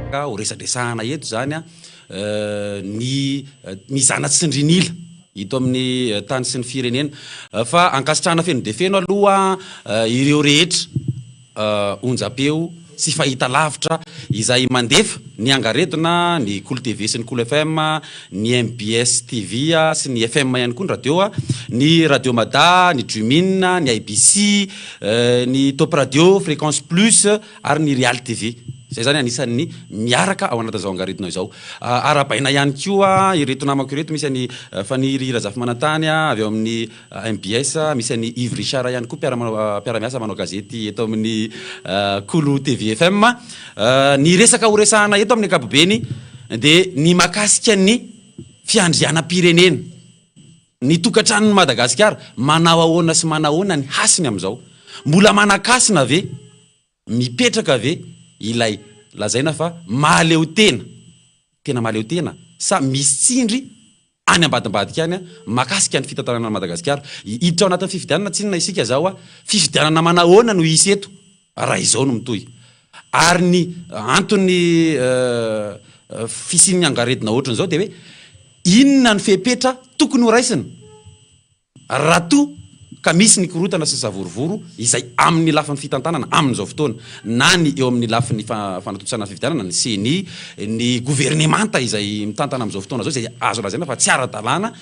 Ho resadresahana eto izany ny mizana tsindrin'ila eto amin'ny tany sy ny firenena. Fa ankasitrahana feno dia feno aloha ireo rehetra onjam-peo sy fahitalavitra izay mandefa ny angaredona, ny Kolo TV sy ny Kolo FM, ny mbs TV sy ny FM ihany koa ny radio, ny Radio Mada, ny Jumin, ny IBC, ny Top Radio, Fréquence Plus ary ny Real TV. Izay izany anisan'ny miaraka ao anatin'izao angaredona izao. Arahabaina ihany koa ireto namako ireto, misy an'i Faniry Razafimanantany avy ao amin'ny mbs, misy an'i Yves Richard ihany koa mpiara-miasa manao gazety eto amin'ny Kolo TV FM. Ny resaka horesahana eto amin'ny ankapobeny dia ny mahakasika ny fiandrianam-pirenena, ny tokantranon'i Madagasikara, manao ahoana sy manahoana ny hasiny amin'izao? Mbola manan-kasina ve? Mipetraka ve ilay lazaina fa mahaleo tena, tena mahaleo tena sa misy tsindry any ambadimbadika any makasika ny fitantanana an'i Madagasikara? Hiditra ao anatin'ny fifidianana tsinona isika zao a, fifidianana manahoana no hisy eto raha izao no mitohy? Ary ny antony fisian'ny angaredona ohatran'izao dia hoe inona ny fepetra tokony ho raisina? Raha toa ka misy ny korontana sy ny savorovoro izay amin'ny lafiny fitantanana amin'izao fotoana, na ny eo amin'ny lafiny fanatontosana ny fifidianana, ny ceni, ny governemanta izay mitantana amin'izao fotoana izao izay azo lazaina fa tsy ara-dalàna,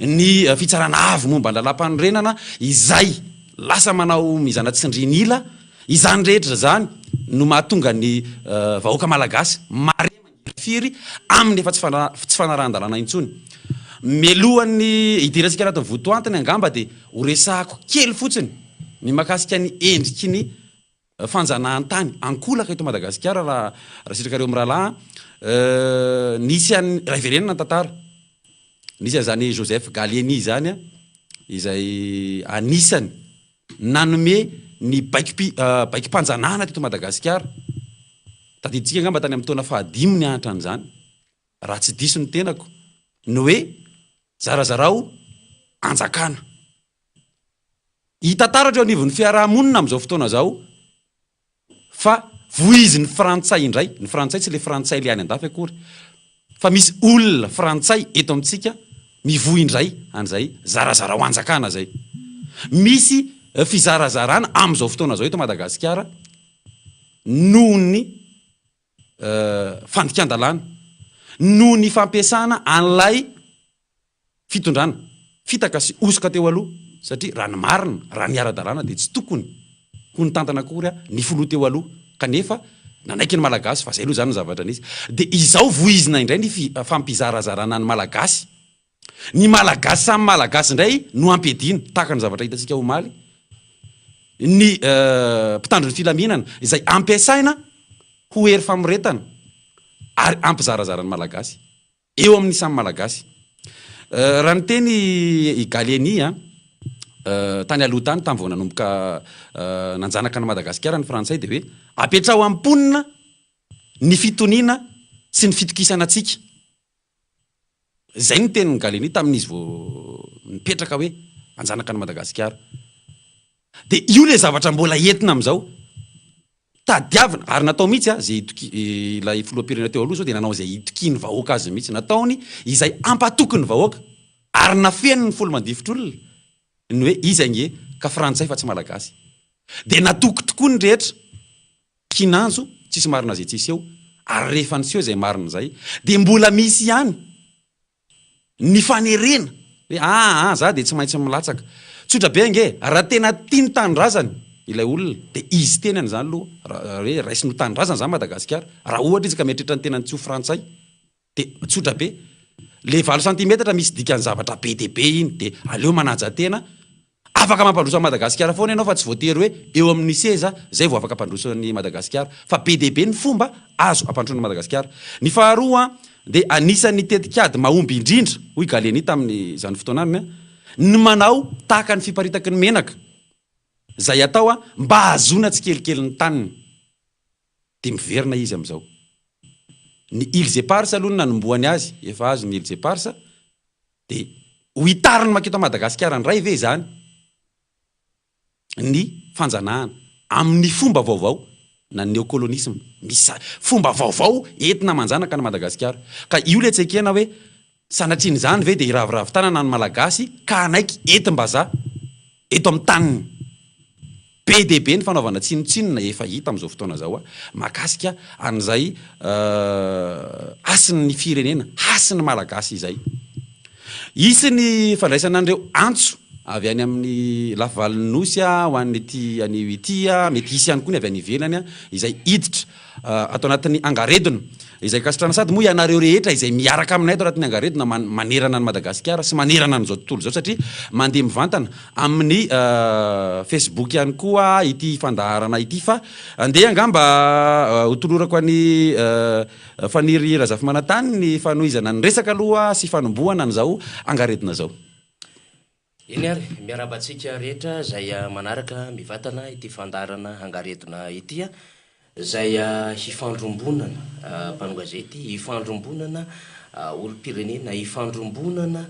ny fitsarana avo momba ny lalàmpanorenana izay lasa manao mizana tsindrin'ila, izany rehetra izany no mahatonga ny vahoaka malagasy mare Firy amin'ny efa tsy fanarahan-dalàna intsony. Mialohan'ny hidirantsika anatin'ny votoantiny angamba dia ho resahako kely fotsiny ny mahakasika ny endriky ny fanjanahantany ankolaka eto Madagasikara raha sitrakareo mirahalahy. Nisy an'ny, raha hiverenana ny tantara, nisy an'izany Joseph Gallieni izany izay anisany nanome ny baikom-panjanahana teto Madagasikara. Tadidintsika angamba tany amin'ny taona fahadimy nianatra an'izany, raha tsy diso ny tenako, ny hoe zarazarao anjakana. Hita taratra eo anivon'ny fiaraha-monina amin'izao fotoana izao fa voizin'ny frantsay indray, ny frantsay tsy ilay frantsay ilay any andafy akory, fa misy olona frantsay eto amintsika mivoy indray an'izay zarazarao anjakana izay. Misy fizarazarana amin'izao fotoana izao eto Madagasikara noho ny fandikan-dalàna, noho ny fampiasana an'ilay fitondrana fitaka sy hosoka teo aloha satria raha ny marina, raha ny ara-dalàna dia tsy tokony ho nitantana akory ny filoha teo aloha kanefa nanaiky ny Malagasy fa zay aloha izany ny zavatra nisy. Dia izao vohizina indray ny fampizarazarana ny Malagasy. Ny Malagasy samy Malagasy indray no ampiadiana tahaka ny zavatra hitantsika omaly, ny mpitandro ny filaminana izay ampiasaina ho hery famoretana ary hampizarazara ny Malagasy. Eo amin'ny samy Malagasy. Raha niteny i Gallieni tany aloha tany, tamin'ny vao nanomboka nanjanaka an'i Madagasikara ny Frantsay dia hoe apetraho amin'ny mponina ny fitoniana sy ny fitokisana antsika. Izay no tenin'i Gallieni tamin'izy vao nipetraka hoe hanjanaka an'i Madagasikara. Dia io ilay zavatra mbola entina amin'izao. Tadiavina, ary natao mihitsy a, izay hitoki, ilay filoham-pirenena teo aloha izao dia nanao izay hitokian'ny vahoaka azy mihitsy. Nataony izay hampatoky ny vahoaka, ary nafeniny ny folo mandifotr'olona ny hoe izy ange ka frantsay fa tsy malagasy. Dia natoky tokoa ny rehetra, kinanjo tsisy marina izay tsisy eo, ary rehefa niseho izay marina izay dia mbola misy ihany Ny fanerena hoe aa za dia tsy maintsy milatsaka. Tsotra be ange e, raha tena tia ny tanindrazany ilay olona dia izy tenany izany aloha raha hoe raisiny ho tanindrazana izany Madagasikara, raha ohatra izy ka mieritreritra ny tenany tsy ho frantsay dia tsotra be. Le valo santimetatra misy dikany zavatra be dia be iny dia aleo manaja tena Afaka mampandroso an'i Madagasikara foana ianao fa tsy voatery hoe eo amin'ny seza zay vao afaka hampandroso an'i Madagasikara fa be dia be ny fomba azo hampandrosoana an'i Madagasikara. Ny faharoa dia anisan'ny tetikady mahomby indrindra hoy Gallieni tamin'izany fotoana any ny manao tahaka ny fiparitaky ny menaka izay atao mba hahazoana tsikelikely ny taniny. Dia miverina izy amin'izao. Ny Îles Éparses aloha no nanombohany azy, efa azo ny Îles Éparses, Dia ho hitariny manketo Madagasikara indray ve izany ny fanjanahana amin'ny fomba vaovao? na ny néocolonisme. Misy fomba vaovao entina manjanaka an'i Madagasikara. Ka io ilay tsy ekena hoe sanatrian'izany ve dia hiraviravy tanana ny Malagasy ka hanaiky entim-bazaha eto amin'ny taniny. Be dia be ny fanaovana tsinontsinona efa hita amin'izao fotoana izao mahakasika an'izay hasin'ny firenena, hasin'ny Malagasy izay. Hisy ny fandraisana an'ireo antso avy any amin'ny lafivalon'ny Nosy ho an'ity anio ity, mety hisy ihany koa ny avy any ivelany izay hiditra ato anatin'ny angaredona izay ankasitrahana sady moa ianareo rehetra izay miaraka aminay ato anatin'ny angaredona manerana an'i Madagasikara sy manerana an'izao tontolo izao satria mandeha mivantana amin'ny Facebook ihany koa ity fandaharana ity fa andeha angamba hotolorako an'i Faniry Razafimanantany ny fanohizana ny resaka aloha sy fanombohana an'izao angaredona izao. Eny ary, miarahaba antsika rehetra izay manaraka mivantana ity fandaharana Angaredona ity, izay hifandrombonana mpanao gazety, hifandrombonana olom-pirenena, hifandrombonana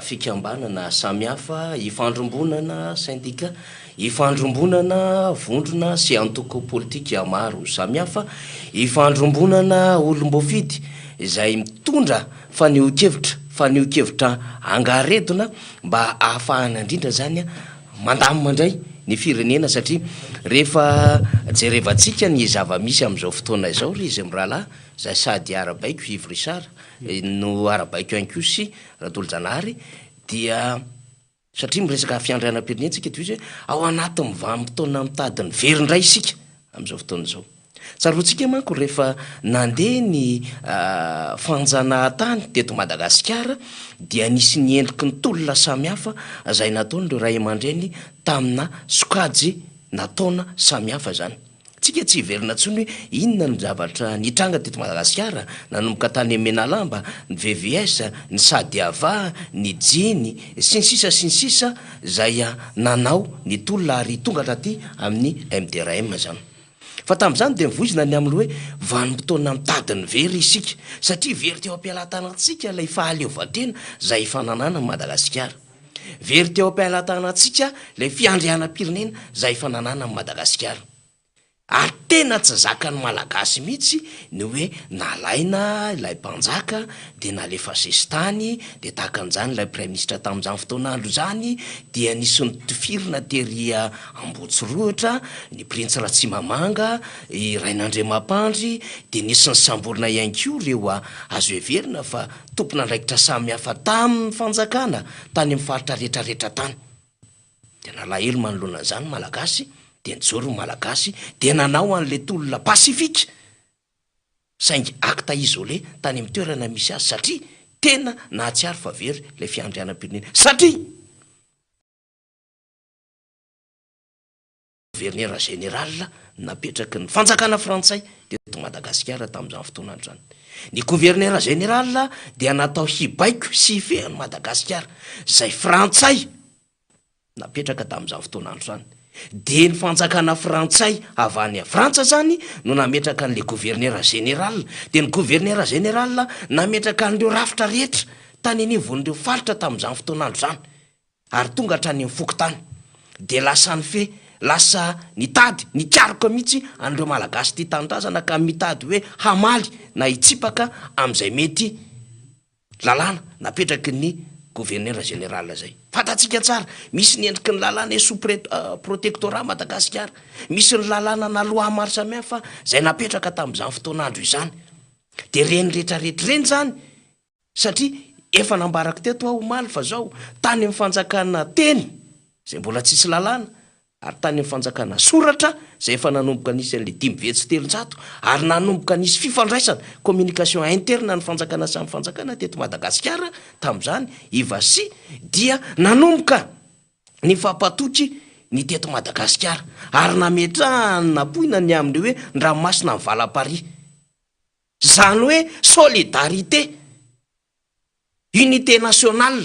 fikambanana samihafa, hifandrombonana sendika, hifandrombonana vondrona sy antoko politika maro samihafa, hifandrombonana olom-boafidy izay mitondra fanehoan-kevitra, fanehoan-kevitra angaredona mba ahafahana indrindra izany mandamina indray ny firenena satria rehefa jerevantsika ny zava-misy amin'izao fotoana izao ry izy mirahalahy izay sady ara-baiko Yves Richard no ara-baiko ihany koa sy Ratolojanahary dia satria miresaka fiandrianam-pirenena tsika dia izy hoe ao anatin'ny vanim-potoana mitady ny very indray isika amin'izao fotoana izao. Tsaroantsika manko rehefa nandeha ny fanjanahantany teto Madagasikara dia nisy ny endriky ny tolona samihafa izay nataon'ireo ray aman-dreny tamina sokajy na taona samihafa izany. Tsika tsy hiverina intsony hoe inona no zavatra nitranga teto Madagasikara nanomboka tany Menalamba, ny VVS, ny Sadiava, ny Jiny, sy ny sisa sy ny sisa izay nanao ny tolona ary tonga hatraty amin'ny MDRM izany. Fa tamin'izany dia nivoizina ny amin'ny hoe vanim-potoana mitady ny very isika, satria very teo am-pelatanantsika ilay fahaleovantena izay efa nananan'i Madagasikara. Very teo am-pelatanantsika ilay fiandrianam-pirenena izay efa nananan'i Madagasikara. Ary tena tsy zakan'ny Malagasy mihitsy ny hoe nalaina ilay mpanjaka dia nalefa sesitany, dia tahaka an'izany ilay praiminisitra tamin'izany fotoana andro izany dia nisy notifirina tery Ambohitsirohitra, ny Printsy Ratsimamanga, i Rainandriamampandry, dia nisy nisamborina ihany koa ireo azo heverina fa tompon'andraikitra samihafa tamin'ny fanjakana tany amin'ny faritra rehetrarehetra tany. Dia nalahelo manoloana an'izany ny Malagasy, dia nijoro ny Malagasy, dia nanao an'ilay tolona pacifique, saingy acte isolé tany amin'ny toerana misy azy satria tena nahatsiaro fa very ilay fiandrianam-pirenena satria Gouverneur général napetraky ny fanjakana frantsay teto Madagasikara tamin'izany fotoana izany. Ny gouverneur général dia natao hibaiko sy hifehy an'i Madagasikara, izay frantsay napetraka tamin'izany fotoana andro izany. Dia ny fanjakana frantsay avy any Frantsa izany no nametraka an'ilay gouverneur général. Dia ny gouverneur général nametraka an'ireo rafitra rehetra tany anivon'ireo faritra tamin'izany fotoana andro izany. Ary tonga hatrany amin'ny fokontany. Dia lasa nifehy, lasa nitady, nikaroka mihitsy an'ireo Malagasy tia tanindrazana ka mitady hoe hamaly na hitsipaka amin'izay mety lalàna napetraky ny Gouverneur Général izay. Fantatsika tsara, misy ny endriky ny lalàna hoe sous protectorat Madagasikara, misy ny lalàna na loi maro samihafa izay napetraka tamin'izany fotoan'andro izany. Dia ireny rehetrarehetra ireny izany Satria efa nambarako teto aho omaly fa zao, tany amin'ny fanjakana teny, izay mbola tsisy lalàna, ary tany amin'ny fanjakana soratra, izay efa nanomboka nisy an'ilay 305, ary nanomboka nisy fifandraisana, communication interne ny fanjakana samy fanjakana teto Madagasikara tamin'izany, Ivasi dia nanomboka nifampatoky ny teto Madagasikara, ary nametrahany nampoina ny amin'ilay hoe ny ranomasina mivalam-parihy. Izany hoe solidarité, unité nationale,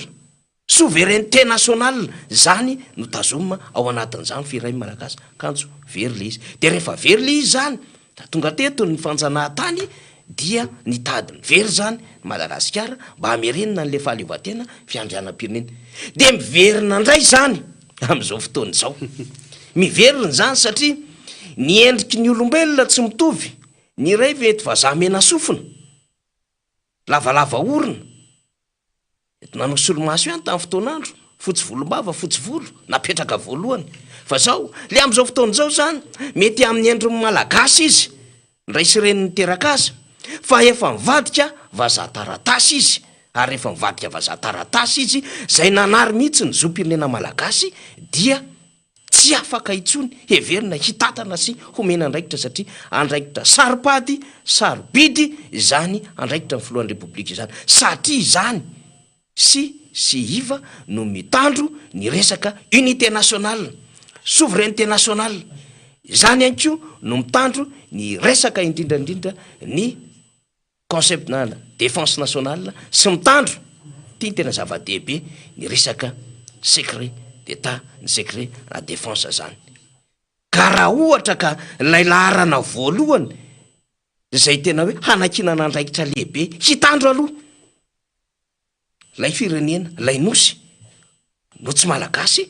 souveraineté nationale, izany no tazomina ao anatin'izany firenena malagasy, kanjo very ilay izy. Dia rehefa very ilay izy izany, da tonga teto ny fanjanahantany dia nitady ny very izany Madagasikara mba hamerenana an'ilay fahaleovantena fiandrianam-pirenena. Dia miverina indray izany amin'izao fotoana izao. Miverina izany satria. Ny endriky ny olombelona tsy mitovy, ny iray mety vazaha mena sofina, lavalava orona, mety nanao solomaso ihany tamin'ny fotoan'andro, fotsy volombava, fotsy volo, napetraka voalohany. Fa zao, le amin'izao fotoana izao zany, mety amin'ny endriny malagasy izy, ny ray sy reny niteraka azy, fa efa nivadika vazaha taratasy izy, ary rehefa nivadika vazaha taratasy izy, izay nanary mihitsy ny zom-pirenena malagasy dia tsy afaka intsony heverina hitantana sy homena andraikitra satria andraikitra saro-pady, sarobidy izany andraikitra ny filohan'ny Repoblika izany satria izany sy sy iva no mitandro ny resaka unité nationale, souveraineté nationale, izany ihany koa no mitandro ny resaka indrindra indrindra ny Concept na défense nationale sy mitandro, ity no tena zava-dehibe, ny resaka secret d'Etat, ny secret na défense zany. Ka raha ohatra ka ilay laharana voalohany izay tena hoe hanankinana andraikitra lehibe hitandro aloha, Ilay firenena, ilay nosy no tsy malagasy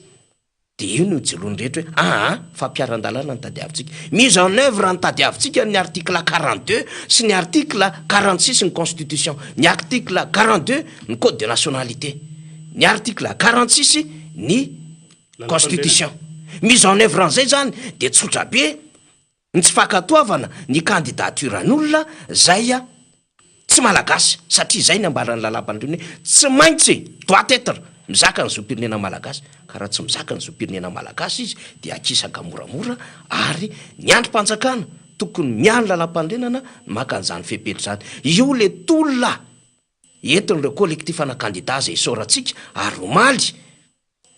dia io no ijoroan'ny rehetra hoe aa fampiharan-dalàna no tadiavintsika. Mise en oeuvre no tadiavintsika ny article 42 sy ny article 46 ny constitution, ny article 42 ny code de nationalité, ny article 46 ny constitution. Mise en oeuvre an'izay zany dia tsotra be. Ny tsy fankatoavana ny candidature-n'olona zay tsy malagasy satria izay ny ambaran'ny lalàmpanorenana hoe tsy maintsy, doit être, mizaka ny zom-pirenena malagasy, ka raha tsy mizaka ny zom-pirenena malagasy izy dia akisaka moramora ary ny andrim-panjakana tokony miahy ny lalàmpanorenana no maka an'izany fepetra izany. Io le tolona entin'ireo collectif-na kandida izay isaorantsika ary omaly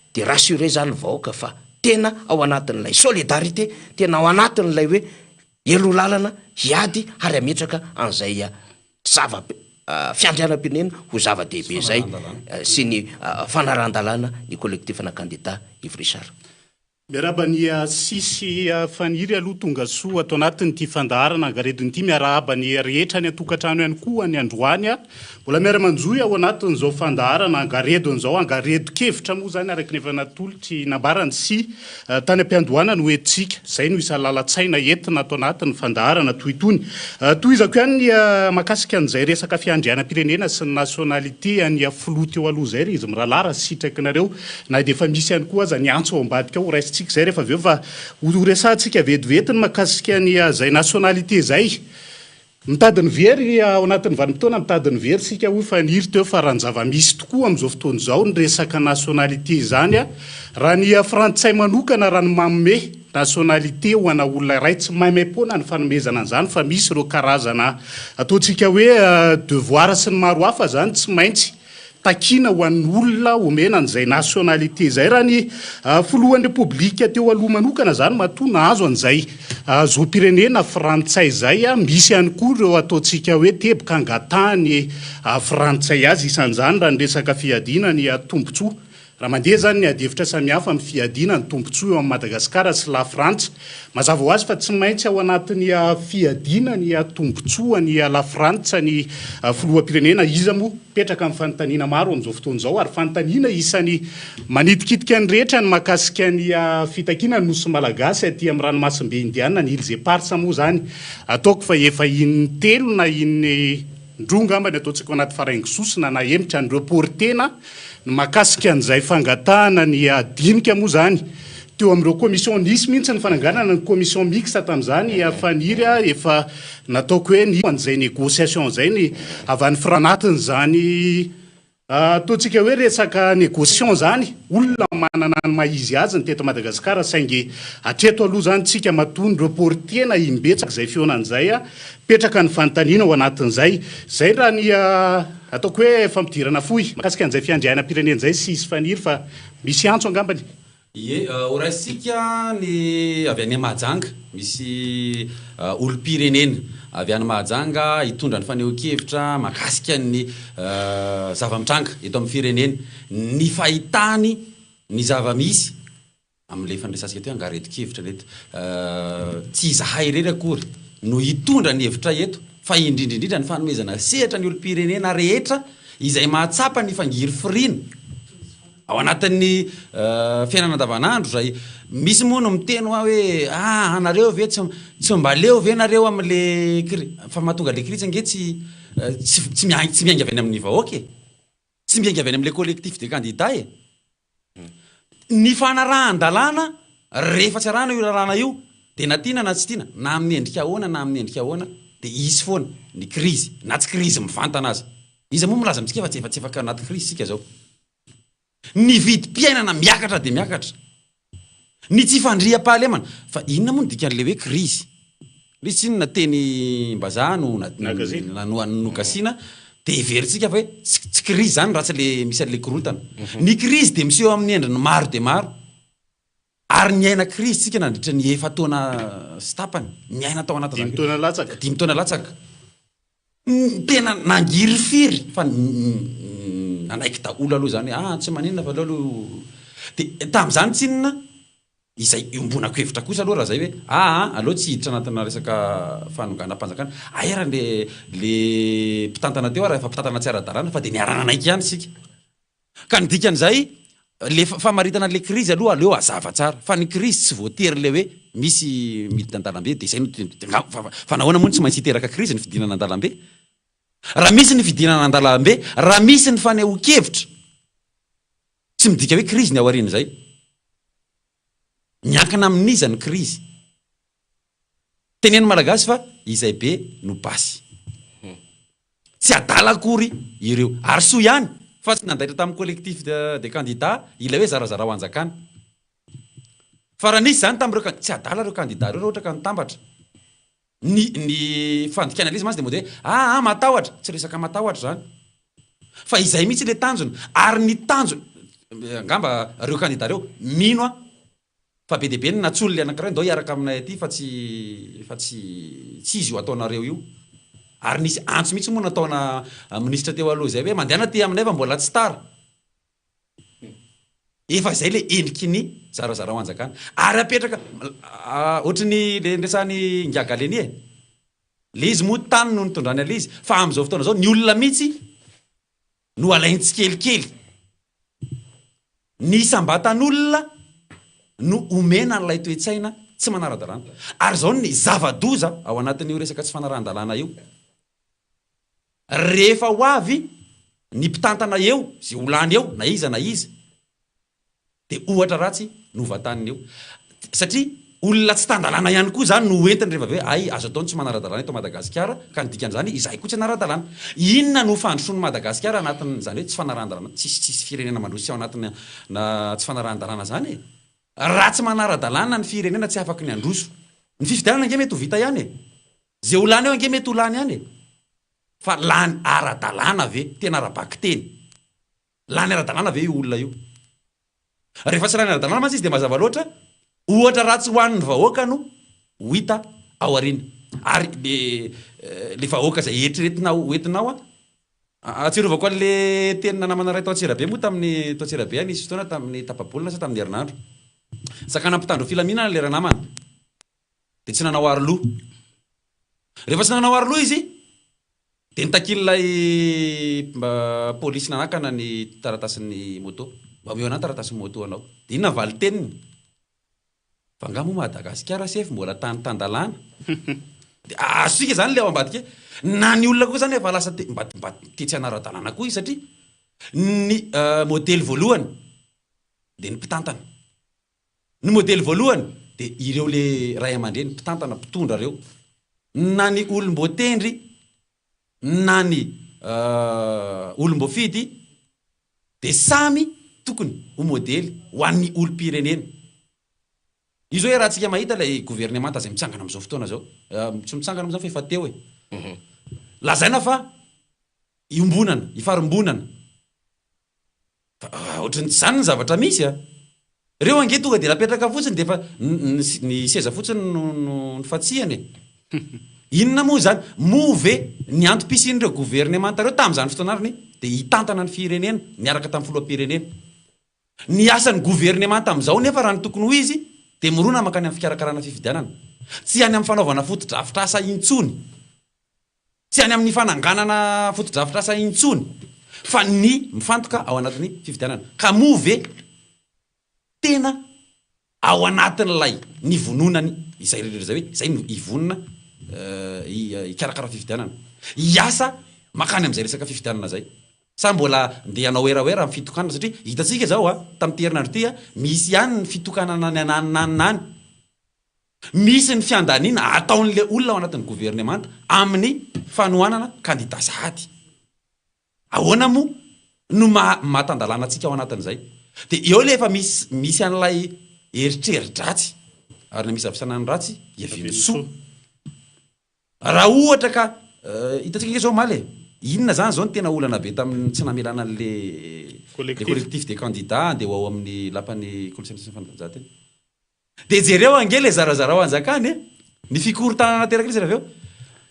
Dia rassurer zany ny vahoaka fa tena ao anatin'ilay solidarité, tena ao anatin'ilay hoe hialoha lalana, hiady ary hametraka an'izay zava fiandrianam-pirenena ho zava-dehibe izay sy ny fanarahan-dalàna ny collectif-na kandida Yves Richard. Miarahaba an'i Sisy Faniry aloha tonga soa ato anatin'ity fandaharana angaredona ity. Miarahaba ny rehetra any an-tokantrano ihany koa ny androany. Mbola miara-manjohy ao anatin'izao fandaharana angaredona izao. Angaredon-kevitra moa izany araka ny efa natolotry nambarany sy tany am-piandohana no entintsika. Izay no isan'ny lalan-tsaina entina ato anatin'ny fandaharana toy itony. Tohizako ihany ny mahakasika an'izay resaka fiandrianam-pirenena sy ny nationalité an'ny filoha teo aloha izay ry izy mirahalahy raha sitrakinareo. Na dia efa misy ihany koa aza ny antso ao ambadika ao, ho raisintsika izay rehefa avy eo fa ho resahantsika vetivety ny mahakasika ny izay nationalité izay. Mitady ny very ao anatin'ny vanim-potoana mitady ny very isika hoy Faniry teo fa raha ny zava-misy tokoa amin'izao fotoana izao ny resaka nationalité izany raha ny frantsay manokana raha ny manome nationalité ho ana olona iray tsy maimaim-poana ny fanomezana an'izany fa misy ireo karazana ataontsika hoe devoir sy ny maro hafa izany tsy maintsy takiana ho an'ny olona omena an'izay nationalité izay. Raha ny filohan'ny Repoblika teo aloha manokana izany matoa nahazo an'izay zom-pirenena frantsay izay, misy ihany koa ireo ataontsika hoe teboka angatahan'ny frantsay azy, isan'izany raha ny resaka fiadiana ny tombontsoa Raha mandeha izany ny adihevitra samihafa amin'ny fiadiana ny tombontsoa eo amin'i Madagasikara sy Lafrantsa, mazava ho azy fa tsy maintsy ao anatin'ny fiadiana ny tombontsoan'i Lafrantsa ny filoham-pirenena. Iza moa? Mipetraka amin'ny fanontaniana maro amin'izao fotoana izao ary fanontaniana isan'ny manitikitika ny rehetra ny mahakasika ny fitakiana ny Nosy Malagasy aty amin'ny ranomasimbe Indiana, ny Îles Éparses moa izany. Ataoko fa efa in-telo na in-droa angamba ny ataontsika ao anaty faraingo sosona na hemotra ny reporter-na Ny mahakasika an'izay fangatahana ny hadinika moa izany, teo amin'ireo commission, nisy mihitsy ny fananganana ny commission mixte tamin'izany, Faniry a, efa nataoko hoe ny an'izay négociation izay ny avy any Frantsa anatin'izany ataontsika hoe resaka négociation izany, olona manana ny maha izy azy ny teto Madagasikara saingy hatreto aloha izany tsika matoa ny reporter-na imbetsaka izay fihaonana izay, Mipetraka ny fanontaniana ao anatin'izay. Izay raha ny ataoko hoe fampidirana fohy mahakasika an'izay fiandrianam-pirenena izay sy hisy faniry fa misy antso angambany. Ie, horaisintsika ny avy any Mahajanga. Misy olom-pirenena avy any Mahajanga hitondra ny fanehoan-kevitra mahakasika ny zava-mitranga eto amin'ny firenena. Ny fahitany ny zava-misy. Amin'ilay efa niresahantsika teo angaha aretin-kevitra ireto. Tsy izahay irery akory no hitondra ny hevitray eto fa indrindra indrindra ny fanomezana sehatra ny olom-pirenena rehetra izay mahatsapa ny fangirifiriana. Ao anatin'ny fiainana andavanandro izay misy moa no miteny hoa hoe ah anareo ve tsy tsy mba leo ve nareo amin'le cri- fa mahatonga le krizy ange tsy tsy tsy miainga tsy miainga avy any amin'ny vahoaka e! Tsy miainga avy any amin'le collectif des candidats e! Ny fanarahan-dalàna rehefa tsy arahana io lalàna io dia na tiana na tsy tiana na amin'ny endrika ahoana na amin'ny endrika ahoana dia hisy foana ny krizy na tsy krizy mivantana aza. Iza moa milaza amintsika fa tsy efa tsy afaka anaty krizy isika izao. Ny vidim-piainana miakatra dia miakatra. Ny tsy fandriampahalemana. Fa inona moa no dikan'ilay hoe krizy? Ilay izy tsinona tenim-bazaha no nogasiana dia heverintsika fa hoe tsy krizy izany raha tsy ilay misy an'ilay korontana. Ny krizy dia miseho amin'ny endriny maro dia maro. Ary niaina krizy isika nandritra ny efa-taona sy tapany. Niaina tao anatin'izany. Dimy taona latsaka. Dimy taona latsaka. Tena nangirifiry fa nanaiky daholo aloha izany hoe ah tsy maninona fa aleo aloha dia tamin'izany tsinona izay iombonako hevitra kosa aloha raha izay hoe aa aleo tsy hiditra anatina resaka fanonganam-panjakana, hay ary le le mpitantana teo ary efa mpitantana tsy ara-dalàna fa dia niara-nanaiky ihany isika. Ka ny dikan'izay, le famaritana an'le krizy aloha aleo hazava tsara, fa ny krizy tsy voatery le hoe misy midina an-dalambe de zay no fa fa nahoana moa no tsy maintsy hiteraka krizy ny fidinana an-dalambe? Raha misy ny fidinana an-dalambe, raha misy ny fanehoan-kevitra, tsy midika hoe krizy ny ao aorian'izay. Miankina amin'iza ny krizy? Teneno malagasy fa izay be no basy. Tsy adala akory ireo. Ary soa ihany fa tsy nandaitra tamin'ny collectif des candidats ilay hoe zarazarao hanjakana. Fa raha nisy izany tamin'ireo tsy adala ireo candidats ireo raha ohatra ka nitambatra. Ny ny fandikana ilay izy mantsy dia mody hoe aa matahotra. Tsy resaka matahotra izany. Fa izay mihitsy ilay tanjona. Ary ny tanjona, angamba ireo candidats ireo, mino aho Fa be dia be ny natsoly le anakiray ndao hiaraka aminay aty fa tsy fa tsy tsy izy io ataonareo io. Ary nisy antso mihitsy moa nataona minisitra teo aloha izay hoe mandehana aty aminay fa mbola tsy tara. Efa izay le endriky ny zarazarao hanjakana. Ary apetraka ohatry ny le niresahan'i Ingahy Gallieni e. Le izy moa tany no nitondrany an'le izy fa amin'izao fotoana izao ny olona mihitsy no alainy tsikelikely. Ny isam-batan'olona no omena an'ilay toe-tsaina tsy manara-dalàna. Ary izao ny zava-doza ao anatin'io resaka tsy fanarahan-dalàna io. Rehefa ho avy ny mpitantana eo, izay ho lany eo, na iza na iza, Dia ohatra ratsy no vantaniny eo. Satria olona tsy tan-dalàna ihany koa izany no ho entiny rehefa avy eo hoe hay azo atao ny tsy manara-dalàna eto Madagasikara ka ny dikan'izany izahay koa tsy hanara-dalàna. Inona no fandrosoan'i Madagasikara anatin'izany hoe tsy fanarahan-dalàna? Tsisy tsisy firenena mandroso tsy ao anatina tsy fanarahan-dalàna izany e! Raha tsy manara-dalàna ny firenena tsy afaky ny handroso. Ny fifidianana ange mety ho vita ihany e! Izay ho lany eo ange mety ho lany ihany e! Fa lany ara-dalàna ve? Tena ara-bakiteny. Lany ara-dalàna ve io olona io? Rehefa tsy lany ara-dalàna mantsy izy dia mazava loatra, ohatra ratsy ho an'ny vahoaka no ho hita ao aoriana. Ary le le vahoaka izay eritreretina ho entinao an, ahatsiarovako an'le tenina namana iray tao Antsirabe moa tamin'ny tao Antsirabe aho nisy fotoana tamin'ny tapa-bolana sa tamin'ny herinandro. Sakana mpitandro filaminana le ranamana dia tsy nanao aroloha. Rehefa tsy nanao aroloha izy dia nitakian'ilay polisy nanakana ny taratasin'ny moto. Mba omeo anah ny taratasin'ny moto anao. Dia inona ny valin-teniny? Fa angaha moa Madagasikara sefo mbola tany tan-dalàna? Dia azontsika izany ilay ao ambadika e. Na ny olona koa izany efa lasa te, mba, mba te tsy hanara-dalàna koa izy satria ny modely voalohany dia ny mpitantana. Ny modely voalohany dia ireo le ray aman-dreny mpitantana mpitondra reo na ny olom-boatendry na ny olom-boafidy dia samy tokony ho modely ho an'ny olom-pirenena. Io zao iarahantsika mahita ilay governemanta izay mitsangana amin'izao fotoana izao, tsy mitsangana moa izany fa efa teo e. Lazaina fa iombonana, ifarimbonana. Fa ohatran'ny tsy izany ny zavatra misy a! Ireo ange tonga dia napetraka fotsiny dia efa ny seza fotsiny no nofantsihana e! Inona moa izany? Moa ve ny antom-pisian'ireo governemanta ireo tamin'izany fotoana ary dia hitantana ny firenena niaraka tamin'ny filoham-pirenena? Ny asan'ny governemanta amin'izao nefa raha ny tokony ho izy dia mirona mankany amin'ny fikarakarana fifidianana. Tsy any amin'ny fanaovana fotodrafitrasa intsony. Tsy any amin'ny fananganana fotodrafitrasa intsony. Fa ny mifantoka ao anatin'ny fifidianana. Ka moa ve tena ao anatin'ilay nivononany izay rehetra izay hoe izay no hivonona hikarakara fifidianana, hiasa mankany amin'izay resaka fifidianana izay? Sa mbola ndeha hanao werawera amin'ny fitokanana satria hitantsika izao a, tamin'ity herinandro ity a, misy ihany ny fitokanana any ananona any. Misy ny fiandaniana ataon'ilay olona ao anatin'ny governemanta amin'ny fanohanana kandida sahady. Ahoana moa no maha maha tan-dalàna antsika ao anatin'izay? Dia eo ilay efa misy misy an'ilay eritreri-dratsy ary ny amisavisana ny ratsy hiavian'ny soa. Raha ohatra ka hitantsika ange izao omaly e, inona izany izao no tena olana be tamin'ny tsy namelana an'le le collectif des candidats handeha ho ao amin'ny lapan'ny kolontsaina sy ny fanatanjahantena? Dia jereo ange le zarazarao anjakany e! Ny fikorontanana aterak'ilay izy avy eo.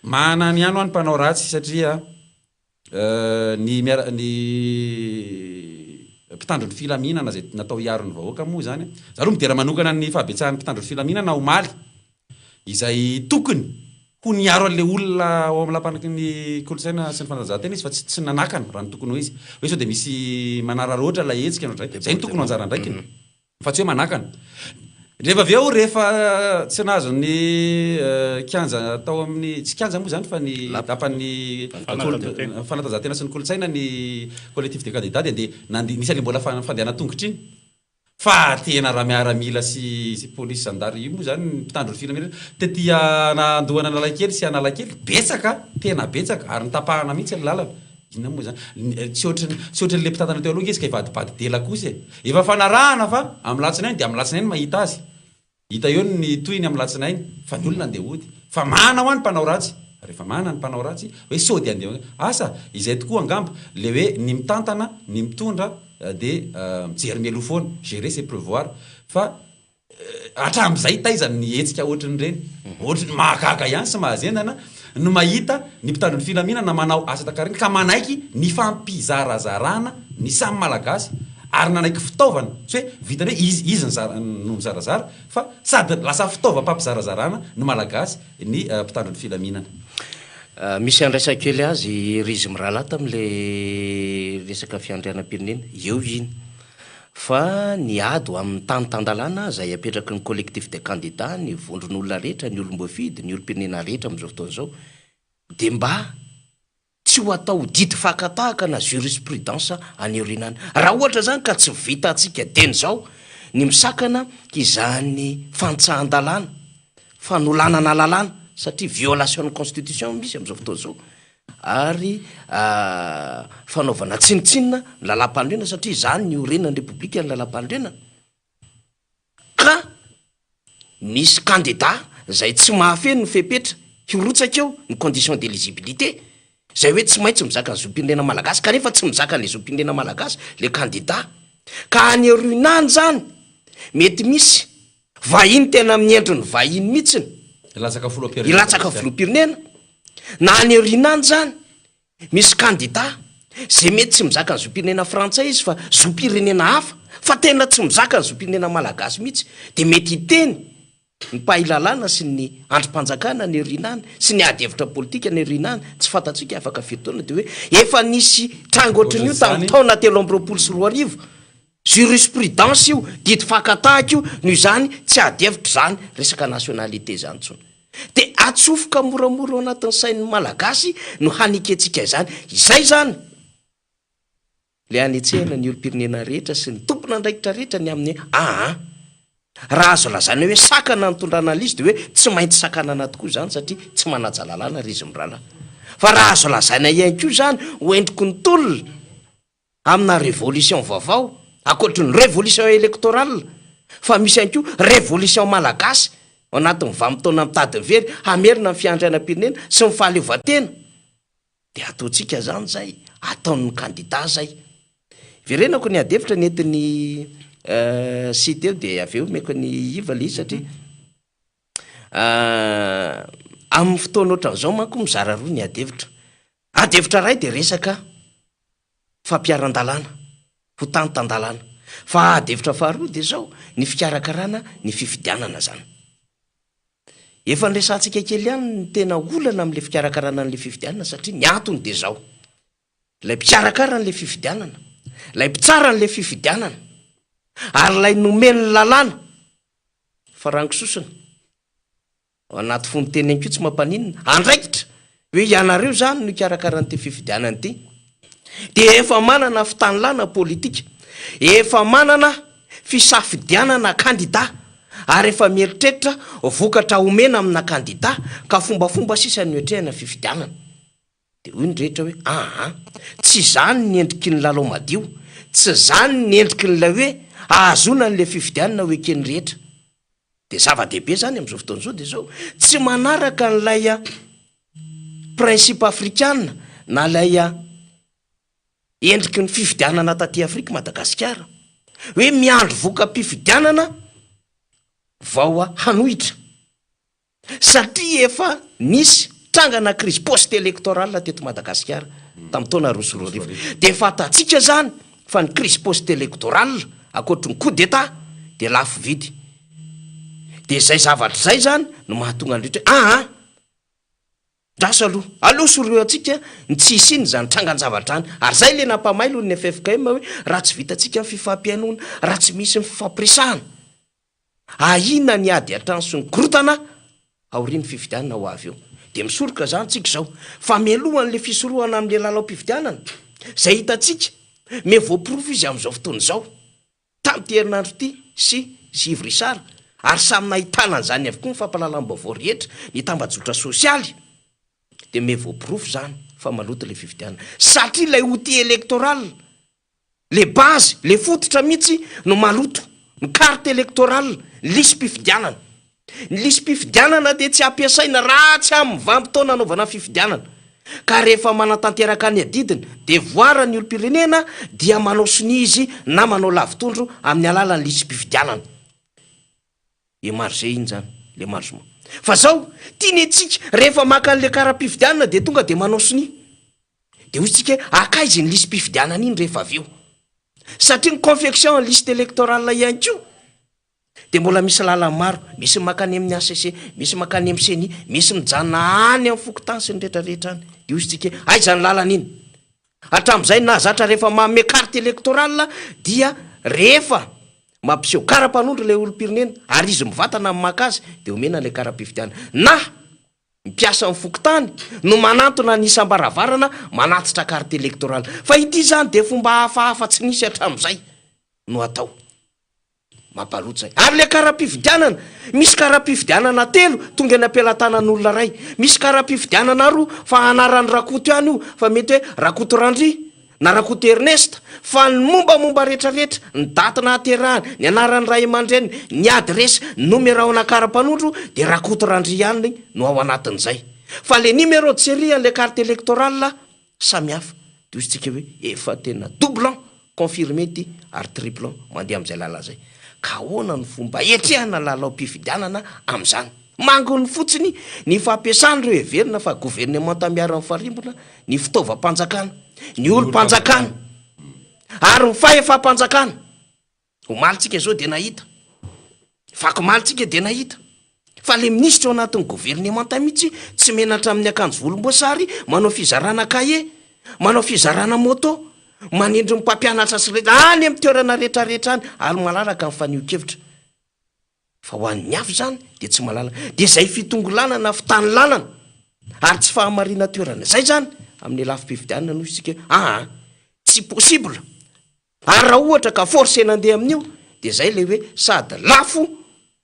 Manana ihany hoa ny mpanao ratsy satria ny miara ny mpitandro ny filaminana izay natao hiaro ny vahoaka moa izany. Za aloha midera manokana ny fahabetsahan'ny mpitandro ny filaminana omaly izay tokony ho niaro an'ilay olona ao amin'ny lapan'ny kolontsaina sy ny fanatanjahantena izy fa tsy tsy nanakana raha ny tokony ho izy. Hoe sao dia misy manararaotra ilay hetsika na ohatr'izay. Izay no tokony ho anjara andraikiny. Fa tsy hoe manakana. Rehefa avy eo, rehefa tsy nahazo ny kianja tao amin'ny, tsy kianja moa izany fa ny lapan'ny fanatanjahantena sy ny kolontsaina ny collectif des candidats dia dia nandeha, nisy an'ilay mbola fandehanan-tongotra iny. Fa tena raha miaramila sy sy polisy zandary io moa izany ny mpitandro ny filaminana tety an'Andohan'Analakely sy Analakely, betsaka, tena betsaka ary notapahana mihitsy ny lalana. Inona moa izany? Tsy ohatry ny tsy ohatry an'ilay mpitantana teo aloha ange izy ka hivadibadi-dela kosa e! Efa fanarahana fa amin'ny latsinainy dia amin'ny latsinainy mahita azy. Hita eo ny tohiny amin'ny latsinainy fa ny olona andeha hody. Fa mahana hoa ny mpanao ratsy. Rehefa mahana ny mpanao ratsy hoe sao dia andeha Asa izay tokoa angamba ilay hoe ny mitantana, ny mitondra dia mijery mialoha foana, gérer c'est prévoir. Fa Hatramin'izay taiza ny hetsika ohatrin'ireny? Ohatrin'ny mahagaga ihany sy mahazendana ny mahita ny mpitandro ny filaminana manao asa takarina ka manaiky ny fampizarazarana ny samy Malagasy ary nanaiky fitaovana, tsy hoe vitan'ny hoe izy izy nizara no mizarazara fa sady lasa fitaovam-pampizarazarana ny Malagasy ny mpitandro ny filaminana. Misy andraisako kely azy ry izy mirahalahy tamin'ilay resaka fiandrianam-pirenena, eo iny. Fa ny ady ho amin'ny tany tan-dalàna izay apetraky ny collectif des candidats, ny vondron'olona rehetra, ny olom-boafidy, ny olom-pirenena rehetra amin'izao fotoana izao dia mba tsy ho atao didy fakan-tahaka na jurisprudence any aoriana any. Raha ohatra izany ka tsy vitantsika dieny izao ny misakana izany fanitsahan-dalàna, fanolanana lalàna satria violation ny constitution misy amin'izao fotoana izao, ary fanaovana tsinontsinona ny lalàmpanorenana satria izany niorenan'ny Repoblika ny lalàmpanorenana ka misy kandida izay tsy mahafeno ny fepetra hirotsaka eo ny condition d'éligibilité izay hoe tsy maintsy mizaka ny zom-pirenena malagasy kanefa tsy mizaka an'ilay zom-pirenena malagasy le kandida ka any aoriana any izany mety misy Vahiny tena amin'ny endriny vahiny mihitsiny. Hilatsaka filoham-pirenena. Hilatsaka filoham-pirenena. Na any aoriana any izany, misy kandida izay mety tsy mizaka ny zom-pirenena frantsay izy fa zom-pirenena hafa, fa tena tsy mizaka ny zom-pirenena malagasy mihitsy, dia mety hiteny ny mpahay lalàna sy ny andrim-panjakana any aoriana any, sy ny ady hevitra politika any aoriana any, tsy fantatsika afaka firy taona, dia hoe efa nisy tranga ohatran'io tamin'ny taona 2023. Jurisprudence io, didy fakan-tahaka io, noho izany tsy ady hevitra izany resaka nationalité izany intsony. Dia atsofoka moramora ao anatin'ny sain'ny Malagasy no hanekentsika izany. Izay izany ilay hanetsehana ny olom-pirenena rehetra sy ny tompon'andraikitra rehetra ny amin'ny hoe aa. Raha azo lazaina hoe sakana nitondrana an'ilay izy dia hoe tsy maintsy sakanana tokoa izany satria tsy manaja lalàna ry izy mirahalahy. Fa raha azo lazaina ihany koa izany ho endriky ny tolona, amina révolution vaovao, ankoatry ny révolution électorale, fa misy ihany koa révolution malagasy ao anatin'ny vanim-potoana mitady ny very hamerina ny fiandrianam-pirenena sy ny fahaleovantena, dia ataontsika izany izay, ataon'ny kandida izay. Iverenako ny adihevitra nentin'i Sy teo dia avy eo omeko an'i Iva ilay izy satria amin'ny fotoana ohatran'izao manko mizara roa ny adihevitra. Adihevitra iray dia resaka fampiharan-dalàna, ho tany tan-dalàna. Fa ady hevitra faharoa dia izao, ny fikarakarana ny fifidianana izany. Efa niresahantsika kely ihany ny tena olana amin'ilay fikarakarana an'ilay fifidianana satria ny antony dia izao. Ilay mpikarakara an'ilay fifidianana, ilay mpitsara an'ilay fifidianana, ary ilay nomen'ny lalàna fa rango sosona ao anaty fonon-teny ihany koa tsy mampaninona, andraikitra hoe ianareo izany no hikarakara an'ity fifidianana ity, dia efa manana fitanilana politika, efa manana fisafidianana kandida ary efa mieritreritra vokatra omena amina kandida ka fombafomba sisa no hiatrehana fifidianana. Dia hoy ny rehetra hoe, Aa, tsy izany ny endriky ny lalao madio, tsy izany ny endriky n'ilay hoe ahazoana an'ilay fifidianana ho eken'ny rehetra. Dia zava-dehibe izany amin'izao fotoana izao dia izao, tsy manaraka an'ilay principe afrikana na ilay endriky ny fifidianana taty Afrika Madagasikara, hoe miandry voka-pifidianana vao hanohitra. Satria efa nisy trangana crise post électorale teto Madagasikara tamin'ny taona 2002. Dia fantatsika izany fa ny crise post électorale ankoatry ny coup d'état dia lafo vidy. Dia izay zavatra izay izany no mahatonga ny rehetra hoe aa ndraso aloha, aleo sorohantsika ny tsy hisian'izany trangan-javatra izany. Ary izay ilay nampamailo ny ffkm hoe raha tsy vitantsika ny fifampihainoana, raha tsy misy ny fifampiresahana, Ahiana ny ady an-trano sy ny korontana aorian'ny fifidianana ho avy eo. Dia misoroka izany tsika izao. Fa mialohan'ilay fisorohana amin'ilay lalaom-pifidianana, izay hitantsika, me voaporofo izy amin'izao fotoana izao, tamin'ity herinandro ity sy sy Yves Richard, ary samy nahitana an'izany avokoa ny fampahalalam-baovao rehetra, ny tambajotra sosialy, dia me voaporofo izany fa maloto ilay fifidianana. Satria ilay outil électoral Le base, le fototra mihitsy no maloto, ny carte électorale, ny lisi-pifidianana. Ny lisi-pifidianana dia tsy ampiasaina raha tsy amin'ny vanim-potoana anaovana fifidianana. Ka rehefa manatanteraka ny adidiny, devoir, ny olom-pirenena dia manao sonia izy na manao lavitondro amin'ny alalan'ny lisi-pifidianana. Emarger iny zany, l'émargement. Fa zao, tiany antsika rehefa maka an'le kara-pifidianana dia tonga dia manao sonia. Dia hoy tsika hoe akaiza iny lisi-pifidianana iny rehefa avy eo? Satria ny confection en liste électorale ihany koa dia mbola misy lalany maro, misy mankany amin'ny HCC, misy mankany amin'ny ceni, misy mijanona any amin'ny fokontany sy ny rehetra rehetra any. Dia hoy tsika hoe aiza ny lalana iny? Hatramin'izay nahazatra rehefa manome carte électorale dia rehefa mampiseho kara-panondro ilay olom-pirenena ary izy mivantana no maka azy dia omena ilay kara-pifidianana. Na ny mpiasan'ny fokontany no manantona ny isam-baravarana manatitra carte électorale. Fa ity izany dia fomba hafahafa tsy nisy hatramin'izay no atao. Mampaloto zay. Ary le kara-pifidianana, misy kara-pifidianana telo tonga eny am-pelatanan'olona iray. Misy kara-pifidianana roa fa anaran'i Rakoto ihany io fa mety hoe Rakoto Randria na Rakoto Ernest fa ny mombamomba retraretra, ny daty nahaterahany, ny anaran'ny ray aman-dreniny, ny adiresy, ny nomeraona kara-panondro dia Rakoto Randria ihany no ao anatin'izay. Fa le numéro de série an'le carte électorale Samy hafa. Dia hoy isika hoe efa tena doublant, confirmé ity ary triplant mandeha amin'izay lalana izay. Ka ahoana no fomba hetrehana lalaom-pifidianana amin'izany? Manginy fotsiny ny fampiasan'ireo heverina fa governemanta miara-mifarimbona ny fitaovam-panjakana, ny olom-panjakana ary ny fahefam-panjakana. Omaly tsika izao dia nahita, vaky tsika dia nahita fa le minisitra ao anatin'ny governemanta mihitsy tsy menatra amin'ny akanjo volomboasary manao fizarana kahie, manao fizarana moto, manendry ny mpampianatra sy rehetra any amin'ny toerana rehetra rehetra any ary malalaka ny fanehoan-kevitra. Fa ho an'ny hafa izany dia tsy malalaka. Dia izay fitongilanana fitanilanana ary tsy fahamarinan-toerana izay izany amin'ny lafim-pifidianana no isika hoe aa tsy possible. Ary raha ohatra ka forcer-na andeha amin'io dia izay ilay hoe sady lafo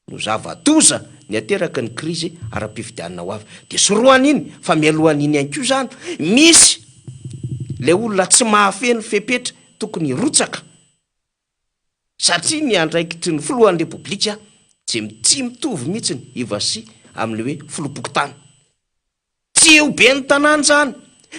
no zava-doza ny ateraky ny krizy ara-pifidianana ho avy. Dia sorohana iny fa mialohan'iny ihany koa izany misy ilay olona tsy mahafeno fepetra tokony hirotsaka satria ny andraikitry ny filohan'ny Repoblika dia tsy mitovy mihitsy ny Ivasi amin'ilay hoe filoham-pokontany. Tsy ho ben'ny tanàna izany,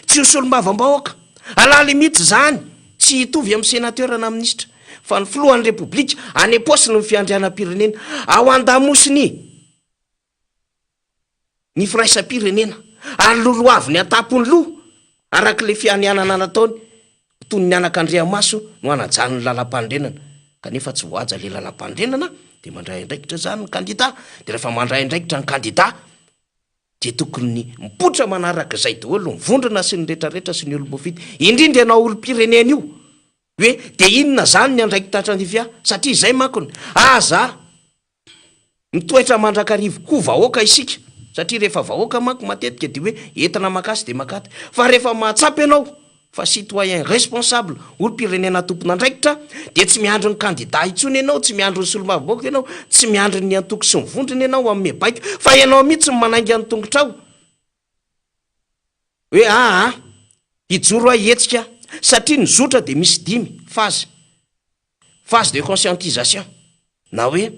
tsy ho solombavambahoaka, à la limite izany tsy hitovy amin'ny sénateur na minisitra, fa ny filohan'ny Repoblika any am-paosiny ny fiandrianam-pirenena, ao an-damosiny ny firaisam-pirenena, ary lolohaviny an-tampon'ny loha araka ilay fianianana nataony ho toy ny anak'Andriamaso no hanajany ny lalampanorenana, kanefa tsy voahaja ilay lalampanorenana dia mandray andraikitra izany ny kandida, dia rehefa mandray andraikitra ny kandida. Dia tokony mipoitra manaraka izay daholo ny vondrona sy ny retraretra sy ny olom-boafidy, indrindra ianao olom-pirenena io, hoe dia inona izany ny andraikitra tandrify ahy, satria izay manko ny, aza mitoetra mandrakariva ho vahoaka isika, satria rehefa vahoaka manko matetika dia hoe entina makasy dia makaty, fa rehefa mahatsapa ianao fa citoyen responsable, olom-pirenena tompon'andraikitra, dia tsy miandry ny kandida intsony ianao, tsy miandry ny solombavambahoaka ianao, tsy miandry ny antoko sy ny vondrona ianao hanome baiko, fa ianao mihitsy no manainga ny tongotrao hoe aa hijoro aho hihetsika satria ny zotra dia misy dimy phase. Phase de conscientisation na hoe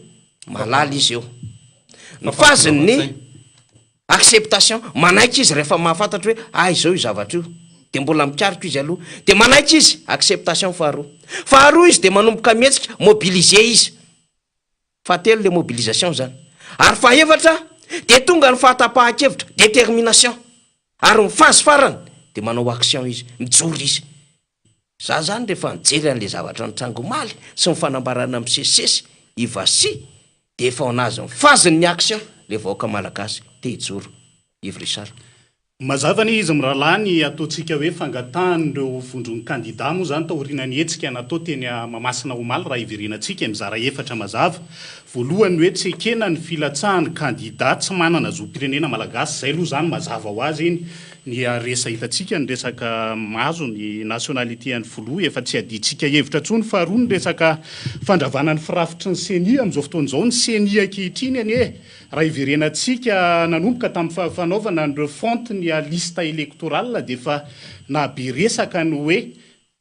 mahalala izy eo. Ny phase ny acceptation, manaiky izy rehefa mahafantatra hoe ah izao io zavatra io, dia mbola mikaroka izy aloha, dia manaiky izy, acceptation faharoa. Faharoa izy dia manomboka mihetsika, mobiliser izy. Fahatelo le mobilisation zany. Ary fahefatra dia tonga ny fahatapahan-kevitra, détermination. Ary ny phase farany dia manao action izy, mijoro izy. Za zany rehefa nijery an'le zavatra nitranga omaly sy ny fanambarana misesisesy i Vassy de efa ao anazin'ny phase ny action le vahoaka malagasy te hijoro. Yves Richard. Mazava anie izy mirahalahy ny ataontsika hoe fangatahan'ireo vondron'ny kandida moa izany taorian'ny hetsika natao teny Mahamasina omaly raha hiverenantsika mizara efatra mazava. Voalohany ny hoe tsy ekena ny filatsahan'ny kandida tsy manana zom-pirenena malagasy, izay aloha izany mazava ho azy iny. Ny resa hitantsika ny resaka mahazo ny nationalité an'ny filoha efa tsy adintsika hevitra intsony faharoa ny resaka fandravana ny firafitry ny ceni amin'izao fotoana izao ny ceni ankehitriny anie raha hiverenantsika nanomboka tamin'ny fanaovana ny refonte ny liste électorale dia efa nahabe resaka ny hoe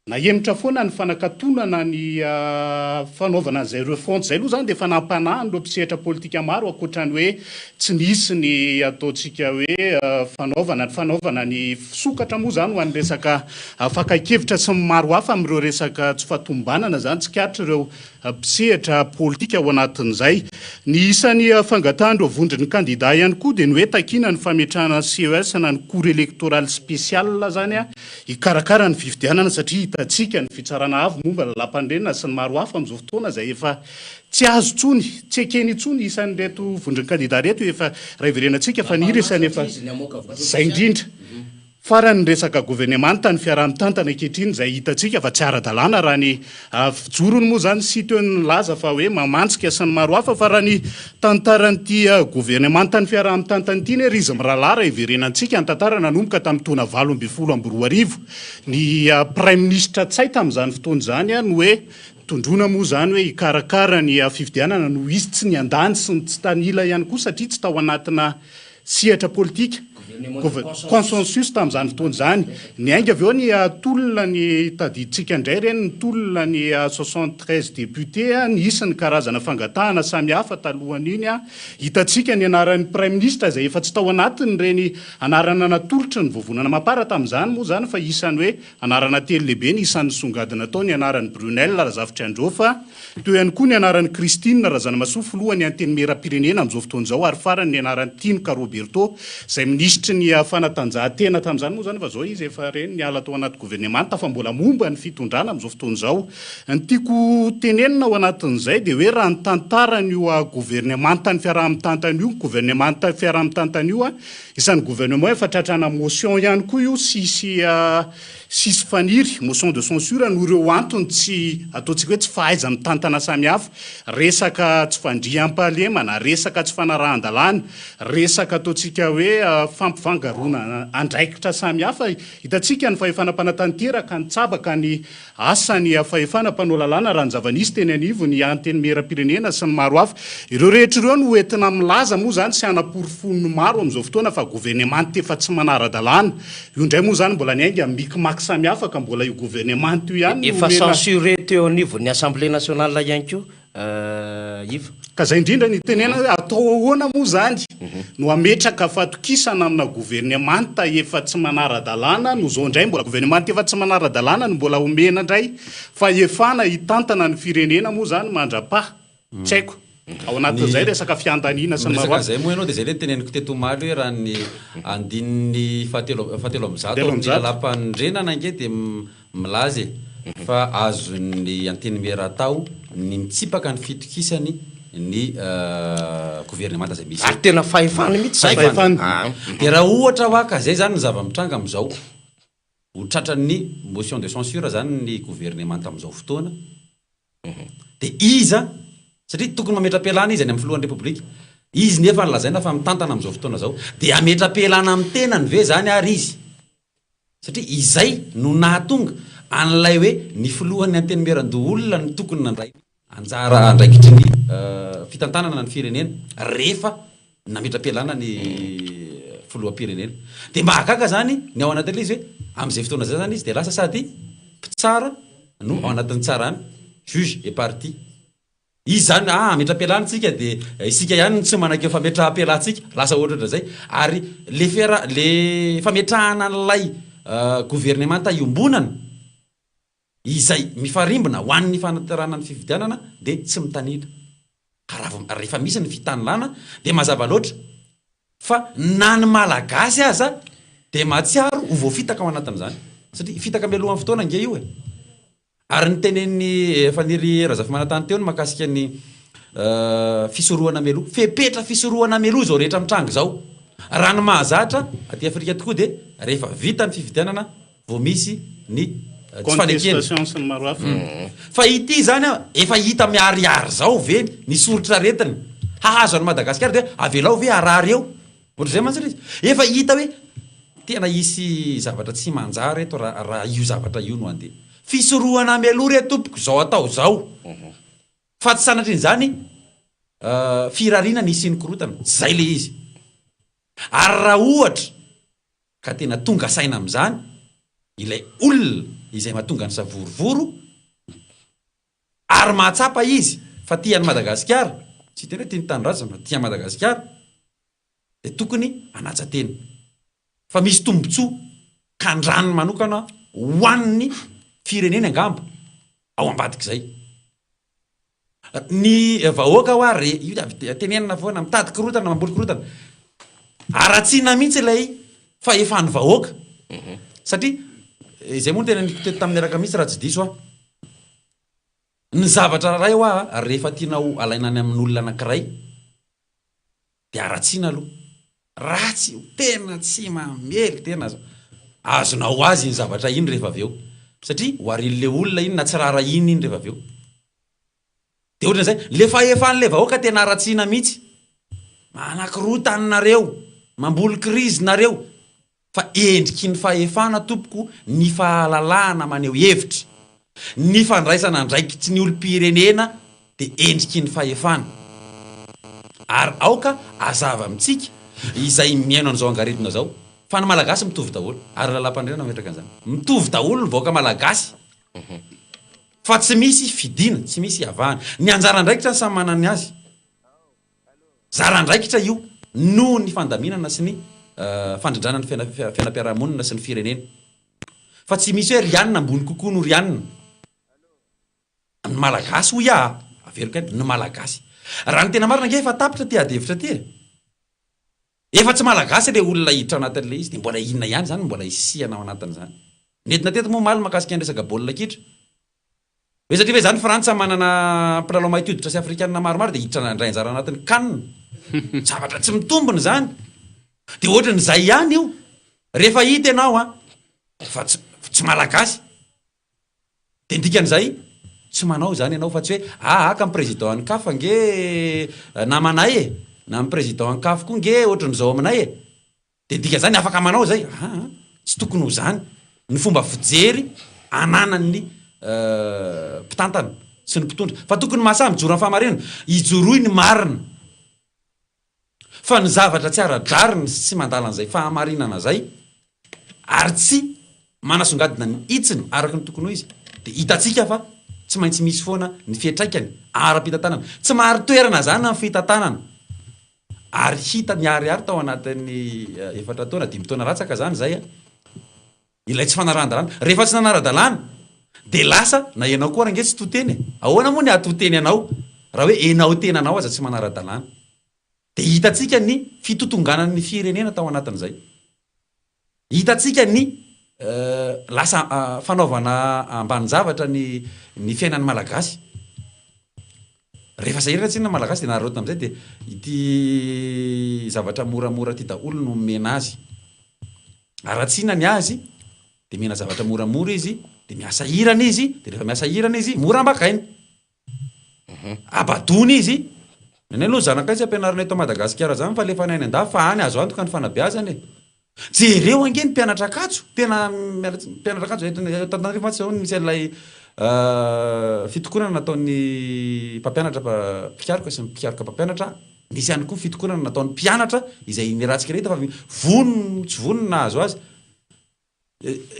Nahemotra foana ny fanakatonana ny fanaovana an'izay refonte izay aloha izany dia efa nampanahy an'ireo mpisehatra politika maro ankoatra ny hoe tsy nisy ny ataontsika hoe fanaovana ny fanaovana ny fisokatra moa izany ho an'ny resaka fakan-kevitra sy ny maro hafa amin'ireo resaka tsy fahatomombanana izany tsikaritr'ireo mpisehatra politika ao anatin'izay. Ny isan'ny fangatahan'ireo vondron'ny kandida ihany koa dia ny hoe takiana ny fametrahana CES na ny Cour électorale spéciale izany hikarakara ny fifidianana satria hitantsika ny fitsarana avo momba ny lalàmpanorenana sy ny maro hafa amin'izao fotoana izay efa tsy azo intsony, tsy ekeny intsony isan'ireto vondron'ny kandida ireto efa raha hiverenantsika fa ny isan'ny efa izay indrindra. Farany ny resaka governemanta, ny fiaraha-mitantana ankehitriny izay hitantsika fa tsy ara-dalàna raha ny fijorony moa izany sy teo ny nilaza fa hoe mamantsika sy ny maro hafa fa raha ny tantaran'ity governemantan'ny fiaraha-mitantana ity anie ry izy mirahalahy raha hiverenantsika ny tantara nanomboka tamin'ny taona 2018 ny praiminisitra Ntsay tamin'izany fotoana izany no hoe tondroina moa izany hoe hikarakara ny fifidianana noho izy tsy niandany sy ny tsy tanila ihany koa satria tsy tao anatina sehatra politika, consensus, tamin'izany fotoana izany. Niainga avy eo ny tolona ny, tadidintsika indray ireny, ny tolona ny 73 députés, nisy ny karazana fangatahana samihafa talohan'iny. Hitantsika ny anaran'ny Praiminisitra izay efa tsy tao anatin'ireny anarana natolotry ny Vovonana Mapar tamin'izany moa izany fa isan'ny hoe anarana telo lehibe ny isan'ny nisongadina tao ny anaran'i Brunelle Razafitriandrofa, Teo ihany koa ny anaran'i Christine Razanamahasoa, filohan'ny Antenimierampirenena amin'izao fotoana izao ary farany ny anaran'i Tinoka Roberto, izay minisitry ny fanatanjahantena tamin'izany moa izany fa izao izy efa re niala tao anaty governemanta fa mbola momba ny fitondrana amin'izao fotoana izao. Ny tiako tenenina ao anatin'izay dia hoe raha ny tantaran'io governemantan'ny fiaraha-mitantana io, governemanta fiaraha-mitantana io, isan'ny gouvernement efa tratrana motion ihany koa io sy sy Sisy faniry, motion de censure, noho ireo antony tsy, ataontsika hoe tsy fahaiza-mitantana samihafa, resaka tsy fandriampahalemana, resaka tsy fanarahan-dalàna, resaka ataontsika hoe fampifangaroana andraikitra samihafa. Hitantsika ny fahefana mpanatanteraka nitsabaka ny asan'ny fahefana mpanao lalàna raha ny zava-nisy teny anivon'ny Antenimierampirenena sy ny maro hafa. Ireo rehetra ireo no entina milaza moa izany sy hanaporofoan'ny maro amin'izao fotoana fa governemanta efa tsy manara-dalàna. Io indray moa izany mbola niainga amin'ny micmac samihafa ka mbola io governemanta io ihany no Efa omena. censuré teo anivon'ny Assemblée nationale ihany koa Yves. Ka izay indrindra no itenenana hoe atao ahoana moa izany no hametraka fatokisana amina governemanta efa tsy manara-dalàna no izao indray mbola governemanta efa tsy manara-dalàna no mbola omena indray fahefana hitantana ny firenena moa izany mandra-paha Tsy haiko. Ao anatin'izay resaka fiandaniana sy ny maro Miresaka hafa. an'izay moa ianao dia izay ilay noteneniko teto omaly hoe raha ny andininy fahatelo 143 ao amin'ny lalàmpanorenana ange dia milaza e, fa azon'ny Antenimiera atao ny mitsipaka ny fitokisany. ny governemanta izay misy eo. Ary tena fahefana mihitsy izay. Fahefana. Dia raha ohatra hoa ka izay izany ny zava-mitranga amin'izao, ho tratran'ny motion de censure izany ny governemanta amin'izao fotoana, dia iza, satria tokony mametra-pialana izy any amin'ny filohan'ny Repoblika, izy nefa no lazaina fa mitantana amin'izao fotoana izao, dia hametra-pialana amin'ny tenany ve izany ary izy? Satria izay no nahatonga an'ilay hoe ny filohan'ny Antenimierandoholona no tokony nandray anjara andraikitry ny fitantanana ny firenena rehefa nametra-pialana ny filoham-pirenena. Dia mahagaga izany ny ao anatin'ilay izy hoe amin'izay fotoana izay izany izy dia lasa sady mpitsara no ao anatin'ny tsarany, juge et partie. Izy izany, ah, hametra-pialana isika dia isika ihany no tsy manaiky eo fametraham-pialantsika, lasa ohatrohatran'izay. Ary le fiara, le fametrahana an'ilay governemanta iombonana izay mifarimbona ho an'ny fanatanterahana ny fifidianana dia tsy mitanila. Ka raha vao, rehefa misy ny fitanilana dia mazava loatra fa na ny Malagasy aza dia mahatsiaro ho voafitaka ao anatin'izany. Satria fitaka mialohan'ny fotoana ange io e. Ary ny tenenin'i Faniry Razafimanantany teo ny mahakasika ny fisorohana mialoha. Fepetra fisorohana mialoha izao rehetra mitranga izao. Raha ny mahazatra aty Afrika tokoa dia rehefa vita ny fifidianana vao misy ny tsy fanekena. Contestation sy ny maro hafa. Fa ity izany efa hita miharihary izao ve ny soritr'aretina hahazo an'i Madagasikara dia avelao ve harary eo? Ohatr'izay mantsy ilay izy. Efa hita hoe tena hisy zavatra tsy manjary eto raha io zavatra io no handeha. Fisorohana mialoha re tompoko izao atao izao. Fa tsy sanatrian'izany firariana ny hisian'ny korontana. Tsy izay ilay izy. Ary raha ohatra ka tena tonga saina amin'izany ilay olona izay mahatonga ny savorovoro, Ary mahatsapa izy fa tia an'i Madagasikara, tsy hiteny hoe tia ny tanindrazana fa tia an'i Madagasikara, dia tokony hanaja tena. Fa misy tombontsoa kandraniny manokana ho an'ny fireneny angamba ao ambadik'izay. Ny vahoaka hoa re, io dia tenenina foana, mitady korontana, mamboly korontana. Haratsiana mihitsy ilay fahefan'ny vahoaka. Satria izay moa no teneniko teto tamin'ny alakamisy raha tsy diso aho. Ny zavatra iray hoa rehefa tianao alaina any amin'olona anankiray dia haratsiana aloha. Ratsy io, tena tsy mamely tena azonao ho azy iny zavatra iny rehefa avy eo. Satria ho arian'ilay olona iny na tsy raharahiany iny rehefa avy eo. Dia ohatran'izay, le fahefan'ilay vahoaka tena haratsiana mihitsy. Manakorontana nareo, mamboly crise nareo. Fa endriky ny fahefana tompoko ny fahalalahana maneho hevitra. Ny fandraisana andraikitry ny olom-pirenena dia endriky ny fahefana. Ary aoka hazava amintsika izay mihaino an'izao angaredona izao fa ny Malagasy mitovy daholo. Ary ny lalàmpanorenana mametraka an'izany. Mitovy daholo ny vahoaka Malagasy fa tsy misy fidina, tsy misy iavahana. Ny anjara andraikitra samy manana ny azy. Zara andraikitra io noho ny fandaminana sy ny fandrindrana ny fiainam-piarahamonina sy ny firenena. Fa tsy misy hoe ry anona ambony kokoa noho ry anona. Ny Malagasy hoy aho a! Averiko ihany, ny Malagasy. Raha ny tena marina ange efa tapitra ity adihevitra ity e! Efa tsy Malagasy ilay olona hiditra ao anatin'ilay izy dia mbola inona ihany izany no mbola hisihana ao anatin'izany. Nentina teto moa omaly mahakasika ny resaka baolina kitra. Hoe satria ve izany Frantsa manana mpilalao mainty hoditra sy afrikanina maromaro dia hiditra handray anjara anatin'ny can? Zavatra tsy mitombina izany. Dia ohatran'izay ihany io. Rehefa hita ianao an, fa tsy tsy malagasy. Dia ny dikan'izay, tsy manao izany ianao fa tsy hoe aa ka ny président an'ny caf ange namanay e, na ny président an'ny caf koa ange ohatran'izao aminay e. Dia dikan'izany afaka manao izay? Aa, tsy tokony ho izany ny fomba fijery ananan'ny mpitantana sy ny mpitondra. Fa tokony mahasahy mijoro amin'ny fahamarinana. Ijoroy ny marina. Fa ny zavatra tsy ara-drariny sy tsy mandala an'izay fahamarinana izay ary tsy manasongadina ny hitsiny araka ny tokony ho izy dia hitantsika fa tsy maintsy misy foana ny fiantraikany ara-pitantanana. Tsy marin-toerana izany ny fitantanana. Ary hita miharihary tao anatin'ny efatra taona, dimy taona latsaka izany izay ilay tsy fanarahan-dalàna. Rehefa tsy nanara-dalàna dia lasa na ianao koa ary ange tsy to teny e! Ahoana moa ny haha-to teny anao raha hoe enao tenanao aza tsy manara-dalàna? Dia hitantsika ny fitotonganan'ny firenena tao anatin'izay. Hitantsika ny lasa fanaovana ambanin-javatra ny ny fiainan'ny Malagasy. Rehefa sahirana tsinona ny Malagasy dia nararaotina amin'izay dia ity zavatra moramora ity daholo no omena azy. Haratsiana ny azy dia omena zavatra moramora izy dia mihasahirana izy dia rehefa mihasahirana izy mora ambakaina. Abadoana izy. Ny anay aloha zanakay tsy ampianarina eto Madagasikara izany fa alefanay any an-dafy fa any azo antoka ny fanabeazana e. Jereo ange ny mpianatra Ankatso, tena miala tsiny, mpianatra Ankatso eto Antananarivo mantsy izao no nisy an'ilay fitokonana nataon'ny mpampianatra mpikaroka sy ny mpikaroka mpampianatra, nisy ihany koa fitokonana nataon'ny mpianatra izay niarahantsika nahita fa vono tsy vono no nahazo azy.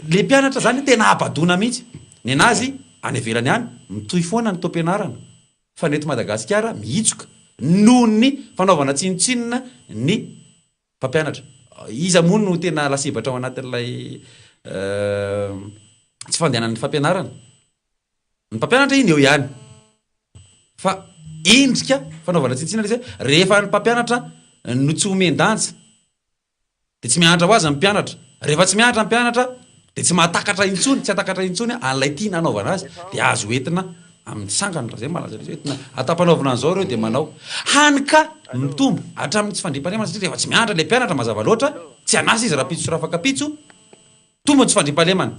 Le mpianatra zany tena habadoana mihitsy. Nenazy any ivelany any mitohy foana ny taom-pianarana fa ny eto Madagasikara mihitsoka noho ny fanaovana tsinontsinona ny mpampianatra. Iza moa no tena lasibatra ao anatin'ilay tsy fandehanan'ny fampianarana? Ny mpampianatra iny eo ihany fa endrika fanaovana tsinontsinona ilay izy hoe rehefa ny mpampianatra no tsy omen-danja Dia tsy mianatra ho azy ny mpianatra. Rehefa tsy mianatra ny mpianatra dia tsy mahatakatra intsony, tsy hatakatra intsony an'ilay tiana hanaovana azy, dia azo entina amin'ny sangany, raha izay no malaza an'izy hoe entina atampanaovina an'izao ireo dia manao. Hany ka mitombo hatramin'ny tsy fandriampahalemana satria rehefa tsy mianatra ilay mpianatra mazava loatra, tsy an'asa izy rahampitso sy rafakampitso, mitombo ny tsy fandriampahalemana.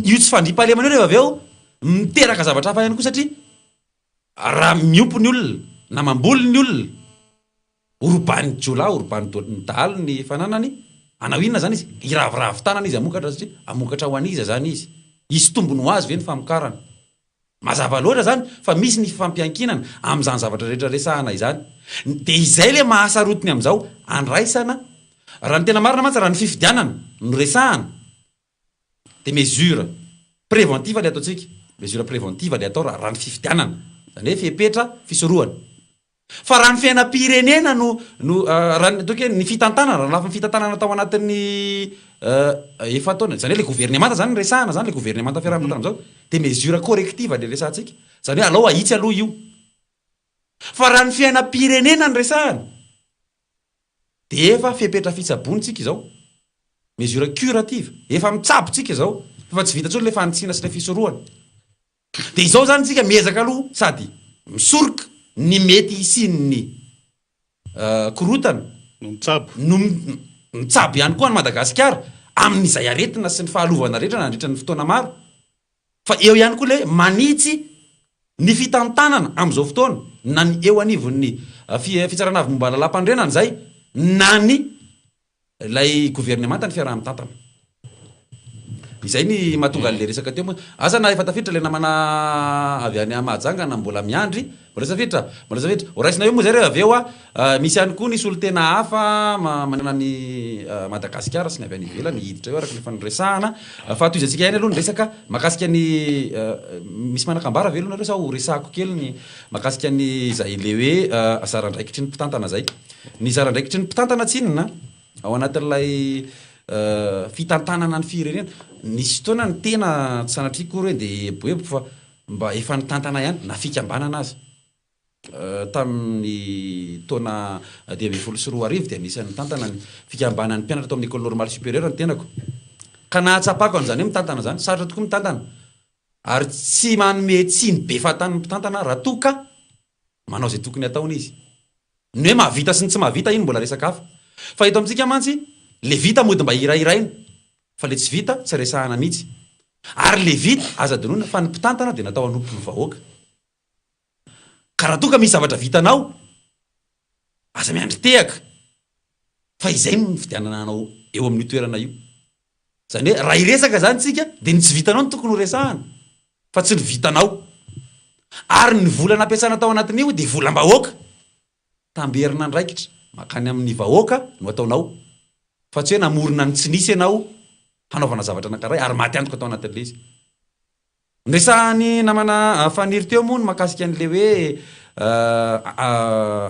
Io tsy fandriampahalemana io rehefa avy eo miteraka zavatra hafa ihany koa satria Raha miompy ny olona na mamboly ny olona, horobahin'ny jiolahy, horobahin'ny dahalo ny fananany, hanao inona izany izy? Hiraviravy tanana izy hamokatra satria hamokatra ho an'iza izany izy? Hisy tombony ho azy ve ny famokarana? Mazava loatra izany fa misy ny fifampiankinana amin'izany zavatra rehetra resahana izany. Dia izay ilay mahasarotiny amin'izao andraisana, raha ny tena marina mantsy raha ny fifidianana no resahana, Dia mesure préventive ilay ataontsika, mesure préventive ilay atao raha ny fifidianana, izany hoe fepetra fisorohana. Fa raha ny fiainam-pirenena no, no raha ny ataoko hoe ny fitantanana, raha ny lafiny fitantanana tao anatin'ny efa-taona, izany hoe ilay governemanta izany no resahana izany, ilay governemanta fiaraha-mitantana amin'izao, dia mesure corrective ilay resahantsika. Izany hoe alao ahitsy aloha io. Fa raha ny fiainam-pirenena no resahana, Dia efa fepetra fitsaboana tsika izao, mesure curative, efa mitsabo tsika izao, fa tsy vita intsony ilay fanitsiana sy ilay fisorohana. Dia izao izany tsika miezaka aloha sady misoroka ny mety hisian'ny korontana, No mitsabo. no mitsabo ihany koa an'i Madagasikara amin'izay aretina sy ny fahalovana rehetra nandritra ny fotoana maro. Fa eo ihany koa ilay manitsy ny fitantanana amin'izao fotoana, na ny eo anivon'ny Fitsarana Avo momba ny Lalàmpanorenana izay, na ny ilay governemanta ny fiaraha-mitantana. Izay ny mahatonga an'ilay resaka teo moa. Asa na efa tafiditra ilay namana avy any Mahajanga na mbola miandry. Mbola tsy tafiditra? Mbola tsy tafiditra. Ho raisina eo moa izay rehefa avy eo a. Misy ihany koa ny solontena hafa manana an'i Madagasikara sy ny avy any ivelany hiditra eo araka ny efa noresahana. Fa tohizantsika ihany aloha ny resaka mahakasika ny misy manan-kambara ve aloha nareo sa ho resahako kely ny mahakasika ny izay le hoe zara andraikitry ny mpitantana izay. Ny zara andraikitry ny mpitantana tsinona ao anatin'ilay fitantanana ny firenena. Nisy fotoana ny tena tsy sanatria akory hoe ndeha hieboebo fa mba efa nitantana ihany na fikambanana aza. Tamin'ny taona 2015 dia anisan'ny nitantana ny fikambanan'ny mpianatra tao amin'ny École Normale Supérieure ny tenako. Ka nahatsapako an'izany hoe mitantana izany. Sarotra tokoa mitantana. Ary tsy manome tsiny be fahatany ny mpitantana raha toa ka manao izay tokony hataony izy. Ny hoe mahavita sy ny tsy mahavita iny mbola resaka hafa. Fa eto amintsika mantsy, le vita mody mba hirahiraina, fa le tsy vita tsy resahana mihitsy. Ary le vita, aza adinoina fa ny mpitantana dia natao hanompo ny vahoaka. Ka raha toa ka misy zavatra vitanao, aza miandry tehaka fa izay no nifidianana anao eo amin'io toerana io. Izany hoe raha hiresaka izany tsika dia ny tsy vitanao no tokony ho resahana fa tsy ny vitanao. Ary ny vola nampiasana tao anatin'io dia volam-bahoaka. Tamberin'andraikitra mankany amin'ny vahoaka no ataonao fa tsy hoe namorona ny tsy nisy ianao hanaovana zavatra anankiray ary maty antoka tao anatin'ilay izy. Noresahan'ny namana Faniry teo moa ny mahakasika an'ilay hoe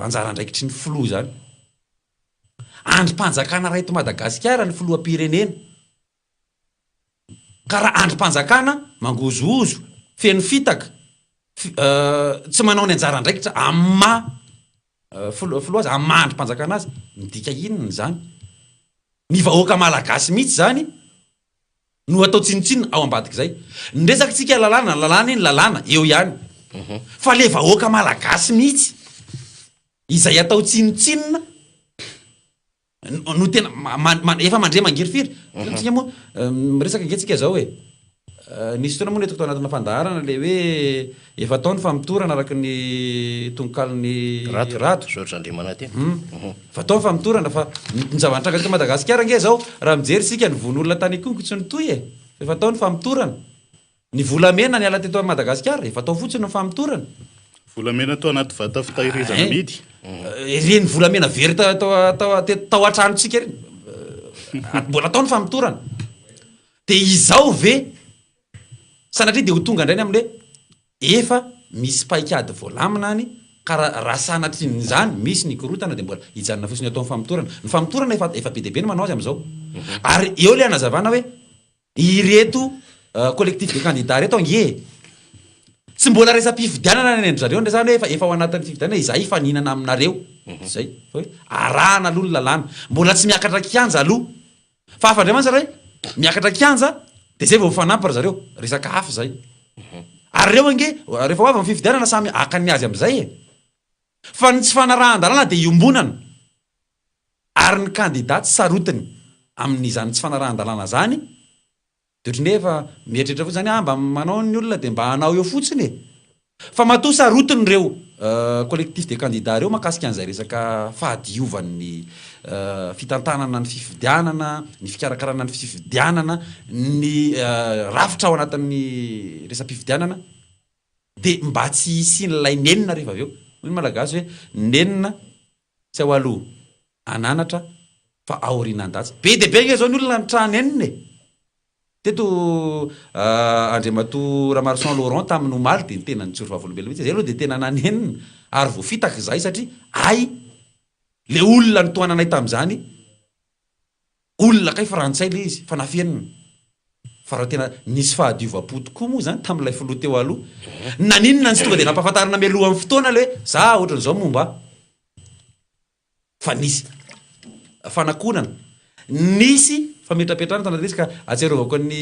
anjara andraikitry ny filoha izany. Andrim-panjakana iray eto Madagasikara ny filoham-pirenena. Ka raha andrim-panjakana mangozohozo, feno fitaka, tsy manao ny anjara andraikitra amin'ny maha filoha azy, amin'ny maha andrim-panjakana azy, midika inona izany? Ny vahoaka malagasy mihitsy izany no atao tsinontsinona ao ambadik'izay. Ny resaka tsika lalàna, lalàna iny lalàna, eo ihany. Fa le vahoaka malagasy mihitsy izay atao tsinontsinona no tena efa mandre mangirifiry. Tsika moa miresaka ange tsika zao e. Nisy fotoana moa nentiko tao anatina fandaharana le hoe efa tao ny famotorana araka ny tononkalon'i Rado. Georges Andriamanantena. Efa tao ny famotorana fa ny zava-nitranga teto Madagasikara ange zao raha mijery isika ny vono olona tany Ikongo tsy nitohy e. Efa tao ny famotorana. Ny volamena niala teto Madagasikara, efa tao fotsiny ny famotorana. Volamena tao anaty vata fitahirizana amidy. Ireny volamena very tao an-tranontsika ireny, mbola tao ny famotorana. Dia izao ve sanatria dia ho tonga indray ny amin'ny hoe efa misy paikady voalamina any ka raha sanatrian'izany misy ny korontana dia mbola hijanona fotsiny atao ny famotorana. Ny famotorana efa be dia be ny manao azy amin'izao. Ary eo ilay hanazavana hoe Ireto collectif de candidats ireto ange e! Tsy mbola resa-pifidianana ny an-dry zareo no resahana hoe efa efa ao anatin'ny fifidianana izahay hifaninana aminareo. Zay. Fa hoe arahana aloha ny lalàna. Mbola tsy miakatra kianja aloha. Fa hafa indray mantsy raha hoe miakatra kianja dia zay vao mifanampy ry zareo. Resaka hafa izay. Ary ireo ange rehefa ho avy ny fifidianana samy haka ny azy amin'izay e! Fa ny tsy fanarahan-dalàna dia iombonana. Ary ny kandida tsy sarotiny amin'izany tsy fanarahan-dalàna izany dia ohatran'ny hoe efa mieritreritra fotsiny izany ah mba manao ny olona dia mba hanao eo fotsiny e! Fa matoa sarotiny ireo collectif des candidats ireo mahakasika an'izay resaka fahadiovan'ny fitantanana ny fifidianana, ny fikarakarana ny fifidianana, ny rafitra ao anatin'ny resa-pifidianana dia mba tsy hisian'ilay nenina rehefa avy eo. Hoy ny Malagasy hoe nenina Tsy ao aloha ananatra fa aoriana andatsa. Be dia be ange zao ny olona nitrà-nenina e! Teto Andriamatoa Ramaroson Laurent tamin'ny omaly dia tena nijoro vavolombelona mihitsy. Izay aloha dia tena nanenina ary voafitaka izahay satria hay le olona nitohananay tamin'izany Olona kay frantsay le izy fa nafenina. Fa raha tena nisy fahadiovam-po tokoa moa izany tamin'ilay filoha teo aloha, naninona no tsy tonga dia nampahafantarina mialohan'ny fotoana ilay hoe za ohatran'izao momba ahy. Fa nisy fanakonana, nisy fametrapetrahana tao anatin'izy ka ahatsiarovako ny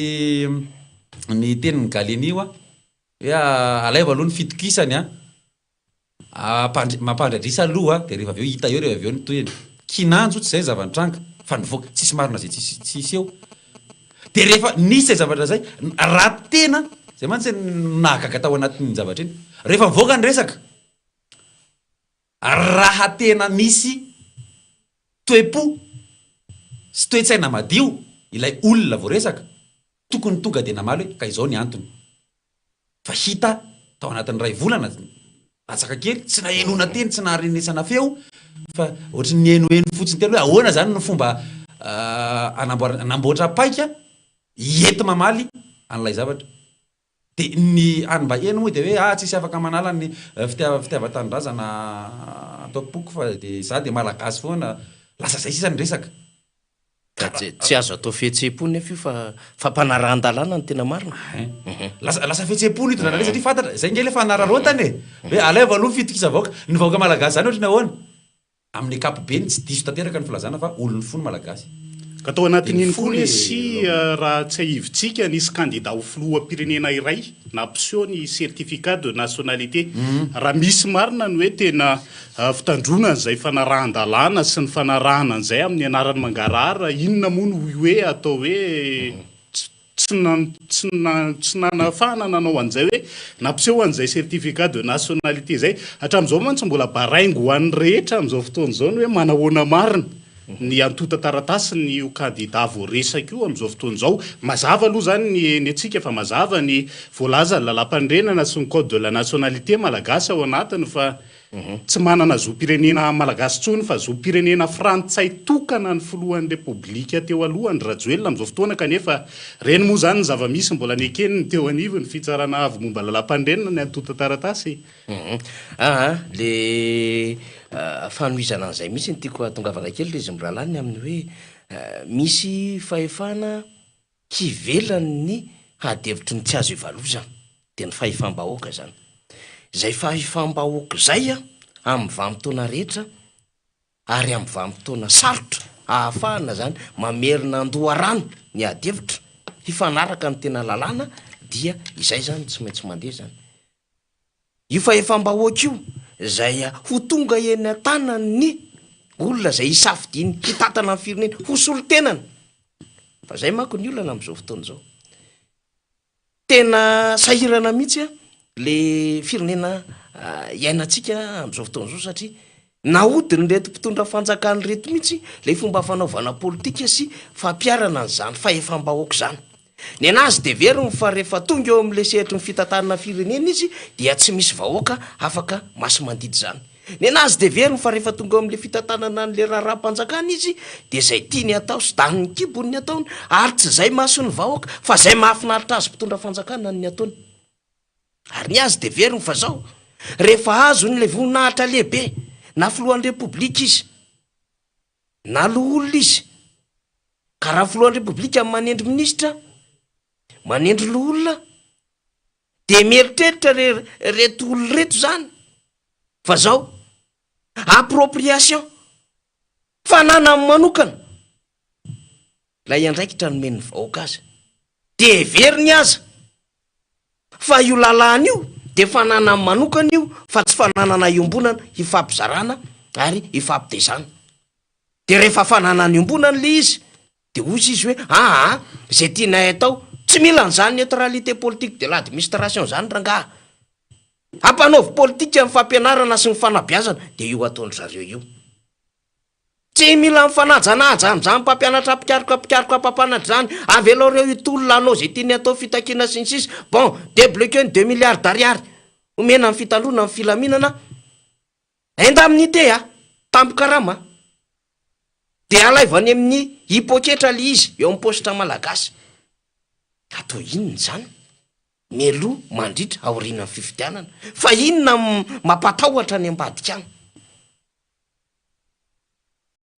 ny tenin'i Gallieni hoa hoe alaivo aloha ny fitokisany an. Ampandri, mampandry adrisa aloha dia rehefa avy eo hita eo rehefa avy eo ny tohiny. Kinanjo tsy izay ny zava-nitranga fa nivoaka, tsisy marina izay tsisy tsisy eo. Dia rehefa nisy izay zavatra izay, raha tena, izay mantsy no nahagaga tao anatin'iny zavatra iny, rehefa nivoaka ny resaka, raha tena nisy toe-po sy toe-tsaina madio ilay olona voaresaka, tokony tonga dia namaly hoe ka izao ny antony. Fa hita tao anatin'ny iray volana latsaka kely, tsy nahenoana teny, tsy naharenesana feo, fa ohatry ny nihenoheno fotsiny teny hoe ahoana izany no fomba hanamboarana, hanamboatra paika enti-mamaly an'ilay zavatra. Dia ny hany mba heno moa dia hoe ah tsisy afaka manala ny fitiavan-tanindrazana ato am-poko fa dia izaho dia Malagasy foana, lasa izay sisa ny resaka. Ka tsy azo atao fihetseham-po nefa io fa fampanarahan-dalàna no tena marina. Lasa lasa fihetseham-po ny hitondrana an'ilay satria fantatra, izay ange ilay fanararaotana e! Hoe alaivo aloha ny fitokisam-bahoaka. Ny vahoaka malagasy izany ohatry ny ahoana? Amin'ny ankapobeny tsy diso tanteraka ny filazana fa olon'ny fo ny malagasy. Ka tao anatin'iny koa lesy raha tsiahivintsika nisy kandida ho filoham-pirenena iray nampiseho ny certificat de nationalité. Raha misy marina ny hoe tena Fitandroana an'izay fanarahan-dalàna sy ny fanarahana an'izay amin'ny anaran'ny mangarahara, inona moa no hoe atao hoe tsy tsy tsy nanafahana nanao an'izay hoe nampiseho an'izay certificat de nationalité izay. Hatramin'izao mantsy mbola baraingo ho an'ny rehetra amin'izao fotoana izao ny hoe manahoana marina ny antontan-taratasin'io kandida voaresaka io amin'izao fotoana izao. Mazava aloha izany ny ny antsika fa mazava ny voalazan'ny lalàmpanorenana sy ny code de la nationalité malagasy ao anatiny fa Tsy manana zom-pirenena malagasy intsony fa zom-pirenena frantsay tokana ny filohan'ny Repoblika teo aloha Andry Rajoelina amin'izao fotoana kanefa ireny moa izany ny zava-misy mbola nekeny ny teo anivon'ny fitsarana avo momba lalàmpanorenana ny antontan-taratasy. Aa le fanohizana an'izay mihitsy no tiako hahatongavana kely ry izy mirahalahy ny amin'ny hoe misy fahefana Hivelan'ny hadihevitry ny tsy azo ivalozana, dia ny fahefam-bahoaka izany. Izay fahefam-bahoaka izay amin'ny vanim-potoana rehetra ary amin'ny vanim-potoana sarotra ahafahana izany mamerina an-doharano ny adihevitra hifanaraka ny tena lalàna dia izay izany tsy maintsy mandeha izany. Io fahefam-bahoaka io izay ho tonga eny an-tanan'ny olona izay hisafidiany hitantana ny firenena, ho solontenany. Fa izay manko ny olana amin'izao fotoana izao. Tena sahirana mihitsy le firenena iainantsika amin'izao fotoana izao satria nahodin'ireto mpitondra fanjakana ireto mihitsy ilay fomba fanaovana politika sy fampiharana an'izany fahefam-bahoaka izany. Nenazy dia heveriny fa rehefa tonga eo amin'ilay sehatry ny fitantanana firenena izy dia tsy misy vahoaka afaka masi-mandidy izany. Nenazy dia heveriny fa rehefa tonga eo amin'ilay fitantanana an'ilay raharaham-panjakana izy dia izay tiany hatao sy danin'ny kibony ny ataony ary tsy izay mason'ny vahoaka fa izay mahafinaritra azy mpitondra fanjakana ny ataony. Ary ny azy dia heveriny fa izao, rehefa azony ilay voninahitra lehibe na filohan'ny repoblika izy na loholona izy, Ka raha filohan'ny repoblika manendry minisitra, manendry loholona, dia mieritreritra re reto olona reto zany fa zao, appropriation, fananany manokana ilay andraikitra nomen'ny vahoaka azy, dia heveriny aza fa io lalàna io dia fananany manokana io fa tsy fananana iombonana hifampizarana ary hifampitezana. Dia rehefa fananana iombonana ilay izy dia hoy izy hoe aa izay tianay atao, tsy mila an'izany neutralité politique de l'admistration izany rangaha. Ampanaovy politika ny fampianarana sy ny fanabeazana dia io ataon-dry zareo io. Tsy mila mifanajanaja amin'izany mpampianatra mpikaroka mpikaroka mpampanatra izany, avelao ireo hitolona hanao izay tiany atao fitakiana sy ny sisa, bon, debloquer ny deux milliards d'ariary omena ny fitandroana ny filaminana, indemnité a, tambin-karama a, dia alaivo any amin'ny hipoketra ilay izy eo amin'ny paositra malagasy, atao inona izany? Mialoha, mandritra, aorianan'ny fifidianana, fa inona mampatahotra any ambadika any?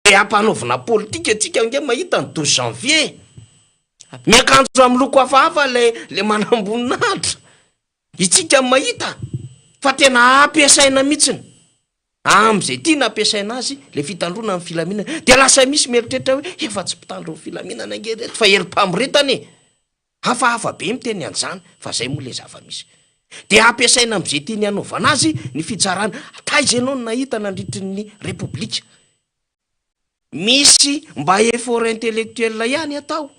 Dia ampanaovina politika tsika ange mahita ny 12 janvier. Miakanjo amin'ny loko hafahafa ilay ilay manamboninahitra. Itsika mahita fa tena ampiasaina mihitsiny amin'izay tiana ampiasaina azy ilay fitandroana ny filaminana. Dia lasa misy mieritreritra hoe efa tsy mpitandro ny filaminana ange ireto fa herim-pamoretana e. Hafahafa be miteny an'izany fa zay moa le zava-misy. Dia ampiasaina amin'izay tiany hanaovana azy ny fitsarana. Taiza ianao no nahita nandritry ny Repoblika? Misy mba effort intellectuel ihany atao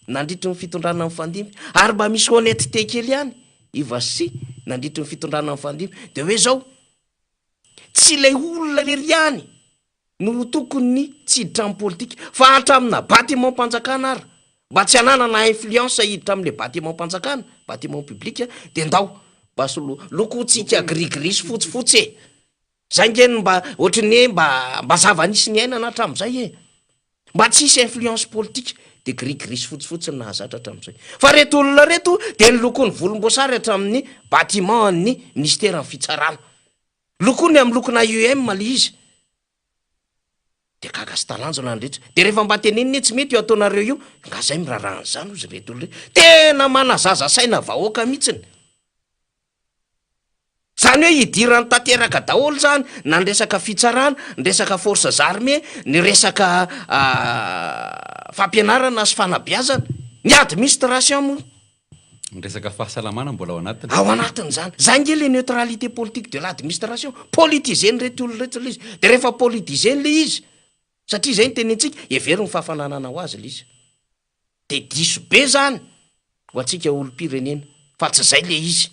nandritry ny fitondrana nifandimby ary mba misy honnêteté kely ihany i Vasy nandritry ny fitondrana nifandimby. Dia hoe zao, tsy ilay olona irery ihany no ho tokony tsy hiditra amin'ny politika fa hatramina bâtiment mpanjakana ara mba tsy hananana influence hiditra amin'le bâtiment mpanjakana, bâtiment public, de ndao mba solo lokotsika gris gris sy fotsifotsy e! Zay nge no mba ohatry ny hoe mba mba zava-nisy niainana hatramin'izay e! Mba tsy hisy influence politika de gris gris sy fotsifotsy no nahazatra hatramin'izay. Fa reto olona reto de ny lokon'ny volomboasary hatramin'ny bâtiment an'ny minisiteran'ny fitsarana. Lokony amin'ny lokona IEM le izy. Dia gaga sy talanjona ny rehetra. Dia rehefa mba tenenina hoe tsy mety io ataonareo io, nga zay miraharaha an'izany hozy ireto olona ireto. Tena manazaza saina vahoaka mihitsiny. Zany hoe idirany tanteraka daholo zany na ny resaka fitsarana, ny resaka forces armées, ny resaka fampianarana sy fanabeazana, ny administration moa. Ny resaka fahasalamana mbola ao anatiny. Ao anatin'izany. Zay nge le neutralité politique de l'admistration. Politiser-n'ireto olona ireto ilay izy. Dia rehefa politiser-ny ilay izy, satria izay no tenenintsika, hevero ny fahafananana ho azy ilay izy. Dia diso be izany ho antsika olom-pirenena, fa tsy izay ilay izy.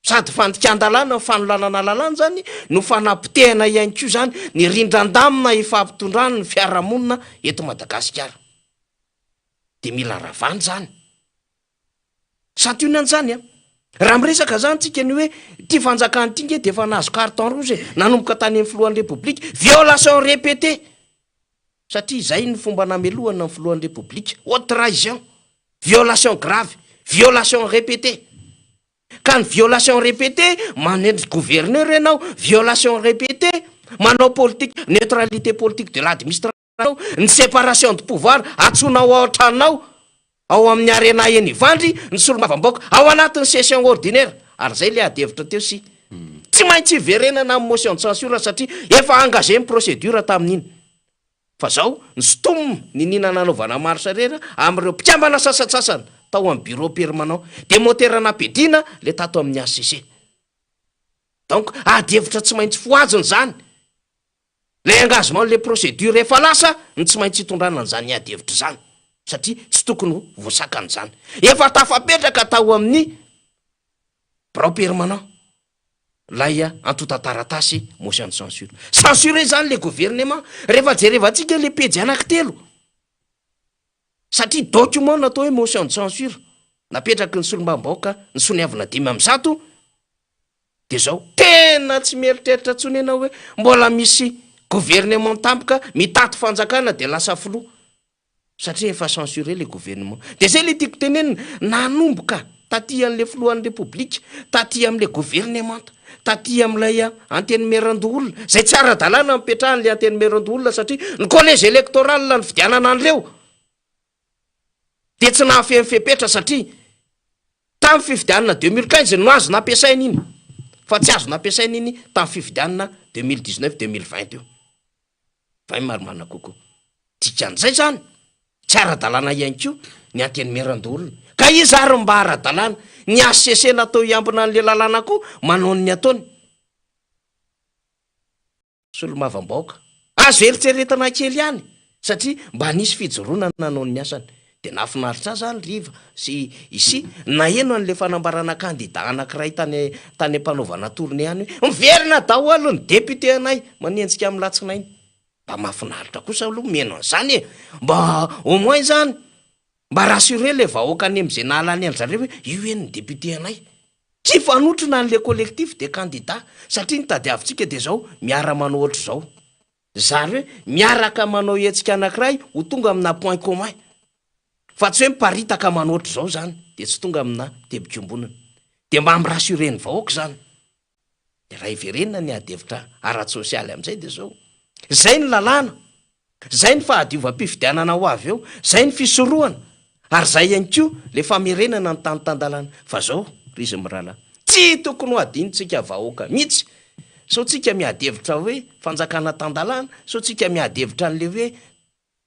Sady fandikan-dalàna ny fanolanana lalàna izany no fanapotehana ihany koa izany ny rindran-damina ifampitondrany ny fiarahamonina eto Madagasikara. Dia mila ravana izany. Santionany izany an! Raha miresaka izany tsika ny hoe ity fanjakana ity nge dia efa nahazo carton rouge e! Nanomboka tany amin'ny filohan'ny Repoblika, violation répétée! Satria izay ny fomba namelohana ny filohan'ny Repoblika, haute trahison, violation grave, violation répétée. Ka ny violation répétée, manendry gouverneur ianao, violation répétée, manao politique, neutralité politique de l'admistration. Ny séparation de pouvoir antsoinao ao an-tranonao ao amin'ny Arena eny Ivandry ny solombavambahoaka ao anatin'ny session ordinaire ary izay ilay ady hevitra teo sy tsy maintsy hiverenana amin'ny motion de censure satria efa engagé ny procédure tamin'iny fa zao ny stom niniana nanaovana marche arrière amin'ireo mpikambana sasantsasany tao amin'ny bureau permanent dia motera nampidina le tato amin'ny HCC. Donc ady hevitra tsy maintsy fohazina izany. Ilay engagement le procédure efa lasa no tsy maintsy itondrana an'izany ady hevitra izany satria tsy tokony ho voasakana izany. Efa tafapetraka tao amin'ny birao permanent ilay antontan-taratasy motion de censure. Censuré izany le gouvernement rehefa jerevantsika le pejy anankitelo satria document natao hoe motion de censure napetraky ny solombavambahoaka ny soniavina 105 Dia zao, tena tsy mieritreritra intsony ianao hoe mbola misy gouvernement tampoka mitaty fanjakana dia lasa filoha satria efa censuré le gouvernement. Dia zay le tiako tenenina, nanomboka taty an'le filohan'ny repoblika, taty am'le gouvernemanta, taty am'ilay antenimierandoholona, zay tsy ara-dalàna nipetrahan'le antenimierandoholona satria ny collège électoral nifidianana an'ireo dia tsy nahafehy fepetra satria tamin'ny fifidianana 2015 no azo nampiasaina iny fa tsy azo nampiasaina iny tamin'ny fifidianana 2019 2020 io. Vay marimarina kokoa. Dikan'izay zany, tsy ara-dalàna ihany koa ny antenimierandoholona. Ka iza ary no mba ara-dalàna? Ny HCC natao hiambina an'le lalàna koa manao ny ataony. Solombavambahoaka. Azo eritreretina kely ihany satria mba nisy fijoroana nanao ny asany. Dia nahafinaritra ahy izany ry Iva sy i Sy naheno an'ilay fanambarana kandida anankiray tany tany am-panaovana tournée any hoe miverina daholo ny député anay manenjika amin'ny latsinainy. Mba mahafinaritra kosa aloha miheno an'izany e! Mba au moins izany mba rassurer ilay vahoaka any amin'izay nahalany an-dry zareo hoe io eny ny député anay. Tsy hifanotrona an'le collectif des candidats satria ny tadiavintsika dia zao miara manao ohatr'izao zary hoe miaraka manao hetsika anakiray ho tonga amina point commun fa tsy hoe miparitaka manao ohatr'izao zany dia tsy tonga amina teboka iombonana dia mba mi-rassurer ny vahoaka zany. Dia raha hiverenana ny ady hevitra ara-tsosialy amin'izay dia izao, izay ny lalàna, izay ny fahadiovam-pifidianana ho avy eo, izay ny fisorohana, ary izay ihany koa ilay famerenana ny tany tan-dalàna. Fa izao ry izy mirahalahy, tsy tokony ho adinontsika vahoaka mihitsy, sao tsika miady hevitra hoe fanjakana tan-dalàna, sao tsika miady hevitra an'ilay hoe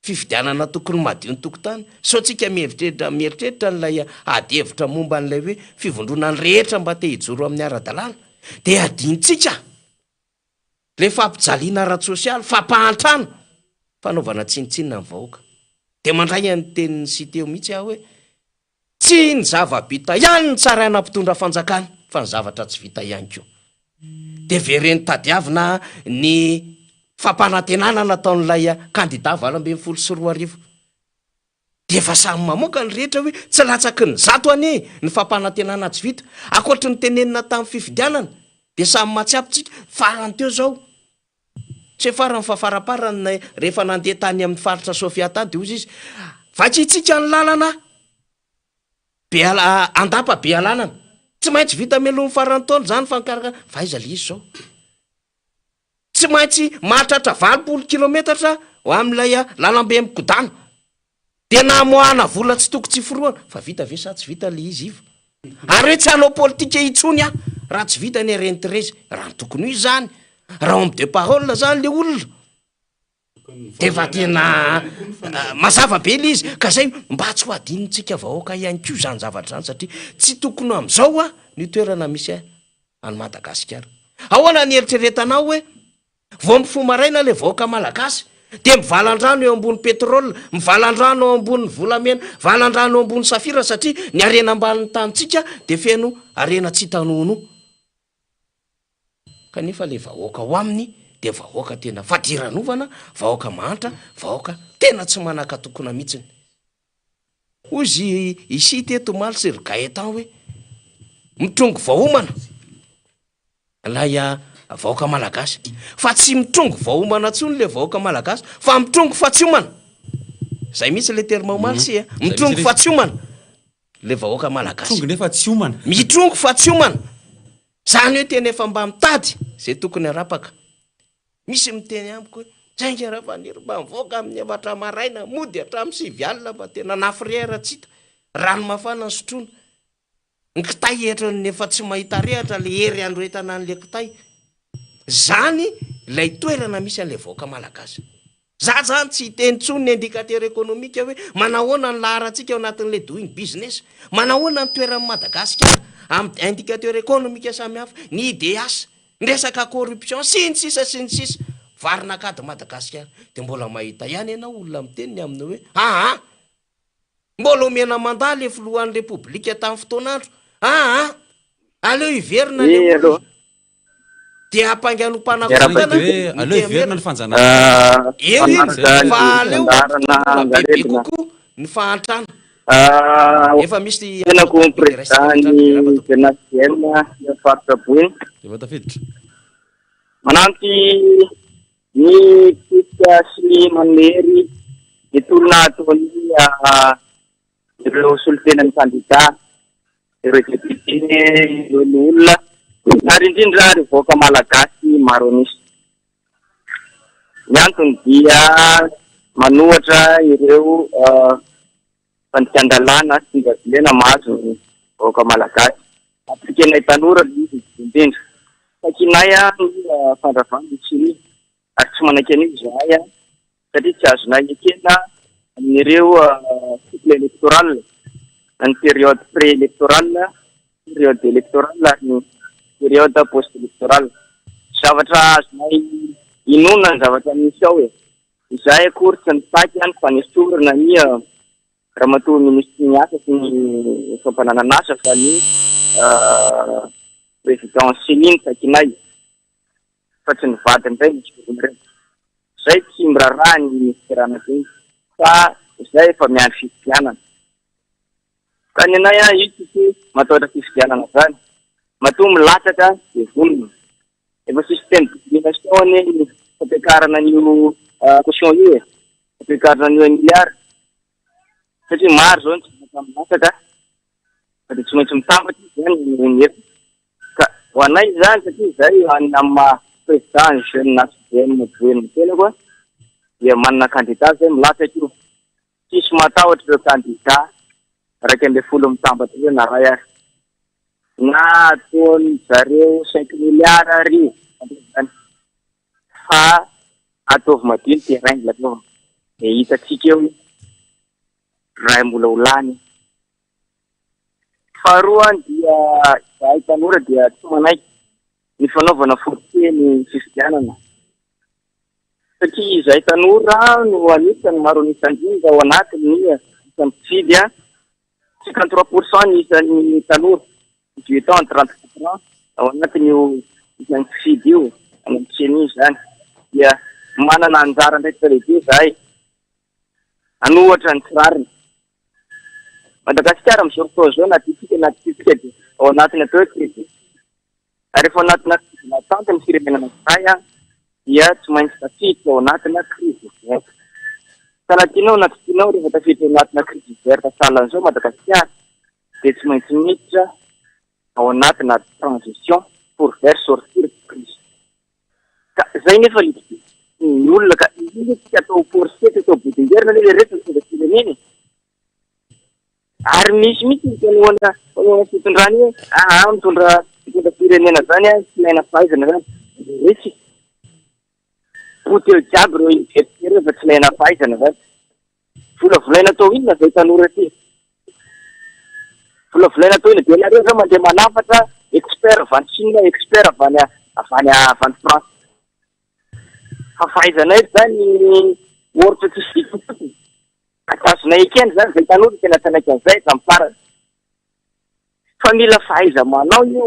Fifidianana tokony madio ny tokotany. Sao tsika mieritreritra mieritreritra an'ilay ady hevitra momba an'ilay hoe fivondronan'ny rehetra mba te hijoro amin'ny ara-dalàna. Dia adinontsika ilay fampijaliana ara-tsosialy, fampahantrana, fanaovana tsinontsinona ny vahoaka. Dia mandray an'ny tenin'i Siteo mihitsy aho hoe Tsy ny zava-bita ihany no tsaraina mpitondra fanjakana fa ny zavatra tsy vita ihany koa. Dia vereno tadiavina ny fampanantenana nataon'ilay kandida 2018. Dia efa samy mamoaka ny rehetra hoe tsy latsaky ny 100 anie ny fampanantenana tsy vita. Ankoatry ny tenenina tamin'ny fifidianana dia samy mahatsiapo tsika farany teo izao. Tsy hoe farany fa faraparany rehefa nandeha tany amin'ny faritra Sofia tany dia hozy izy, Vakintsika ny lalana Beala, Andapa Bealanana. Tsy maintsy vita mialoha ny faran'ny taona izany fankarakara. Fa aiza ilay izy izao? Tsy maintsy mahatratra 80 kilometatra ho amin'ilay lalambe mikodana. Dia namoahana vola tsy toko tsy forohana. Fa vita ve sa tsy vita ilay izy Iva? Ary hoe tsy hanao politika intsony aho raha tsy vita ny RN 13. Raha ny tokony ho izy izany, raha homme de parole izany ilay olona, dia efa tena mazava be ilay izy. Ka izay mba tsy ho adinontsika vahoaka ihany koa izany zavatra izany satria tsy tokony ho amin'izao ny toerana misy an'i Madagasikara. Ahoana ny eritreretanao hoe Vao mifoha maraina ilay vahoaka malagasy dia mivalan-drano eo ambony pétrole, mivalan-drano eo ambony volamena, mivalan-drano eo ambony safira satria ny harena ambanin'ny tanintsika dia feno harena tsy hita nohonoho. Kanefa ilay vahoaka ao aminy dia vahoaka tena fadiranovana, vahoaka mahantra, vahoaka tena tsy manan-katokona mihitsiny. Hoy izy i Isy teto omaly sy ry Gaëtan hoe mitrongy vao homana ilay vahoaka malagasy. Fa tsy mitrongy vao homana intsony ilay vahoaka malagasy fa mitrongy fa tsy homana. Zay mihitsy ilay terme omaly sy a. Mitrongy fa tsy homana ilay vahoaka malagasy. Mitrongy nefa tsy homana. Mitrongy fa tsy homana. Zany hoe tena efa mba mitady izay tokony harapaka. Misy miteny amiko hoe, Saingy Rafaniry mba mivoaka amin'ny efatra maraina, mody hatramin'ny sivy alina fa tena nafrera tsy hita, rano mafana no sotroina. Ny kitay ohatran'ny efa tsy mahita rehatra ilay hery androetana an'ilay kitay. Izany ilay toerana misy an'ilay vahoaka malagasy. Za zany tsy hiteny intsony ny indicateur économique hoe manahoana ny laharantsika ao anatin'ilay doing business, manahoana ny toeran'i Madagasikara amin'ny indicateur économique samihafa, ny IDH. Ny resaka corruption sy ny sisa sy ny sisa. Varin'ankady Madagasikara. Dia mbola mahita ihany ianao olona miteny ny amin'ny hoe aa! Mbola omena mandat le filohan'ny repoblika tamin'ny fotoan'andro. Aa! Aleo hiverina le Eh, olona. allô. Dia ampangano Miarahaba mpanakorontana hoe ny aleo hiverina TMR. ny fanjanahana. Eo iny Manaraka ny fa aleo fandaharana ampitomboina bebe angaredona. kokoa ny fahantrana. Efa misy Tenako antoko be raisina président hatrany ny miarahaba tompoko. Jeunesse ny faritra Boeny. Efa tafiditra. Manampy ny mpitsika sy ny manome hery ny tolona ataon'ny ireo solontenan'ny kandida, ireo député, ireo loholona ary indrindra ireo vahoaka malagasy maro an'isa. Ny antony dia manohatra ireo fandikan-dalàna sy fivadihana mahazo ny vahoaka malagasy. Ampikenay tanora ilay izy indrindra. Takinay ny fandravana ny Ceni ary tsy manaiky an'io izahay satria tsy azonay ekena amin'ireo cycle électoral na ny période pré-électorale, période électorale ary ny période post-électorale. Zavatra azonay inoana ny zavatra misy ao e. Izahay akory tsy nitaky ny fanesorana ny ramatoa minisitry ny asa sy ny fampananan'asa fa ny président Ceni no takinay fa tsy ny vadiny indray no esorina ireo. Izay tsy miraharaha ny ministera anankiray fa izay efa miandry fifidianana. Ka ny anay io tsisy matahotra fifidianana zany. Matoa milatsaka dia vonona. Efa système de domination anie ny fampiakarana an'io caution io e. Fampiakarana an'io un milliard. Satria maro zao ny tsy afaka milatsaka fa dia tsy maintsy mitambatra izy zany noho ny heviny. Ka ho anay izany satria izay amin'ny maha président ny jeune HVM Boeny ny tenako dia manana candidat zay milatsaka io. Tsisy matahotra ireo candidat 11 mitambatra ireo na ray ary. Na ataon zareo cinq milliards ary io zany fa ataovy madio ny terrain aloha dia hitantsika eo raha mbola ho lany. Faharoa dia izahay tanora dia tsy manaiky ny fanaovana force ny fifidianana satria izahay tanora no anisan'ny maro an'isa indrindra ao anatin'ny isan'ny mpifidy, 53% ny isan'ny tanora 18 ans 34 ans ao anatin'io isan'ny mpifidy io any amin'ny CENI izany dia manana anjara andraikitra lehibe izahay hanohatra ny tsy rariny. Madagasikara amin'izao fotoana izao na tiantsika na tsy tiantsika dia ao anatin'ny atao hoe crise. Ary rehefa ao anatina crise latente ny firenena anankiray dia tsy maintsy tafiditra ao anatina crise ouverte. Ka na tianao na tsy tianao rehefa tafiditra ao anatina crise ouverte sahala an'izao Madagasikara dia tsy maintsy miditra ao anatina transition pour faire sortir de crise. Ka zay nefa le ny olona ka io nge tsy atao forcé tsy atao bodingerina anie le reto mitondra firenena e. Ary misy mihitsy ny mpanohana mpanohana fitondrana io hoe aa mitondra mitondra firenena zany a tsy ilaina fahaizana zany. Resy. Poteo jiaby ireo université ireo fa tsy ilaina fahaizana zany. Volavolaina atao inona zay tanora ty? Volavolaina atao inona? Dia nareo zao mandeha manafatra expert avy any Chine, expert avy any avy any avy any France. Fa fahaizanay zany ohatra tsisy dikany fotsiny. Ka tsy azonay ekena zany zay tanora tena tsy hanaiky an'izay hatramin'ny farany. Fa mila fahaiza-manao io.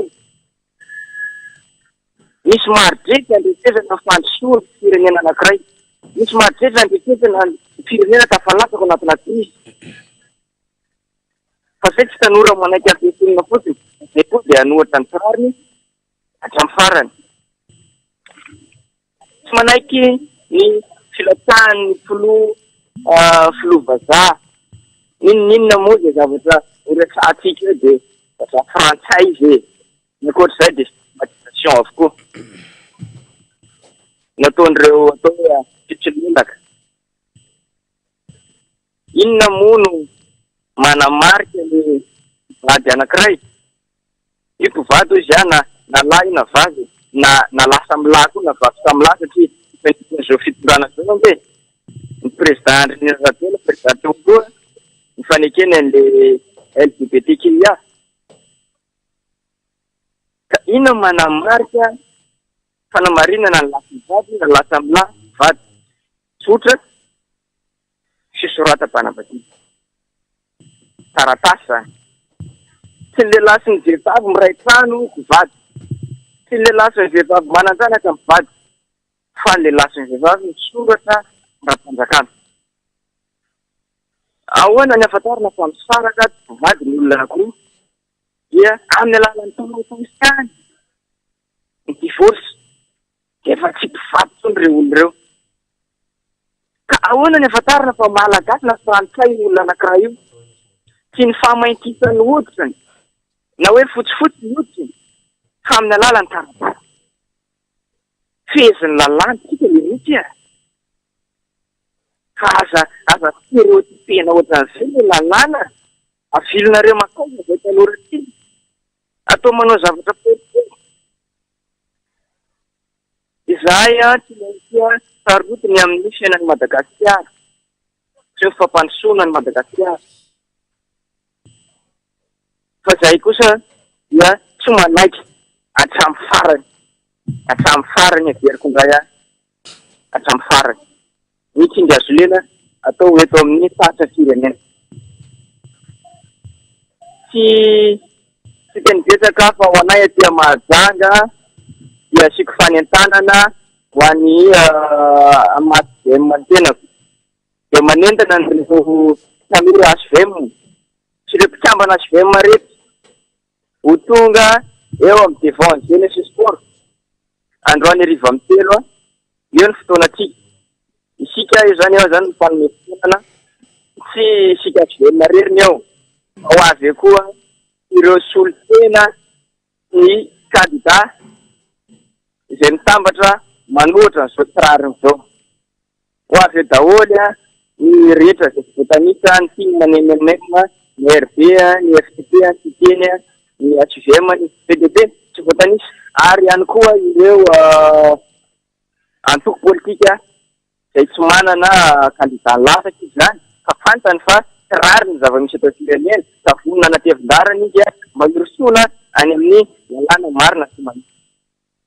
Misy mari-drefy andrefesana ny fandrosoan'ny firenena anankiray. Misy mari-drefy andrefesana ny firenena tafalatsaka ao anatina krizy. Fa zay tsy tanora manaiky ampiasaina fotsiny, zay koa dia hanohatra ny tsy rariny hatramin'ny farany. Tsy manaiky ny filatsahan'ny filoha filoha vazaha. N'inon'inona moa izay zavatra horesahantsika eo dia vazaha frantsay izy e. Ny ankoatr'izay dia stigmatisation avokoa nataon'ireo atao hoe mpitsilelaka. Inona moa no manamarika ny mpivady anankiray? Io mpivady hoy izy na na lahy io na vavy, na na lahy samy lahy koa na vavy samy lahy satria efa nisy an'izao fitondrana izao ange ny président Andry Nirina Rajoelina président teo aloha ny fanekeny an'le LGBTQIA. Ka inona no manamarika? Fanamarinana ny lahy sy ny vavy na lahy samy lahy vady. Tsotra, fisoratam-panambadiana. Taratasy izany. Tsy ny lehilahy sy ny vehivavy miray trano mpivady. Tsy ny lehilahy sy ny vehivavy manan-janaka mpivady. Fa ny lehilahy sy ny vehivavy misoratra ara-panjakana. Ahoana ny ahafantarana fa misaraka mpivady ny olona anankiroa? Dia amin'ny alalan'ny taratasy ihany ny divorce. Dia efa tsy mpivady intsony ireo olona ireo. Ka ahoana ny ahafantarana fa Malagasy na Frantsay io olona anankiray io? Tsy ny fahamaintisan'ny hoditrany na hoe fotsifotsy ny hoditrany fa amin'ny alalan'ny taratasy. Fehezin'ny lalàna isika leroa a! Fa aza aza stereotypena ohatran'izay ilay lalàna. Avilinareo mankaiza izay tanora tiana atao manao zavatra politika. Izahay tsy maintsy sarotiny amin'ny fiainan'i Madagasikara sy ny fampandrosoana an'i Madagasikara. Fa izahay kosa dia tsy manaiky hatramin'ny farany, hatramin'ny farany averiko indray aho, hatramin'ny farany. Ny tsindry hazo lena atao eto amin'ny faritra firenena. Tsy tsy teny betsaka fa ho anay aty Mahajanga dia asiako fanentanana ho an'ny HVM ny tenako. Dia manentana an'ireo tanora HVM sy ireo mpikambana HVM rehetra ho tonga eo amin'ny devant Jeunesse Sport androany hariva amin'ny 3, eo ny fotoanantsika. Isika io izany eo izany no mpanome fotoanana, tsy isika HVM irery ny eo, fa ho avy eo koa ireo solontena ny kandida izay mitambatra manohitra an'izao tsy rariny izao. Ho avy eo daholo ny rehetra izay tsy voatanisa, ny tim, ny mmm, ny RB, ny FTP, ny Siteny, ny HVM, ny PDP, tsy voatanisa, ary ihany koa ireo antoko politika izay tsy manana kandida latsaka izy izany fa fantany fa tsy rariny ny zava-misy eto amin'ny firenena ka vonona hanatevin-daharana izy mba hirosoana any amin'ny lalàna marina sy mahitsy.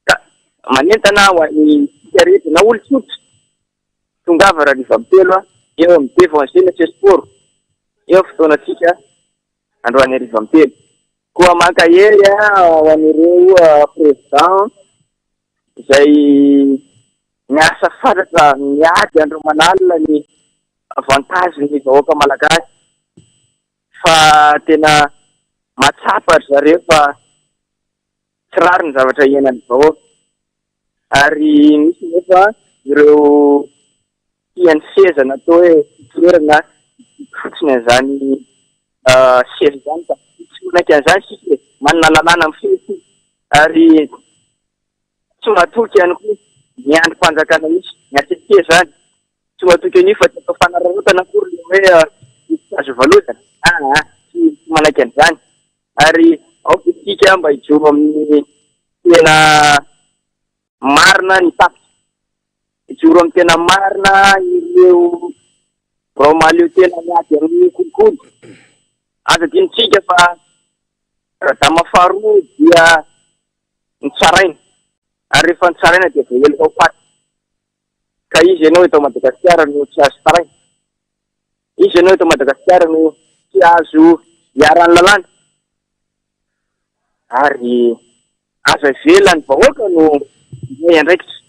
Ka manentana ho an'ny isika rehetra na olon-tsotra, tongava rahariva amin'ny 3 eo amin'ny devant Jeunesse Sport, eo ny fotoanantsika androany hariva amin'ny 3. Koa mankahery ho an'ireo président izay miasa fatratra miady andro aman'alina ny avantage ny vahoaka malagasy fa tena mahatsapa ry zareo fa tsy rariny ny zavatra iainan'ny vahoaka ary misy nefa ireo tia ny seza natao hoe fitoerana fotsiny an'izany seza izany ka tsy manaiky an'izany isika e, manana lalàna mifehy isika ary tsy matoky ihany koa ny andrim-panjakana misy, ny HCC izany tsy matoky an'io fa tsy atao fanararaotana akory ilay hoe tsy azo valozana, aa tsy manaiky an'izany ary aoka isika mba hijoro amin'ny tena marina ny tafika. Hijoro amin'ny tena marina ireo birao mahaleo tena miady amin'ny kolikoly. Aza adinontsika fa Radama faharoa dia nitsaraina ary rehefa nitsaraina dia voaheloka ho faty. Ka iza ianao eto Madagasikara no tsy azo tsaraina? Iza ianao eto Madagasikara no tsy azo iharan'ny lalàna? Ary aza avela ny vahoaka no mandray andraikitra,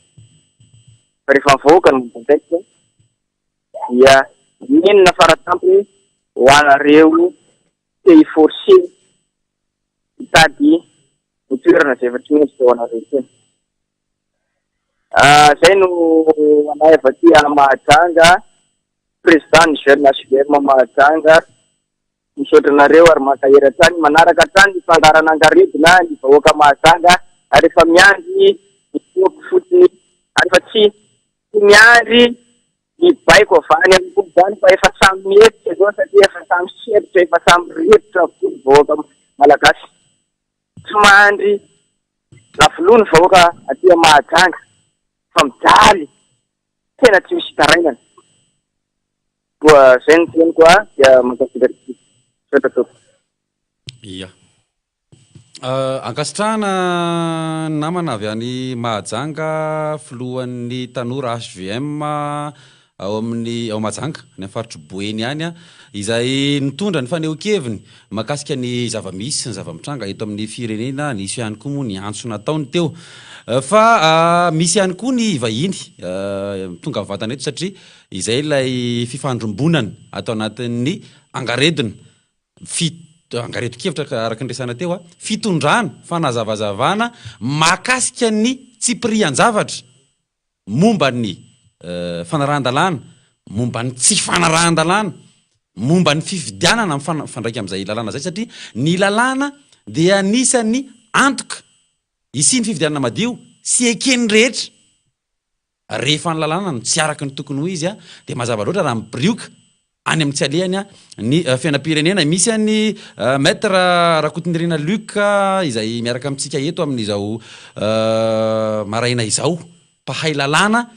fa rehefa ny vahoaka no mandray andraikitra dia nenina faratampony ho anareo te hi-forcer hitady ny toerana izay efa tsy mendrika ho anareo intsony. Izay no anay avy aty Mahajanga, président ny jeune HVM Mahajanga. Misaotra anareo ary mankahery hatrany, manaraka hatrany ny fandaharana angaredona ny vahoaka Mahajanga ary efa miandry ny kaopy fotsiny ary efa tsy tsy miandry ny baiko avy any aminy koa izany fa efa samy mihetsika izao satria efa samy sempotra, efa samy repotra avokoa ny vahoaka malagasy. Tsy mandry lafiloha ny vahoaka aty Mahajanga fa mijaly, tena tsy misy itarainana. Koa zay no teniko a, dia mankasitraka. Misaotra tompoko. Ia. Ankasitrahana ny namana avy any Mahajanga, filohan'ny tanora hvm ao amin'ny ao Mahajanga, any amin'ny faritr'i Boeny any, izay nitondra ny fanehoan-keviny mahakasika ny zava-misy sy ny zava-mitranga eto amin'ny firenena. Nisy ihany koa moa ny antso nataony teo. Fa misy ihany koa ny vahiny tonga mivantana eto satria izay ilay fifandrombonana ato anatin'ny angaredona. Fi, angaredon-kevitra araka ny resahana teo, fitondrana fanazavazavana mahakasika ny tsipirian-javatra momba ny fanarahan-dalàna, momba ny tsy fanarahan-dalàna, momba ny fifidianana mifandraika amin'izay lalàna izay satria ny lalàna dia anisan'ny antoka hisian'ny fifidianana madio sy eken'ny rehetra. Rehefa ny lalàna no tsy araka ny tokony ho izy dia mazava loatra raha mibirioka any amin'ny tsy alehany ny fiainam-pirenena. Misy an'i Maître Rakotonirina Luc izay miaraka amintsika eto amin'izao maraina izao, mpahay lalàna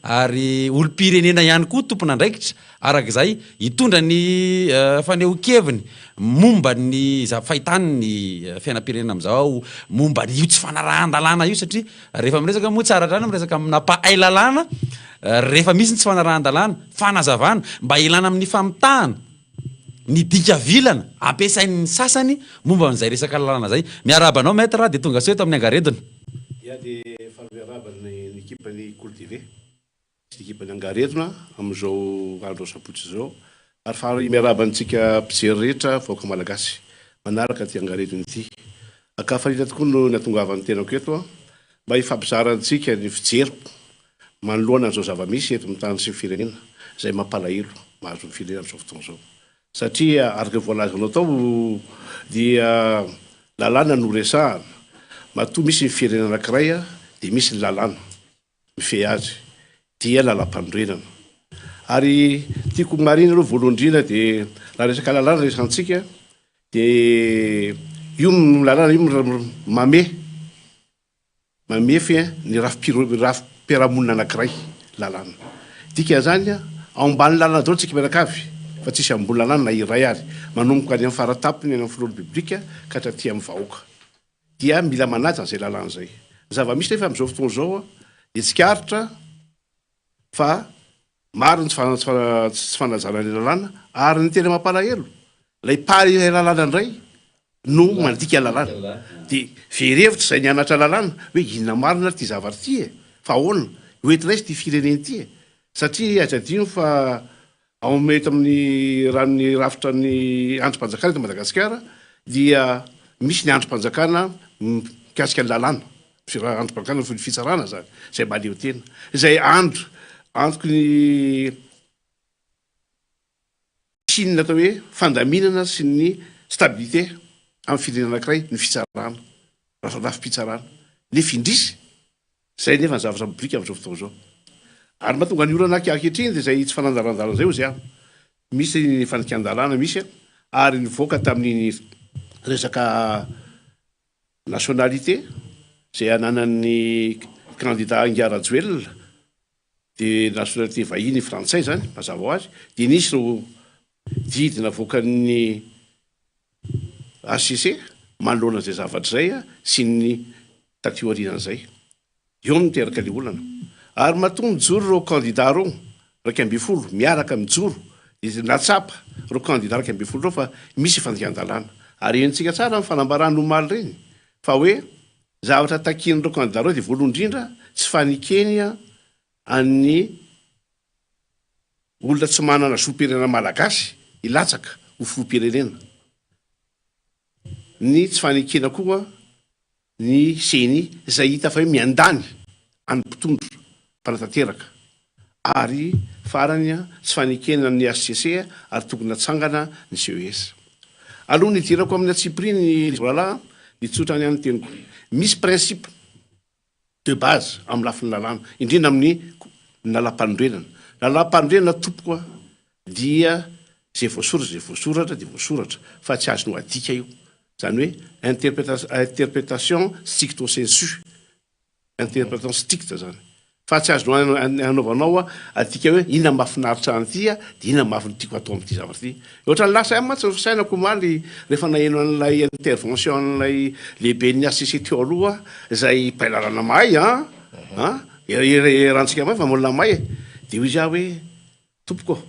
ary olom-pirenena ihany koa tompon'andraikitra araka izay hitondra ny fanehoan-keviny momba ny fahitany ny fiainam-pirenena amin'izao, momba an'io tsy fanarahan-dalàna io satria Rehefa miresaka moa tsara hatrany miresaka amina mpahay lalàna rehefa misy ny tsy fanarahan-dalàna, fanazavana mba hialana amin'ny famitahana ny dika vilana ampiasain'ny sasany momba an'izay resaka lalàna izay. Miarahaba anao Maître dia tonga soa eto amin'ny Angaredona. Dia dia faly miarahaba ny ekipan'ny Kolo TV. Sy ny ekipan'ny Angaredona amin'izao andro asabotsy izao ary faly miarahaba antsika mpijery rehetra vahoaka malagasy manaraka ity Angaredona ity. Ankafaliana tokoa no nahatongavan'ny tenako eto mba hifampizarantsika ny fijeriko manoloana an'izao zava-misy eto amin'ny tany sy ny firenena izay mampalahelo mahazo ny firenena amin'izao fotoana izao. Satria araka ny voalazanao tao dia lalàna no resahana, matoa misy ny firenena anankiray dia misy ny lalàna. mifehy azy dia lalampanorenana. Ary tiako marihina aloha voalohany indrindra dia raha resaka lalàna resantsika dia io lalàna io mamehy mamefy ny rafi-piarahamonina anankiray lalàna. Dikan'izany ao ambany lalàna daholo tsika mianakavy fa tsisy ambony lalàna na iray ary manomboka any amin'ny faratampony any amin'ny filohan'ny Repoblika ka hatraty amin'ny vahoaka. dia mila manaja an'izay lalàna izay. Ny zava-misy nefa amin'izao fotoana izao dia tsikaritra fa maro ny tsy fanajana ny lalàna ary ny tena mampalahelo ilay mpahay lalàna indray no mandika lalàna. Dia very hevitra izay nianatra lalàna hoe inona marina ary ity zavatra ity e? Fa ahoana? Ho entina aiza ity firenena ity e? Satria aza adino fa Ao amin'ny eto amin'ny raha ny rafitra ny andrim-panjakana eto Madagasikara dia misy ny andrim-panjakana mikasika ny lalàna, andrim-panjakana ny fitsarana izany, izay mahaleo tena, izay andro antoky ny fisian'ny atao hoe fandaminana sy ny stabilité amin'ny firenena anankiray ny fitsarana, rafi-pitsarana. Nefa indrisy Izay anefa ny zavatra miboriaka amin'izao fotoana izao. Ary mahatonga ny olana ankehitriny dia izay tsy fanandaran-dalana izay hozy aho. Misy ny fandikan-dalàna misy ary nivoaka tamin'iny resaka nationalité izay ananan'ny kandida Ingahy Rajoelina dia nationalité vahiny frantsay izany mazava ho azy dia nisy ireo didy navoakan'ny HCC manoloana izay zavatra izay sy ny taty aorianan'izay. Eo no niteraka ilay olana. Ary matoa mijoro ireo kandida ireo, 11, miaraka mijoro, dia nahatsapa ireo kandida 11 ireo fa misy fandikan-dalàna. Ary henontsika tsara ny fanambarany omaly ireny, fa hoe zavatra takian'ireo kandida ireo dia voalohany indrindra tsy fanekeny an'ny olona tsy manana zom-pirenena malagasy hilatsaka ho filoham-pirenena. Ny tsy fanekena koa ny ceni izay hita fa hoe miandany an'ny mpitondra mpanatanteraka ary farany tsy fanekena ny HCC ary tokony natsangana ny CES. Alohan'ny hidirako amin'ny antsipiriany ry rahalahy dia tsotra ihany ny teniko. Misy principe de base amin'ny lafiny lalàna, indrindra amin'ny lalàmpanorenana. Lalàmpanorenana tompoko a, dia izay voasoratra izay voasoratra dia voasoratra fa tsy azonao adika io. Izany hoe interprétation stricto sensu, interprétation stricte izany. Fa tsy azonao anaovanao adika hoe inona no mahafinaritra an'ity dia inona no maha tiako atao amin'ity zavatra ity. Ohatran'ny lasa ihany mantsy ny fisainako omaly rehefa naheno an'ilay intervention an'ilay lehiben'ny HCC teo aloha izay mpahay lalàna mahay an! an! Erantsika mahay fa mbola mahay e! Dia hoy izy aho hoe tompoko ô!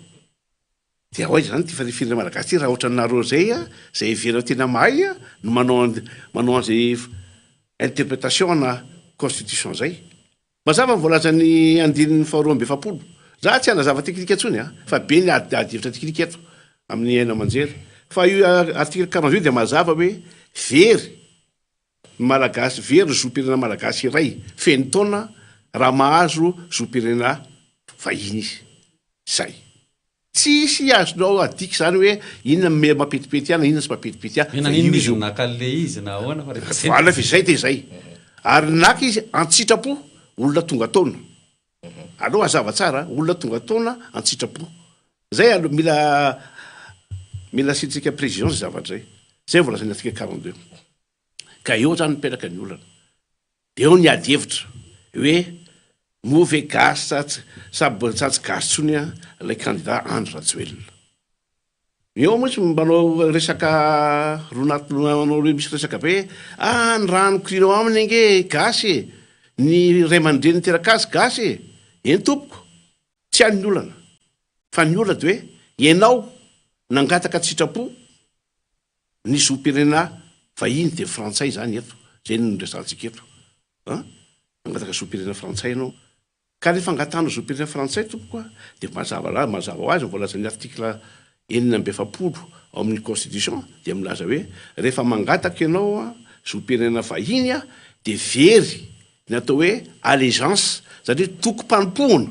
Dia ao aiza izany ity firenena malagasy ity raha ohatranareo izay izay heverina ho tena mahay no manao manao an'izay interpretation ana constitution izay. Mazava ny voalazan'ny andininy faharoa 42. Za tsy hanazava teknika intsony an, fa be ny ady ady hevitra teknika eto amin'ny haino aman-jery. Fa io article 42 io dia mazava hoe very ny malagasy, very ny zom-pirenena malagasy iray feno taona raha mahazo zom-pirenena vahiny izy. Zay. Tsisy azonao adika izany hoe inona no mampetipety ahy na inona tsy mampetipety ahy. Hoe naninona izy no naka an'ilay izy na ahoana fa rehefa zay. Voilà fa izay dia izay. Ary naka izy an-tsitrapo, olona tonga taona. Aleo hazava tsara, olona tonga taona an-tsitrapo. Zay aloha mila mila asiantsika précision zay zavatra zay. Zay vao lazaina antsika 42. Ka eo zany mipetraka ny olana. Dia eo ny ady hevitra hoe moa ve gasy sa tsy sa sa tsy gasy intsony ilay candidat Andry Rajoelina. Eo moa izy manao resaka ronaty manao misy resaka be hoe ah ny rano koriana ao aminy ange gasy e, ny ray aman-dreny niteraka azy gasy e. Eny tompoko, tsy any ny olana fa ny olana dia hoe ianao nangataka an-tsitrapo Ny zom-pirenena vahiny dia frantsay izany eto, izay no resahantsika eto an! Mangataka zom-pirenena frantsay ianao, ka rehefa angatahanao zom-pirenena frantsay tompoko a, dia mazava ra, mazava ho azy ny voalazan'ny article 46 ao amin'ny constitution dia milaza hoe rehefa mangataka ianao a zom-pirenena vahiny a dia very ny atao hoe allégeance, izany hoe tokim-panompoana